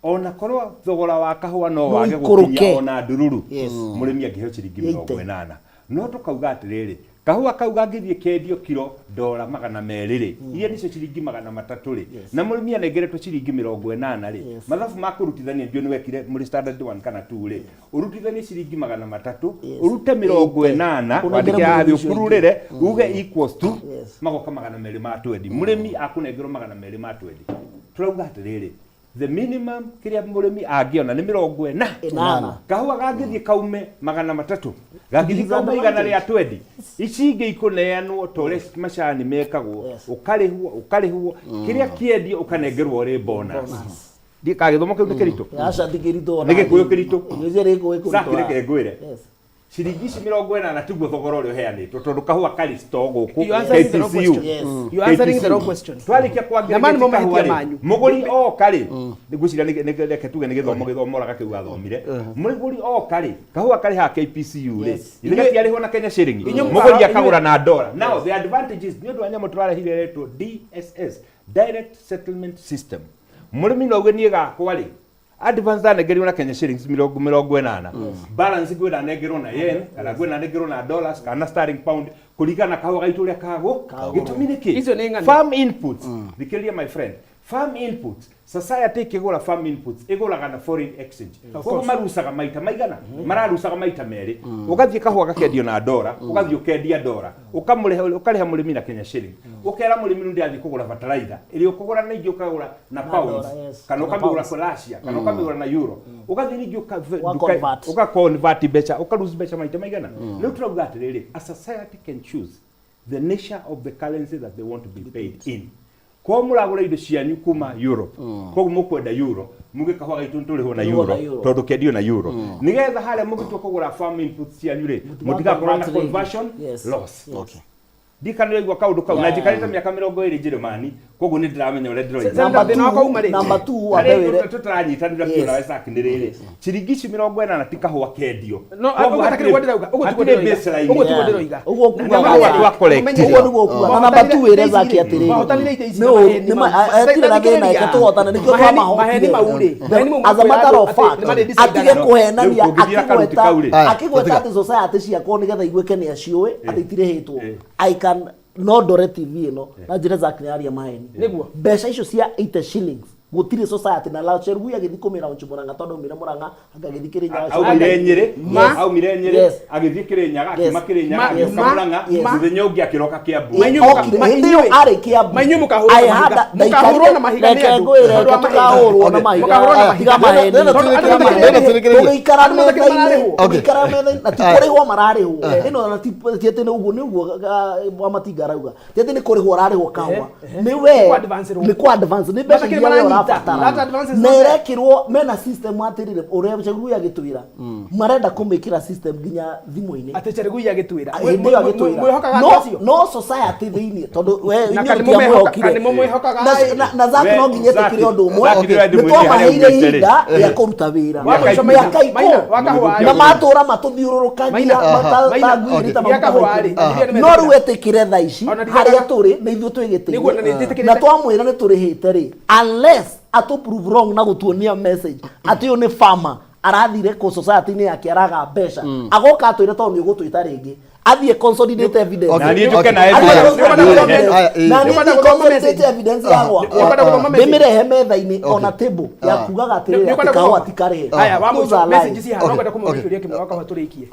ona korwo thogora wa kahũa no No wage ikũrũke. gũkinya ona ndururu, Yes. mũrĩmi angĩheo ciringi Ĩite. 80. No tũkauga atĩrĩrĩ, kahũa kau gangĩthiĩ kendio kiro ndora 200 rĩ, iria nĩcio ciringi 300 rĩ, na mũrĩmi anengeretwo ciringi 80 rĩ, mathabu ma kũrutithania ndio nĩwekire mũrĩ standard 1 kana 2 rĩ, ũrutithanie ciringi 300, ũrute 80, Ũnengere wandĩke haha mũrĩmi thĩ ũcio ũkururĩre, uge equals to magoka 220. Mũrĩmi akũnengerwo 220. Tũrauga atĩrĩrĩ, the minimum kĩrĩa mũrĩmi angĩona nĩ 80. Ĩnana. Kahũa gangĩthiĩ kaume 300, gangĩthiĩ kaume 120, ici ingĩ ikũneanwo ta ũrĩa macani mekagwo, ũkarĩhwo ũkarĩhwo, kĩrĩa kĩendio ũkanengerwo ũrĩ bonus. Ndiĩ ka gĩthomo kĩu nĩ kĩritũ? Aca ti kĩritũ ona Nĩ Gĩkũyũ kĩritũ? Gĩkũyũ kĩritũ. Zaki, reke ngwĩre. Yes. Ciringi ici 80 tiguo thogora ũrĩa ũheanĩtwo tondũ kahũa karĩ store gũkũ You answering the wrong KPCU. question. Yes. You answering the wrong question. Twarĩkia Na maya nĩmo kwangĩrĩria kahũa mahĩtia rĩ, manyu. mũgũri oka rĩ, ngwĩciria reke tuge nĩ gĩthomo gĩthomoraga kĩu athomire. Mũgũri oka rĩ, kahũa karĩ haha KPCU rĩ, Yes. githĩ gatiarĩhwo na Kenya shilling, Inyuĩ mũgũri akagũra na ndora. Yes. Now the advantage is nĩ ũndũ wa nyamũ tũrarehire ĩretwo DSS, Direct Settlement System. Mũrĩmi no auge niĩ gakwa rĩ, advance ndanengerirwo na Kenya shillings 80, balance ngwenda nengerwo na yen kana ngwenda nengerwo na dollars kana na sterling pound kũringana na kahũa gaitũ ũrĩa kagwo. Gĩtũmi nĩ kĩ? Icio nĩ ng'ano. Farm inputs, thikĩrĩria my friend, farm inputs, society ĩkĩgũra farm inputs ĩgũraga na foreign exchange, Of koguo course. marucaga maita maigana, mararucaga maita merĩ. Ũgathiĩ kahũa gakendio na ndora, ũgathiĩ ũkendia ndora, ũkamũrĩha, ũkarĩha mũrĩmi na Kenya shilling, ũkera mũrĩmi rĩu ndĩrathiĩ kũgũra bataraitha ĩrĩa ũkũgũra na ingĩ ũkagũra na Na pounds, ndora, yes. kana Na ũkamĩgũra pounds. kwa Russia, kana ũkamĩgũra na euro, ũgathiĩ ningĩ Wa convert. ũka convert mbeca, ũka lose mbeca maita maigana. Rĩu tũrauga atĩrĩrĩ, a society can choose the nature of the currency that they want to be paid in. Kwa mũragũra indo cianyu kuma Europe, koguo mũkwenda euro, muge kahũa gaitũ nĩtũrĩhwo na Tũrĩhwo euro na euro. tondũ kendio na euro, nĩgetha harĩa mũgĩtua kũgũra farm inputs cianyu rĩ, mũtigakorwo na Convert rĩngĩ. conversion Yes. loss. Okay. Ndikana ũraigua kaũndũ kau na Yeah. njikarĩte mĩaka 20 Njĩrĩmani, koguo nĩ ndĩramenya ũrĩa ndĩroiga. Senator, thĩna wakwa uma rĩ? Number two, wambe Harĩa wĩre- tũtaranyitanĩra biũ Yes. nawe Zaki nĩ rĩrĩ, ciringi ici 80 ti kahũa kendio. No, Koguo ũguo hatirĩ- tiguo ndĩrauga, ũguo tiguo hatirĩ ndĩroiga. baseline. Ũguo tiguo Yeah. ndĩroiga. Ũguo Na kugaga mahũa atĩ- Twa collect. Ũguo nĩguo kugaga. Na number two wĩre Zaki atĩrĩrĩ, Mahotanire indo ici nĩ na ũru- maheni nĩ ma- mau. hatirĩ na thĩna, reke tũhotane, nĩkĩo Maheni twamahotire. mau rĩ, maheni mau As a matter of makwĩra fact, andũ atĩ nĩ atige marĩ kũhenania Rĩu tũngĩthiĩ na karuti akĩgweta kau rĩ. Aya, akĩgweta tũtiga. atĩ society ciakwa nĩgetha iguĩke nĩ aciũĩ atĩ itirĩhĩtwo. I can no ndore TV ĩno na njĩre Zack nĩ aria maheni. Nĩguo. Mbeca icio cia 80 shillings gũtirĩ society na la Cherugui agĩthiĩ kũmĩra Onchi Mũrang'a tondũ aumire Mũrang'a anga agĩthiĩ Kĩrĩnyaga. Aumire Nyĩrĩ, Yes. aumire Nyĩrĩ, Yes. agĩthiĩ Kĩrĩnyaga, akiuma Yes. Kĩrĩnyaga, Ma- agĩũka ma- Mũrang'a, Yes. mũthenya ũngĩ akĩroka Kĩambu. Ma- inyuĩ Okire, hĩndĩ ĩyo arĩ Kĩambu. Ma inyuĩ mũkahũrwo na I had mahiga. a- ndaikarire- Mũkahũrwo na mahiga nĩ reke andũ. ngwĩre, Tondũ reke wa maheni. tũkahũrwo na Okay. mahiga. Mũkahũrwo na Tiga mahiga. maheni. Nenda tũrĩkĩrĩrie. Tũgĩikara Andũ matakĩrĩ metha-inĩ, mararĩhwo. tũgĩikara metha-inĩ, na ti Aya. kũrĩhwo mararĩhwo. Ĩno na ti atĩ nĩ ũguo nĩ ũguo wa Matinga arauga. Ti atĩ nĩ kũrĩhwo ararĩhwo kahũa. Nĩ we Nĩ kũ-advance-rwo. nĩ kũ-advance, nĩ mbeca Matakĩrĩ iria we maranyita. ũrabatara. That advance is Na not there. ĩrekĩrwo mena system atĩrĩrĩ, ũrĩa Cherugui agĩtwĩra, marenda kũmĩkĩra system nginya thimũ-inĩ. Atĩ Cherugui agĩtwĩra. Hĩndĩ ĩyo agĩtwĩra. Mwĩhokaga No- andũ acio? no society thĩinĩ tondũ we Na inyuĩ kana mũtiamwĩhokire. nĩ mũmwĩhokaga? Na Zack We, no nginya Zack, etĩkĩre ũndũ ũmwe. Zack nĩwe Nĩ ndĩmwĩrie harĩa twamaheire umĩte rĩ. ihinda rĩa kũruta wĩra. Wa mũico Mĩaka Maina, Maina, wa kahũa na rĩ. matũra matũthiũrũrũkagia Maina, Maina, ta ngui okay. ta Gĩa maguta kahũa rĩ, maitũ. nĩ No rĩu etĩkĩre thaa ici Ona ndirendaga- harĩa tũrĩ nĩ ithuĩ Nĩguo, na nĩ twĩgĩtĩire njĩtĩkĩrĩte. na twamwĩra nĩ tũrĩhĩte rĩ, unless atũ prove wrong na gũtuonia message atĩ ũyũ nĩ farmer arathire kũ society-inĩ yake araga mbeca, agoka atwĩre tondũ nĩ ũgũtwĩta rĩngĩ athiĩ consolidate evidence. Na niĩ njũke na Athiĩ evidence. consolidate Aya, evidence. Na niĩ Nĩũkwenda thiĩ gũthoma consolidate message? evidence ya gwakwa Nĩũkwenda gũthoma message? ndĩmĩrehe metha-inĩ ona table ya kugaga atĩrĩrĩ Nĩũkwenda atĩ kahũa gũthoma? ti karĩhe. Aya, wa Those mũico, are message lies. ci haha, no ngwenda kũmũria kĩũria kĩmwe wa kahũa tũrĩkie.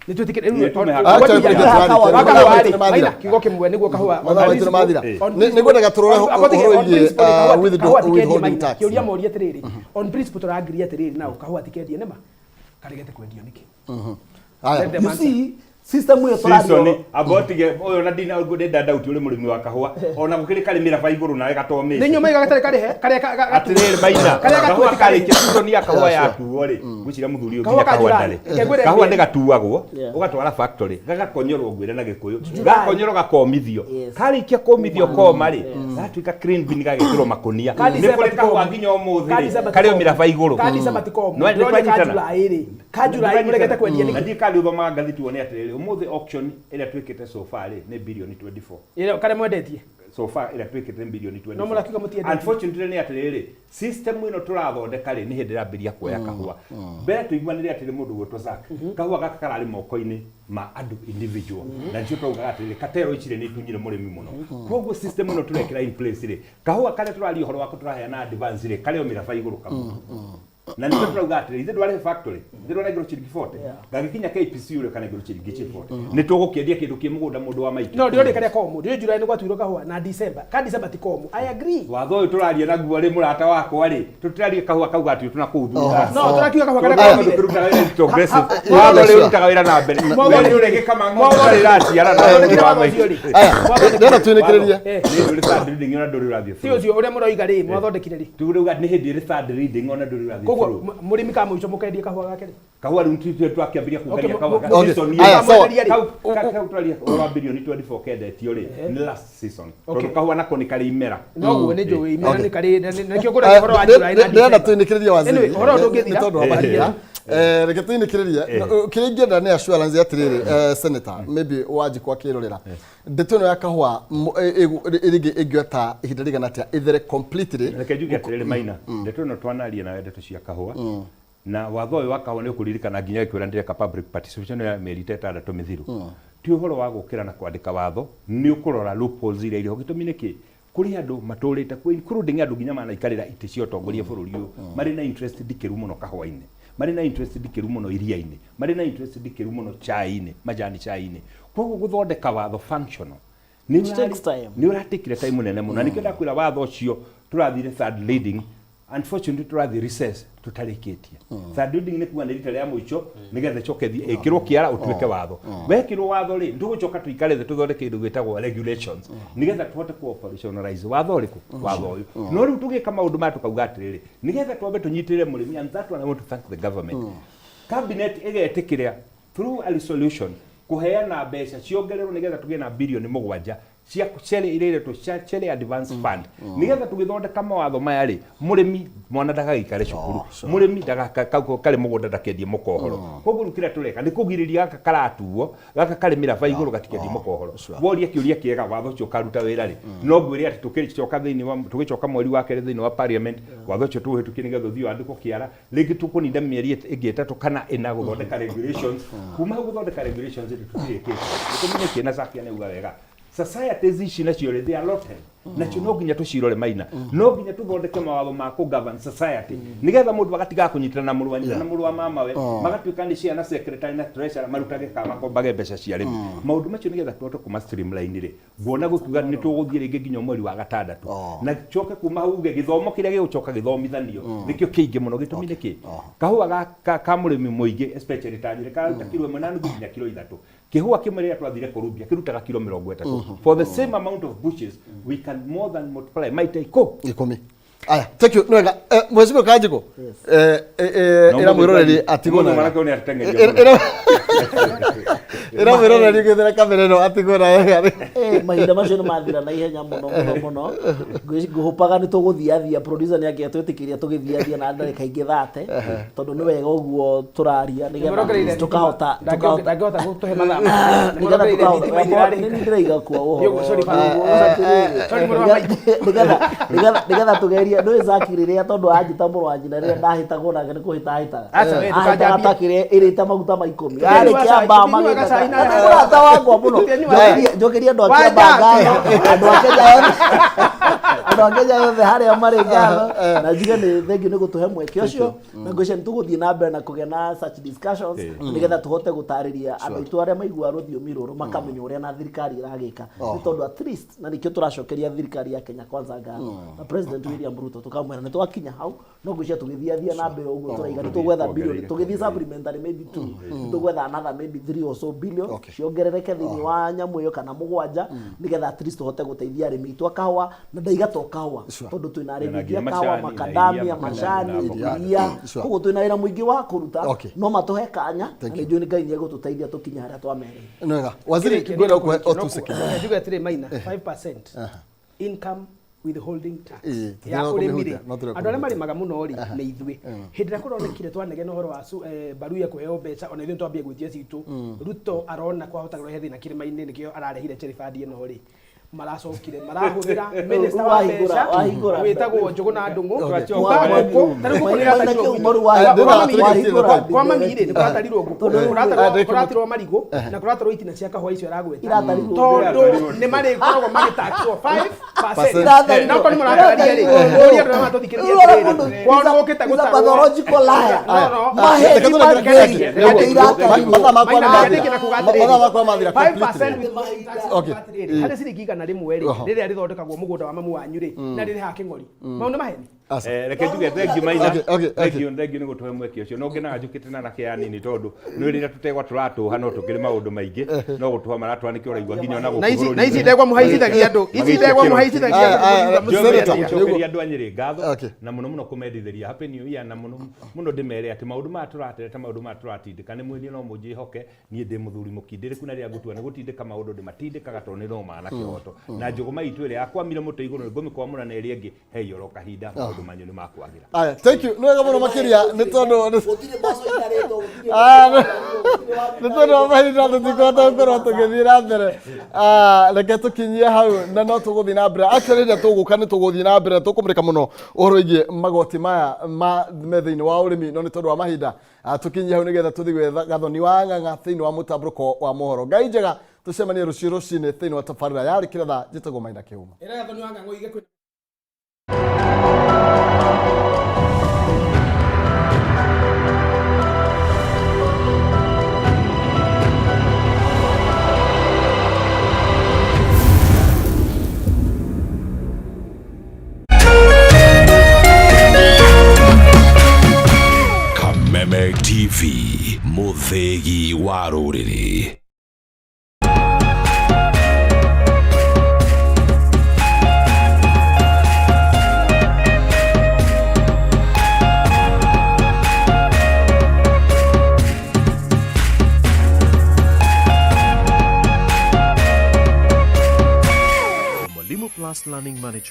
Nĩ twĩtĩkĩre- rĩu Nĩ tume on- haha. wa kahũa rĩ, Maina, kiugo kĩmwe nĩguo kahũa. Mathaa maitũ nĩ mathira. On Nĩ ngwendaga tũrore Apotheke, ũhoro on wĩgiĩ, principle, kahũa kahũa tikendie withholding Maina. tax. Kĩũria morie atĩrĩrĩ, on principle tũrangiria atĩrĩrĩ, nao kahũa tikendie nĩma karegete kwendio nĩkĩ? Aya. Let them You answer. see, System ĩyo tũraria Season ũhoro- amba ũtige ũyũ na ndina ndenda ndauti ũrĩ mũrĩmi wa kahũa ona gũkĩrĩ karĩmĩra ba igũrũ nawe gatomĩte. Nĩ nyuma iga gatarĩ karĩhe karĩa Atĩrĩrĩ maina karĩa kahũa gatuĩte karĩkia season ya kahũa yatuo rĩ, ngwĩciria mũthuri ũyũ Kahũa nginya ka kahũa July. ndarĩ. Reke ngwĩre Kahũa mbere. nĩ gatuagwo Yeah. ũgatwara factory gagakonyorwo ngwĩre na gĩkũyũ July. gakonyorwo gakomithio Yes. karĩkia kũmithio koma rĩ gatuĩka clean bin gagekĩrwo makũnia. Ka Nĩ December kũrĩ ti kahũa komu. nginya ũmũthĩ Ka rĩ December ti karĩ o komu. mĩraba igũrũ. Ka December ti komu. Nĩ Ndĩroria ka twanyitana? July rĩ. Ka July mũregete kwendia Na nĩkĩ? ndiĩ kandi ũthomaga ngathĩti wone atĩrĩrĩ, ũmũthĩ auction ĩrĩa twĩkĩte so far rĩ nĩ birioni 24. Ĩrĩa karĩa mwendetie. So far ĩrĩa twĩkĩte nĩ birioni 24. No mũrakiuga mũtiendetie. Unfortunately nĩ atĩrĩrĩ, system ĩno tũrathondeka rĩ nĩ hĩndĩ ĩrambĩrĩria kuoya kahũa. Mbere tũiguanĩre atĩrĩ mũndũ gwĩtwo Zack, kahũa gaka kararĩ moko-inĩ ma andũ individual. Na nĩcio twaugaga atĩrĩrĩ, katero ici rĩ nĩ itunyire mũrĩmi mũno. Koguo system ĩno tũrekĩra in place rĩ, kahũa karĩa tũraria ũhoro wako tũraheana advance rĩ, karĩ o mĩraba igũrũ kamwe. Na nĩkĩo tũrauga atĩrĩ, ithuĩ ndwarĩhe factory, ithuĩ ndwanengerwo ciringi 40, gagĩkinya KPC ũrĩa ũkanengerwo ciringi 40. Nĩ tũgũkĩendia kĩndũ kĩ mũgũnda mũndũ wa maitũ. No ndĩroria karĩa komu. Ndĩrĩ July nĩ gwatuirwo kahũa na December. Ka December ti komu. I agree. Watho ũyũ tũraria naguo rĩ mũrata wakwa rĩ, tũtiraria kahũa kau gatuĩtwo na kũu thutha. No tũrakiuga kahũa karĩa Watho komire. tũkĩrutaga wĩra is progressive. Ha- Watho ha- rĩ ũrutaga wĩra na mbere. Mwatho- We nĩ ũregĩka mang'ombe ĩraciara na mũndũ wa maitũ. Aya, ndĩrenda twĩnĩkĩrĩrie. Nĩ ndũrĩ third reading ona ndũrĩ ũrathiĩ Ti through. ũcio ũrĩa mũroiga rĩ, mwathondekire rĩ. Tũrauga nĩ hĩndĩ ĩrĩ third reading ona ndũrĩ ũrathiĩ Koguo through. mũrĩmi ka mũico mũkendia kahũa gake rĩ. Kahũa rĩu tũtue twakĩambĩrĩria Okay, kũngania kahũa okay. season Aya, ĩyo. sawa. Kau tũraria ũhoro wa birioni 24 kendetio rĩ nĩ last season. Okay. Tondũ kahũa nako nĩ karĩ imera. Noguo nĩ njũĩ imera Okay. nĩ karĩ nĩkĩo ngũragia ũhoro wa July na Ndĩrenda December. twĩnĩkĩrĩrie waziri. Anyway, ũhoro ũyũ Nĩ ndũngĩthira. tondũ wa mahinda. Reke twĩnĩkĩrĩrie. Kĩrĩa ingĩenda nĩ assurance atĩrĩrĩ, senator, maybe Wanjikũ akĩrorera. Ndeto ĩno ya kahũa rĩngĩ ĩngĩoya ta ihinda rĩigana atĩa ĩthere completely. Reke njuge atĩrĩrĩ Maina, ndeto ĩno twanaria nawe ndeto cia kahũa na watho ũyũ wa kahũa nĩ ũkũririkana nginya gĩkwĩra ndĩreka public participation ya mĩeri ta ĩtandatũ mĩthiru. Ti ũhoro wa gũkĩra na kwandĩka watho, nĩ ũkũrora loopholes iria irĩ ho. Gĩtũmi nĩ kĩ? Kũrĩ andũ matũrĩte kuo including andũ nginya manaikarĩra itĩ cia ũtongoria bũrũri ũyũ marĩ na interest ndikĩru mũno kahũa-inĩ, marĩ na interest ndikĩru mũno iria-inĩ, marĩ na interest ndikĩru mũno chai-inĩ, majani chai-inĩ. Koguo gũthondeka watho functional nĩ It takes time. nĩ ũratikire time nene mũno na nĩkĩo ndakwĩra watho ũcio tũrathire third reading, unfortunately tũrathiĩ recess tũtarĩkĩtie. Third reading nĩ kuga nĩ rita rĩa mũico nĩgetha ĩcoke ĩthiĩ ĩkĩrwo kĩara ũtuĩke watho. Wekĩrwo watho rĩ, tũgũcoka tũikare thĩ tũthondeke kĩndũ gĩtagwo regulations nĩgetha tũhote ku operationalize watho ũrĩkũ, watho ũyũ. No rĩu tũgĩka maũndũ maya tũkauga atĩrĩrĩ, nĩgetha twambe tũnyitĩrĩre mũrĩmi, and that one I want to thank the government. Cabinet ĩgetĩkĩra through a resolution kũheana mbeca ciongererwo nĩgetha tũgĩe na birioni 7 cia cere iria iretwo cia cere advance fund nĩgetha tũgĩthondeka mawatho maya rĩ, mũrĩmi mwana ndagagĩikare cukuru, mũrĩmi karĩ mũgũnda ndakendie mũkohoro. Koguo rĩu kĩrĩa tũreka nĩ kũgirĩrĩria gaka karatuo gaka karĩ mĩraba igũrũ gatikendie mũkohoro. Woria kĩũria kĩega, watho ũcio ũkaruta wĩra rĩ, no ngwĩre atĩ tũkĩcoka thĩinĩ wa tũgĩcoka mweri wa kerĩ thĩinĩ wa parliament, watho ũcio tũũhĩtũkie nĩgetha ũthiĩ wandĩkwo kĩara rĩngĩ tũkũninda mĩeri ĩngĩ 3 kana 4 gũthondeka regulations. Kuma hau gũthondeka regulations rĩ, tũtirĩkĩtie. Gĩtũmi nĩ kĩ? Na Zakia nĩ auga wega, societies ici nacio rĩ, they are rotten, nacio no nginya tũcirore Maina, no nginya tũthondeke mawatho ma kũ govern society nĩgetha mũndũ agatigaga kũnyitana na mũrũ wa nyina na mũrũ wa mamawe, magatuĩka nĩ ciana secretary na treasurer marutage kana makombage mbeca cia arĩmi. Maũndũ macio nĩgetha tũhote kũma streamline rĩ, nguona gũkiuga nĩ tũgũthiĩ rĩngĩ nginya mweri wa gatandatũ na coke kuma hau uge gĩthomo kĩrĩa gĩgũcoka gĩthomithanio nĩkĩo kĩingĩ mũno. Gĩtũmi nĩ kĩ? Kahũa ka mũrĩmi mũingĩ especially ta Nyĩrĩ kararuta kiro 1 na nuthu nginya kiro 3. Kĩhũa kĩmwe rĩrĩa twathire Columbia kĩrutaga kiro 30. For the same amount of bushes we can more than multiply maita 10. Aya, thank you. Nĩ wega. Mheshimiwa Kanjikũ, ĩra mwĩroreri atigwo Mũndũ na mwanake ũyũ nĩ ateng'erio mũno. Ĩra mwĩroreri ũgĩthera kamera ĩno atigwo na wega. Mahinda macio nĩ mathira na ihenya mũno mũno mũno. Ngũhũpaga nĩ tũgũthiathia, producer nĩ angĩatwĩtĩkĩria tũgĩthiathia na ndagĩka ingĩ 30, tondũ nĩ wega ũguo tũraria nĩgetha tũkahota Ndangĩhota gũtũhe mathaa. Nĩgetha tũkahota Thitima itirarĩka. nĩ ndĩraiga kuo ũhoro. Sorry, sorry, mũrũ wa maitũ. Nĩgetha tũgerie nĩ Zaki rĩrĩa tondũ anjĩta mũrũ wa nyina rĩrĩa ndahĩtagwo nake nĩ kũhĩta ahĩtaga. Aca, we, Ahĩtaga ndũkanjambie. ta kĩrĩa ĩrĩte maguta ma 10. Tũkĩnyua Yarĩ cai, kĩamba tũkĩnyuaga cai na magĩtaka. Mũrata wakwa mũno. Tũkĩnyua cai. Njokeria andũ a Wanja. Kĩamba ngatho, andũ a Kenya othe. Andũ a Kenya yothe harĩa marĩ ngatho na njuge nĩ thank you nĩ gũtũhe mweke ũcio, na ngwĩciria nĩ tũgũthiĩ na mbere na kũgĩa na such discussions nĩgetha tũhote gũtarĩria andũ aitũ arĩa maiguaga rũthiomi rũrũ makamenya ũrĩa na thirikari ĩragĩka, nĩ tondũ at least na nĩkĩo tũracokeria thirikari ya Kenya Kwanza ngatho na President William Ruto, tũkamwĩra nĩ twakinya hau, no ngwĩciria tũgĩthiathia na mbere ũguo tũraiga nĩ tũgwetha bilioni, tũgĩthiĩ supplementary maybe two, nĩ tũgwetha another maybe three or so billion ciongerereke thĩinĩ wa nyamũ ĩyo kana mũgwanja, nĩgetha at least tũhote gũteithia arĩmi aitũ a kahũa, na ndaiga to kahũa tondũ twĩna arĩmi aingĩ a kahũa, Nginya macani, na makadamia, iria, macani, na avocado. iria, koguo twĩna wĩra mũingĩ wa kũruta, no matũhe kanya na Thank nĩ njũĩ nĩ Ngai nĩ egũtũteithia tũkinye harĩa twamerĩire. Nĩ wega. Waziri, ngwenda gũkũhe o 2 seconds. Njuge atĩrĩ, Maina, 5% income withholding tax Ĩĩ, ya tũtirenda ũrĩmi rĩ, kũmĩhutia, no tũrenda andũ arĩa kũmĩhutia. marĩmaga mũno rĩ nĩ ithuĩ. Hĩndĩ ĩrĩa kũronekire twanegena ũhoro wa mbaru ya kũheo mbeca, ona ithuĩ nĩtwambie gwĩtia citũ. Ruto arona kwahota kũrehe thĩna kĩrĩma-inĩ, nĩkĩo ararehire Cherry Fund ĩno rĩ, maracokire marahũthĩra minister wa mbeca Wahingũra. wĩtagwo Njũgũna Ndũng'ũ Okay. kuga ngũkũ, ta rĩu ngũkũ nĩ Maina ĩratarirwo kĩu maru gwitũ. Kwa mami rĩ, nĩ kũratarirwo ngũkũ, kũratarwo marigũ na kũratarwo itina cia kahũa icio aragweta, Iratarirwo. tondũ nĩ marĩkoragwo magĩtaxwo 5%. Iratarirwo. Na okorwo nĩ mũratararia rĩ, ũria andũ arĩa maratũthikĩrĩria atĩrĩrĩ, kwao nĩ gũkĩte Is a gũtarwo. pathological liar. No, no. Maheni matheri atĩ iratarirwo. Mathaa makwa nĩ Maina, mathira. ndĩkĩ na kuga atĩrĩrĩ, Mathaa makwa mathira 5% completely. withholding tax Okay. atĩrĩrĩ, harĩ ciringi 100 rĩ, Oho. rĩrĩa rĩthondekagwo mũgũnda wa mamu wanyu rĩ, na rĩrĩhaga kĩng'ori, mau nĩ maheni. Reke njuge thank you Maina. Okay. Thank you, thank you nĩ gũtũhe mweke ũcio, no ngenaga njũkĩte na nake ya nini tondũ nĩ rĩrĩa tũtegwa tũratũha no tũkĩrĩ maũndũ maingĩ no gũtũha maratũha nĩkĩo ũraigua nginya ona gũkũ Na ici bũrũri-inĩ. na ici ndegwa mũhaicithagia andũ, ici Magĩikia ndegwa kĩro. mũhaicithagia Aya, aya, andũ. Senator, Gũcokeria andũ a Nyĩrĩ ngatho Okay. na mũno mũno kũmendithĩria happy new year, na mũno mũno ndĩmere atĩ maũndũ maya tũratereta, maũndũ maya tũratindĩka nĩ mwĩrie, no mũnjĩhoke niĩ ndĩ mũthuri mũkindĩrĩku, na rĩrĩa ngũtua nĩ gũtindĩka maũndũ ndĩmatindĩkaga tondũ nĩ no ma na kĩhoto, na njũgũma itũ ĩrĩa yakwamire mũtĩ igũrũ nĩ ngũmĩkwamũra na ĩrĩa ĩngĩ hei oro kahinda maũndũ manyu nĩ makwagĩra. Aya, thank you. Nĩ wega mũno makĩria nĩ tondũ Gũtirĩ mboco itarĩtwo, gũtirĩ Nĩ tondũ wa mahinda tũtikũhota gũkorwo tũgĩthiĩ na mbere. Reke tũkinyie hau na no tũgũthiĩ na mbere. Actually rĩrĩa tũgũka nĩ tũgũthiĩ na mbere tũkũmũrĩka mũno ũhoro wĩgiĩ magoti maya ma me thĩinĩ wa ũrĩmi, no nĩ tondũ wa mahinda tũkinyie hau nĩgetha tũthiĩ gwetha Gathoni wa Ng'ang'a thĩinĩ wa mũtambũrũko wa mohoro. Ngai njega, tũcemanie rũciũ rũcinĩ thĩinĩ wa tabarĩra yarĩ kĩratha. Njĩtagwo Maina Kĩhuma. Ĩra Gathoni wa Ng'ang'a oige kwĩna Kameme TV, mũthĩgi wa rũrĩrĩ. Mwalimu Plus Learning Management.